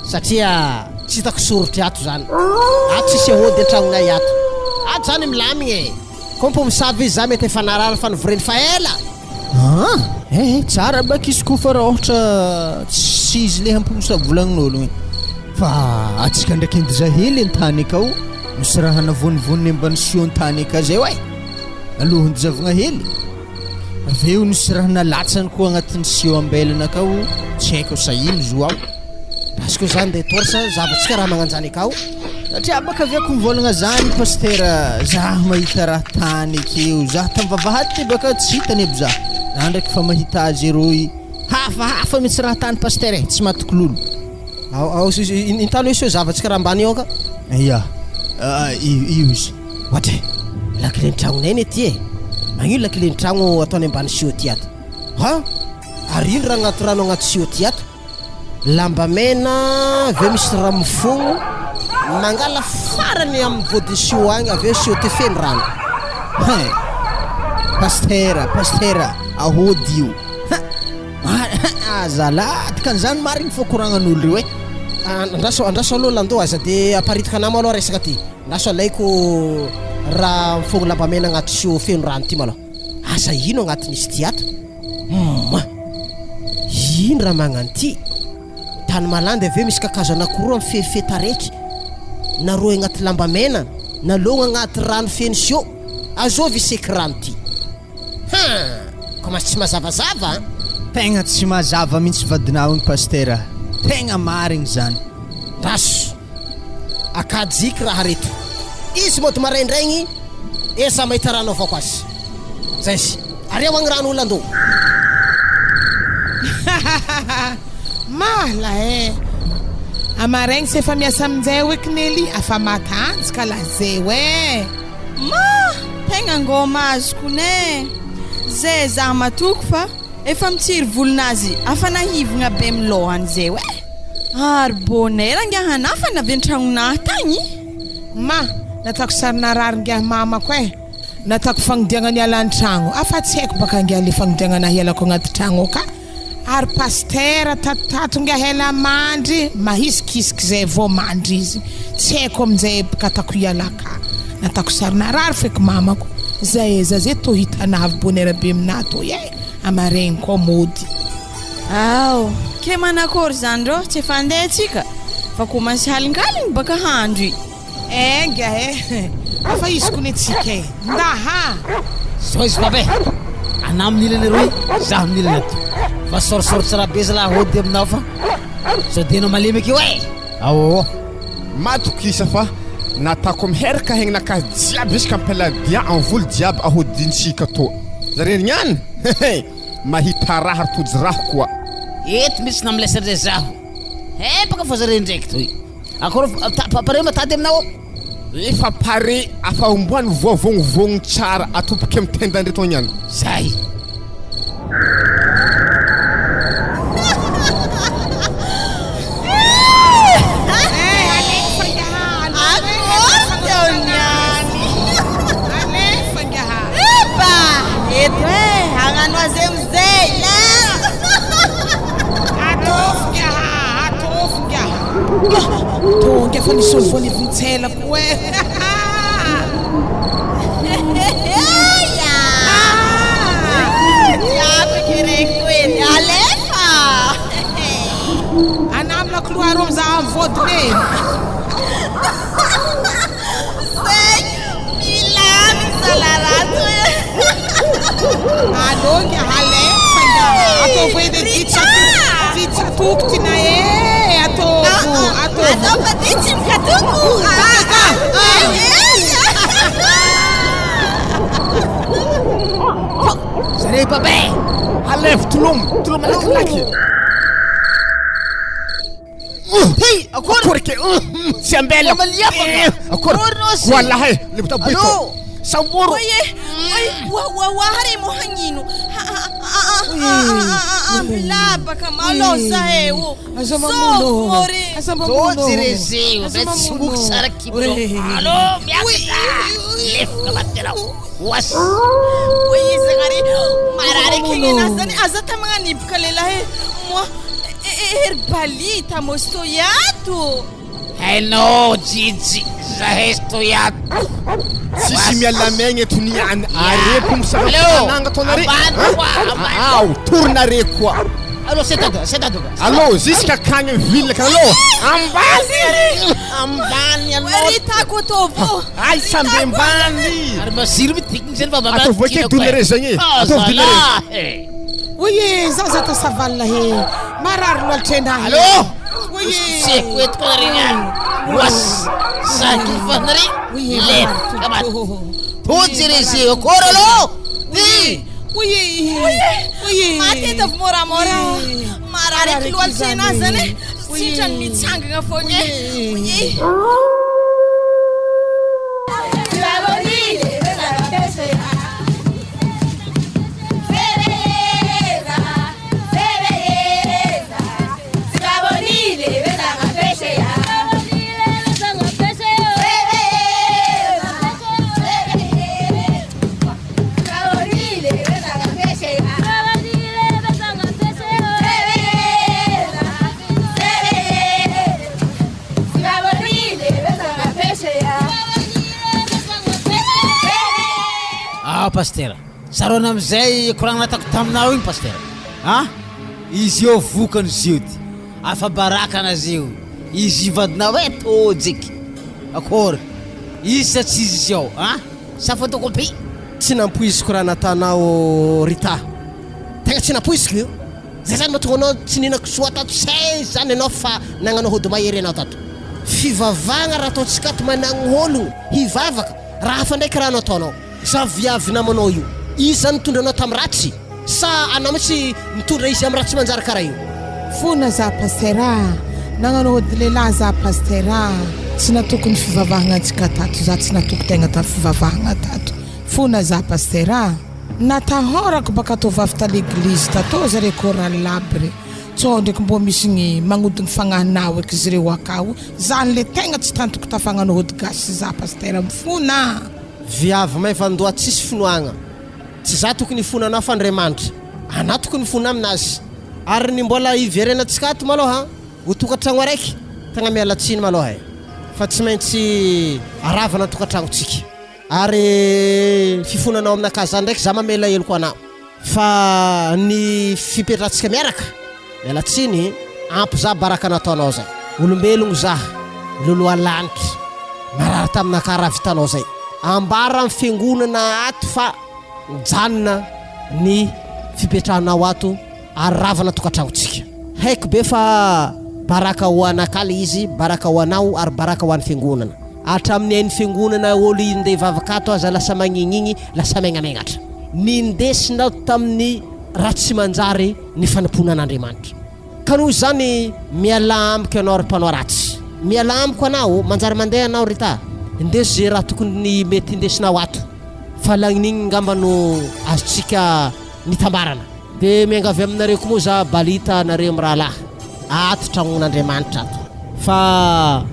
Satria tsy hitako sorotry ato zany. Ato tsisy aody an-tragnonay ato. Ato zany milamigna e. Ko mpomosavy izy za mety efa narary fa novoreny fa ela. Aa! Eh eh, tsara baka izy koa fa raha ôhatra tsy izy le hampomosavy volagnin'ôlogno e. Fa antsika ndraiky andiza hely an-tany akao, misy raha navonivoniny ambany siô an-tany aka zay oay, aloha andizavagna hely. Avy eo nisy raha nalatsany koa agnatin'ny siô ambelana akao, tsy haiko asa ino zo ao. Parce que za ndeha torse zavatsika raha magnanjany akao. Satria baka avy ako mivolagna zany pastera zah mahita raha tany akeo zah tam vavahady ty baka tsy hitany aby zah zah ndraiky fa mahita azy eroy hafahafa mitsy raha tany pastera e tsy matoky lolo. Ao ao intano izy zavatsika raha ambany io ka. Ya io io izy. Ohatra e, lakile ny tragnonay ne ty e, magnino lakile ny tragno ataony ambany siô ty ato? Ha? Ary ino raha agnaty rano agnaty siô ty ato? Lamba mena avy eo misy rano mifono mangala farany amin'ny voadin'ny siô agny avy eo siô ty feno rano. Hein! Pastera, pastera, ahody io. Hein! Aza dikan'izany marigny fô koragnan'olo reo e. Andraso, andraso aloha Lando, aza de aparitaka anah malôha resaka ty. Andraso alaiko raha mifono lamba mena agnaty siô feno rano ty malôha. Asa ino agnatin'izy ty ato? Humm! Ino raha magnano ty? Tany malandy avy eo misy kakazo anakiroa mifefifehy tareky, narohy agnaty lamba mena, nalogno agnaty rano feno siô. Azovy iseky rano ty? Haa! Commence tsy mazavazava an! Tegna tsy mazava mintsy vadinao igny Pasitera, tegna marigny zany. Dash. Akajiky raha reto. Izy mody maraindraigny esa mahita rano avao azy. Zay izy. Ary ao agny rano olona ando. Mahala eh! Amaraigny sy efa miasa aminjay oe Knelly afa matanjaka lazeo eh! Ma! Tegna ngôma azoko ne! Zay zah matoky fa efa mitsiry volonazy afa nahivagna be am lôhany zay oe! Ary bonheur angaha nafana avy an-tragnonah tagny? Ma! Nataoko sary narary ngiahy mamako eh! Nataoko fagnodiagna niala an-tragno, afa tsy haiko baka ngiahy le fagnodiagna hialako agnaty tragno ao ka! Ary pasitera tatotato ngiahy ela mandry, mahisikisiky zay vao mandry izy, tsy haiko aminjay bka atako hiala ka! Natako sary narary feky mamako, zay e, za ze tô hitanah avy bonheur be aminah tô eh! Amaregny koa mody. Ao, ke manakôry zany rô, tsy efa andeha tsika? Fa komansy halinkaligny baka handro i. Enga eh! Fa izy kony tsika eh! Ndaha! Zao izy baba eh! Anah amin'ny ilany aroy, zaho amin'ny ilany ato. Fa sôrisôry tsara be zalahy hody aminao fa sao dia enao malemy akeo eh! Aôô! Matokisa fa natako miherika hegnanakahy jiaby jusqu'à Ampeladia en voly jiaby ahodintsika tô. Zare niany? Hehe! Mahita raha ry tojo raha koa. Eto misy namlesa ndray zaho. Hempaka fa zare ndraiky toy. Akory fa pare matady aminao ao. Efa pare afa omboany voavognovogno tsara atoboky am tendandre togny any. Zay. Eto e, hagnano azy amizay lera. Ataovy ngiaha, ataovy ngiaha. Tonga efa nisy olo voanivon-tselako e. Alefa. Anamo lakoloa arô mizaha amin'ny vodiny e. Zay, milamigny zalahy raha toy e. Alô ngiaha alefa ngiaha. Ataovy edy e, ty tsy atoko, ty tsy atoko ty na e. Ataovo, ataovo. Atao fa ty tsy mikatoko. Zare baba e! Alefa tolomy, tolomy malakilaky. Hey, akory! Akory ke, tsy ambela. Mamaliafaka. Akory. Akory nosy. Walahy, le botabito. Allô? Samboro. Oye, oye, wa wa wa hare mo hagnino. Ambilabaka maloza e o. Aza mamono. Sôfo Aza mamono. Tojo rezeo, Aza zay tsy mamono. moky tsara kibonao. Oe. Allô, miakatra! Lefaka maty anao. Oas. Oye zagnahary marary akegny anazy zany aza tamagnaniboka lehilahy e. Moi hery balita mosto iato. Hainao Jijy, zahay sto iato. Tsisy miala maigny eto niany. Areko misaraka Allô? tanàgna ataonare. Ambany koa, ambany. Ao, torinare koa. Allô, c'est dado, c'est dado. Allô, jusqu'à akagny ville ka allô. Ambany. Ambany allô. Ritako ataovo. Ay samby ambany. Ary masiro mitikiny zany fa mba Ataovy ake donere zagny e. Ataovy donere. Oye, zaza atao savalina he. Marary loatra enahy. Allô? Oye. Seko eto koa nare niany. Oas. Saky fa nare. Oye, Lefaka maty. marary. Tojo rezeo, akory allô? Ty. Oye. Oye. Maty eto avy moramora. Marary Marary loatra anazy zany e. Oye. Sitrany mitsangana fogna e. Oye. Ah pasitera, tsaroana amizay koragna nataoko taminao igny pasitera. Ah, izy io vokany izy io ty, afa-baraka anazy io, izy io vadinao e tojiky. Akory, izy sa tsy izy izy ao, ah? Sa photocopie? Tsy nampoiziko raha natanao Rita. Tegna tsy nampoiziko io. Zay zany mahatonga anao tsy nihina kisoa tato seize zany ianao fa nagnano hody mahery ianao tato. Fivavahagna raha ataontsika ato managno ologno hivavaka raha hafa ndraiky raha nataonao. Za viavy namanao io izy zany nitondra anao tam ratsy sa anao mitsy nitondra izy am raha tsy manjary kara io. Fona za pasteur a! Nagnano ody lehilahy za pasteur a! Tsy natoky ny fivavahagna antsika tato za tsy natoky tegna tam fivavahagna tato fona za pasteur a! Natahorako baka tô vavy ta leglizy tatô zare chorale aby re tsô ndreky mbô misy gny magnodigny fagnahinao eky zreo akao zany le tegna tsy tantiko tafagnano ody gasy za pasteur mifona a! Viavy maivandoha tsisy finoagna. Tsy za tokony hifona anao fa Andriamanitra. Anao tokony hifona aminazy. Ary ny mbola hiverenantsika ato malôha ho tokantragno araiky, tegna miala tsiny malôha e. Fa tsy maintsy aravana ny tokantragnontsika. Ary fifonanao aminakahy zany ndraiky za mamela heloko anao. Fa ny fipetrahantsika miaraka, miala tsiny, ampy za baraka nataonao zay. Olombelogno za, loloha lanitra, narary taminakahy raha vitanao zay. Ambara am fiangonana ato fa mijanona ny fipetrahanao ato ary ravana tokantragnontsika. Haiko be fa baraka ho anakahy le izy, baraka ho anao ary baraka ho an'ny fiangonana. Hatramin'ny ain'ny fiangonana olo hindeha hivavaka ato aza lasa magnignigny, lasa megnamegnatra. Nindesinao tamin'ny raha tsy manjary ny fanompoana an'Andriamanitra. Ka noho izany, mialà amiko ianao ry mpanao ratsy. Mialà amiko anao, manjary mandeha anao Rita. Indeso ze raha tokony mety hindesinao ato. Fa lagnigny ngamba no azontsika nitambarana. Dia miangavy aminareo koa moa za balita nareo mirahalahy ato tragnon'Andriamanitra ato fa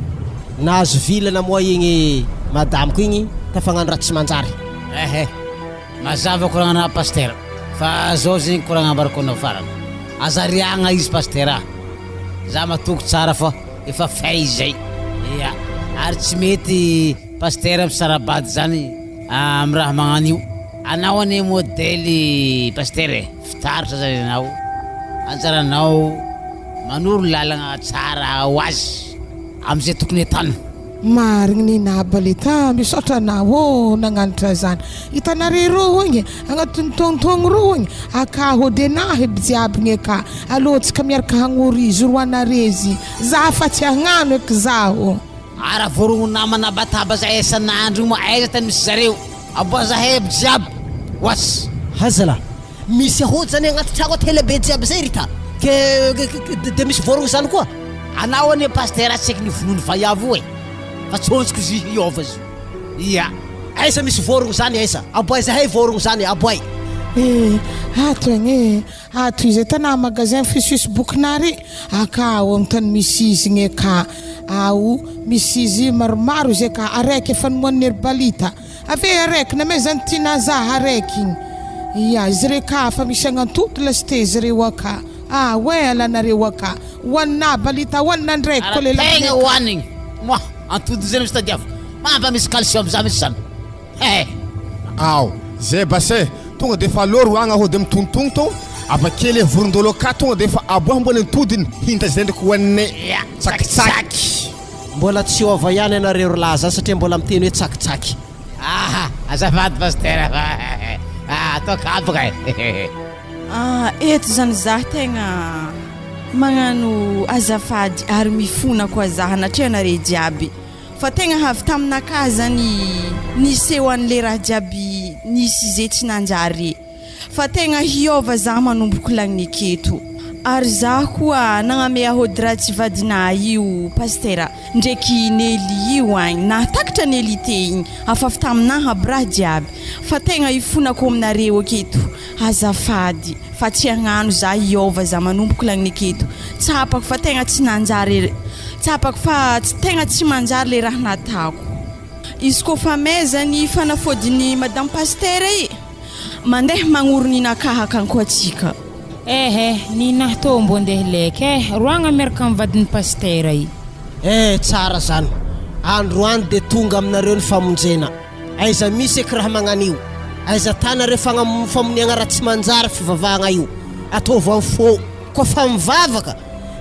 nahazo vilana moa igny madamiko igny tafagnano raha tsy manjary. Ehe, mazava koragnanao Pasitera, fa zao zegny koragna ambarako anao farany, aza ariagna izy Pasitera a, za matoky tsara fa efa fait izy zay, ya, ary tsy mety Pasitera misara-bady zany am raha magnano io. Anao anie modely Pasitera e, fitaratra zany ianao, anjaranao manoro lalagna tsara ho azy amizay tokony ataony. Marigny ny Baleta, misaotra anao ô nagnanatra zany. Hitanareo rô hoigny, agnatin'ny taogntaogno rô hoigny, aka hôdenahy aby jiaby gny aka, alô tsika miaraka hagnory izy ro anarezy, za fa tsy hagnano eky zaho. Ara vorogno namana bataba zay isan'andro io moa aiza tany misy zareo? Aboa zahay aby jiaby was. Hazala, misy ahody zany agnaty tragno ato ela be jiaby zay ry ta? Ke de misy vorogno zany koa? Anao anie pasitera tsy aiky ny vonoiny vaiavy io e! Fa tsy hontsiko izy hiova izy io. Ia. Aiza misy vorogno zany aiza? Aboay zahay vorogno zany aboay. Eh, ato agny e, ato izy e, tanà magasin fisuisy bokinary aka ao amin'ny tany misy izy igny aka ao misy izy maromaro izy aka araiky efa nomoan'ny herbalita Avy e araiky namezan'i Tina za araiky igny ia izy re ka fa misy agnantody lasite izy reo aka ah ouais alanareo aka hoanina balita hoanina ndraiky Ara ko le tegna lakile ka. hoanigny moa antody zay misy tadiaviko mampa misy calcium za misy zany eh. Ao zay base tonga de efa aleo roagna hody mitontogno tô avake le vorondolo aka tonga de efa aboahy mbola ny todiny hinta zay ndraiky hoanine Ya tsakitsaky. Mbola tsy hiova ihany ianareo ry lahy zany satria mbola miteny hoe tsakitsaky. Aha, azafady Pasitera fa atao kapoka e. Ah, eto zany zah tegna magnano azafady ary mifona koa zah anatrehanare jiaby fa tegna avy taminakahy zany niseho anle raha jiaby nisy ze tsy nanjary. Fa tegna hiova zah manomboko lagniky eto. Ary zah koa nagname ahody ratsy vadinah io pastera ndreky Nelly io agny nahatakatra Nelly te igny afafy taminah aby raha jiaby fa tegna ifonako aminareo aketo azafady fa tsy hagnano zah hiova zah manomboko lagniky eto tsapako fa tegna tsy nanjary tsapako fa tsy tegna tsy manjary le raha natako izy kofa meza ny fanafodiny madame pastera i. Mandeha magnorin'inakaha kanko atsika. Ehe, ninahy tô mbô ndeha leky eh, roagna miaraka am vadin'i pasitera i. Eh tsara zany. Androany dia tonga aminareo ny famonjena. Aiza misy eky raha magnanio. Aiza tany are fagnam famoniagna raha tsy manjary fivavahagna io. Ataovo am fo. Koa fa mivavaka,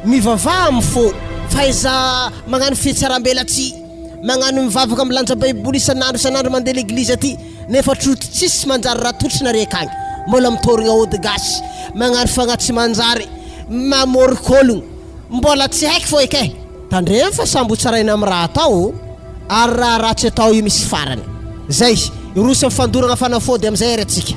mivavaha am fo. Fa aiza magnano fihetsaram-belatsihy. Magnano mivavaka milanja baiboly isan'andro isan'andro mandeha leglizy aty. Nefa troty tsisy manjary raha totry nare akagny mbola mitorigna ody gasy magnano fagnahy tsy manjary. Mamorik'ologno. Mbola tsy haiko fô eky e. Tandremo fa samby ho tsaraina amin'ny raha atao ary raha ratsy atao io misy farany. Zay, hiroso amin'ny fandoragna fanafody amin'izay ary atsika.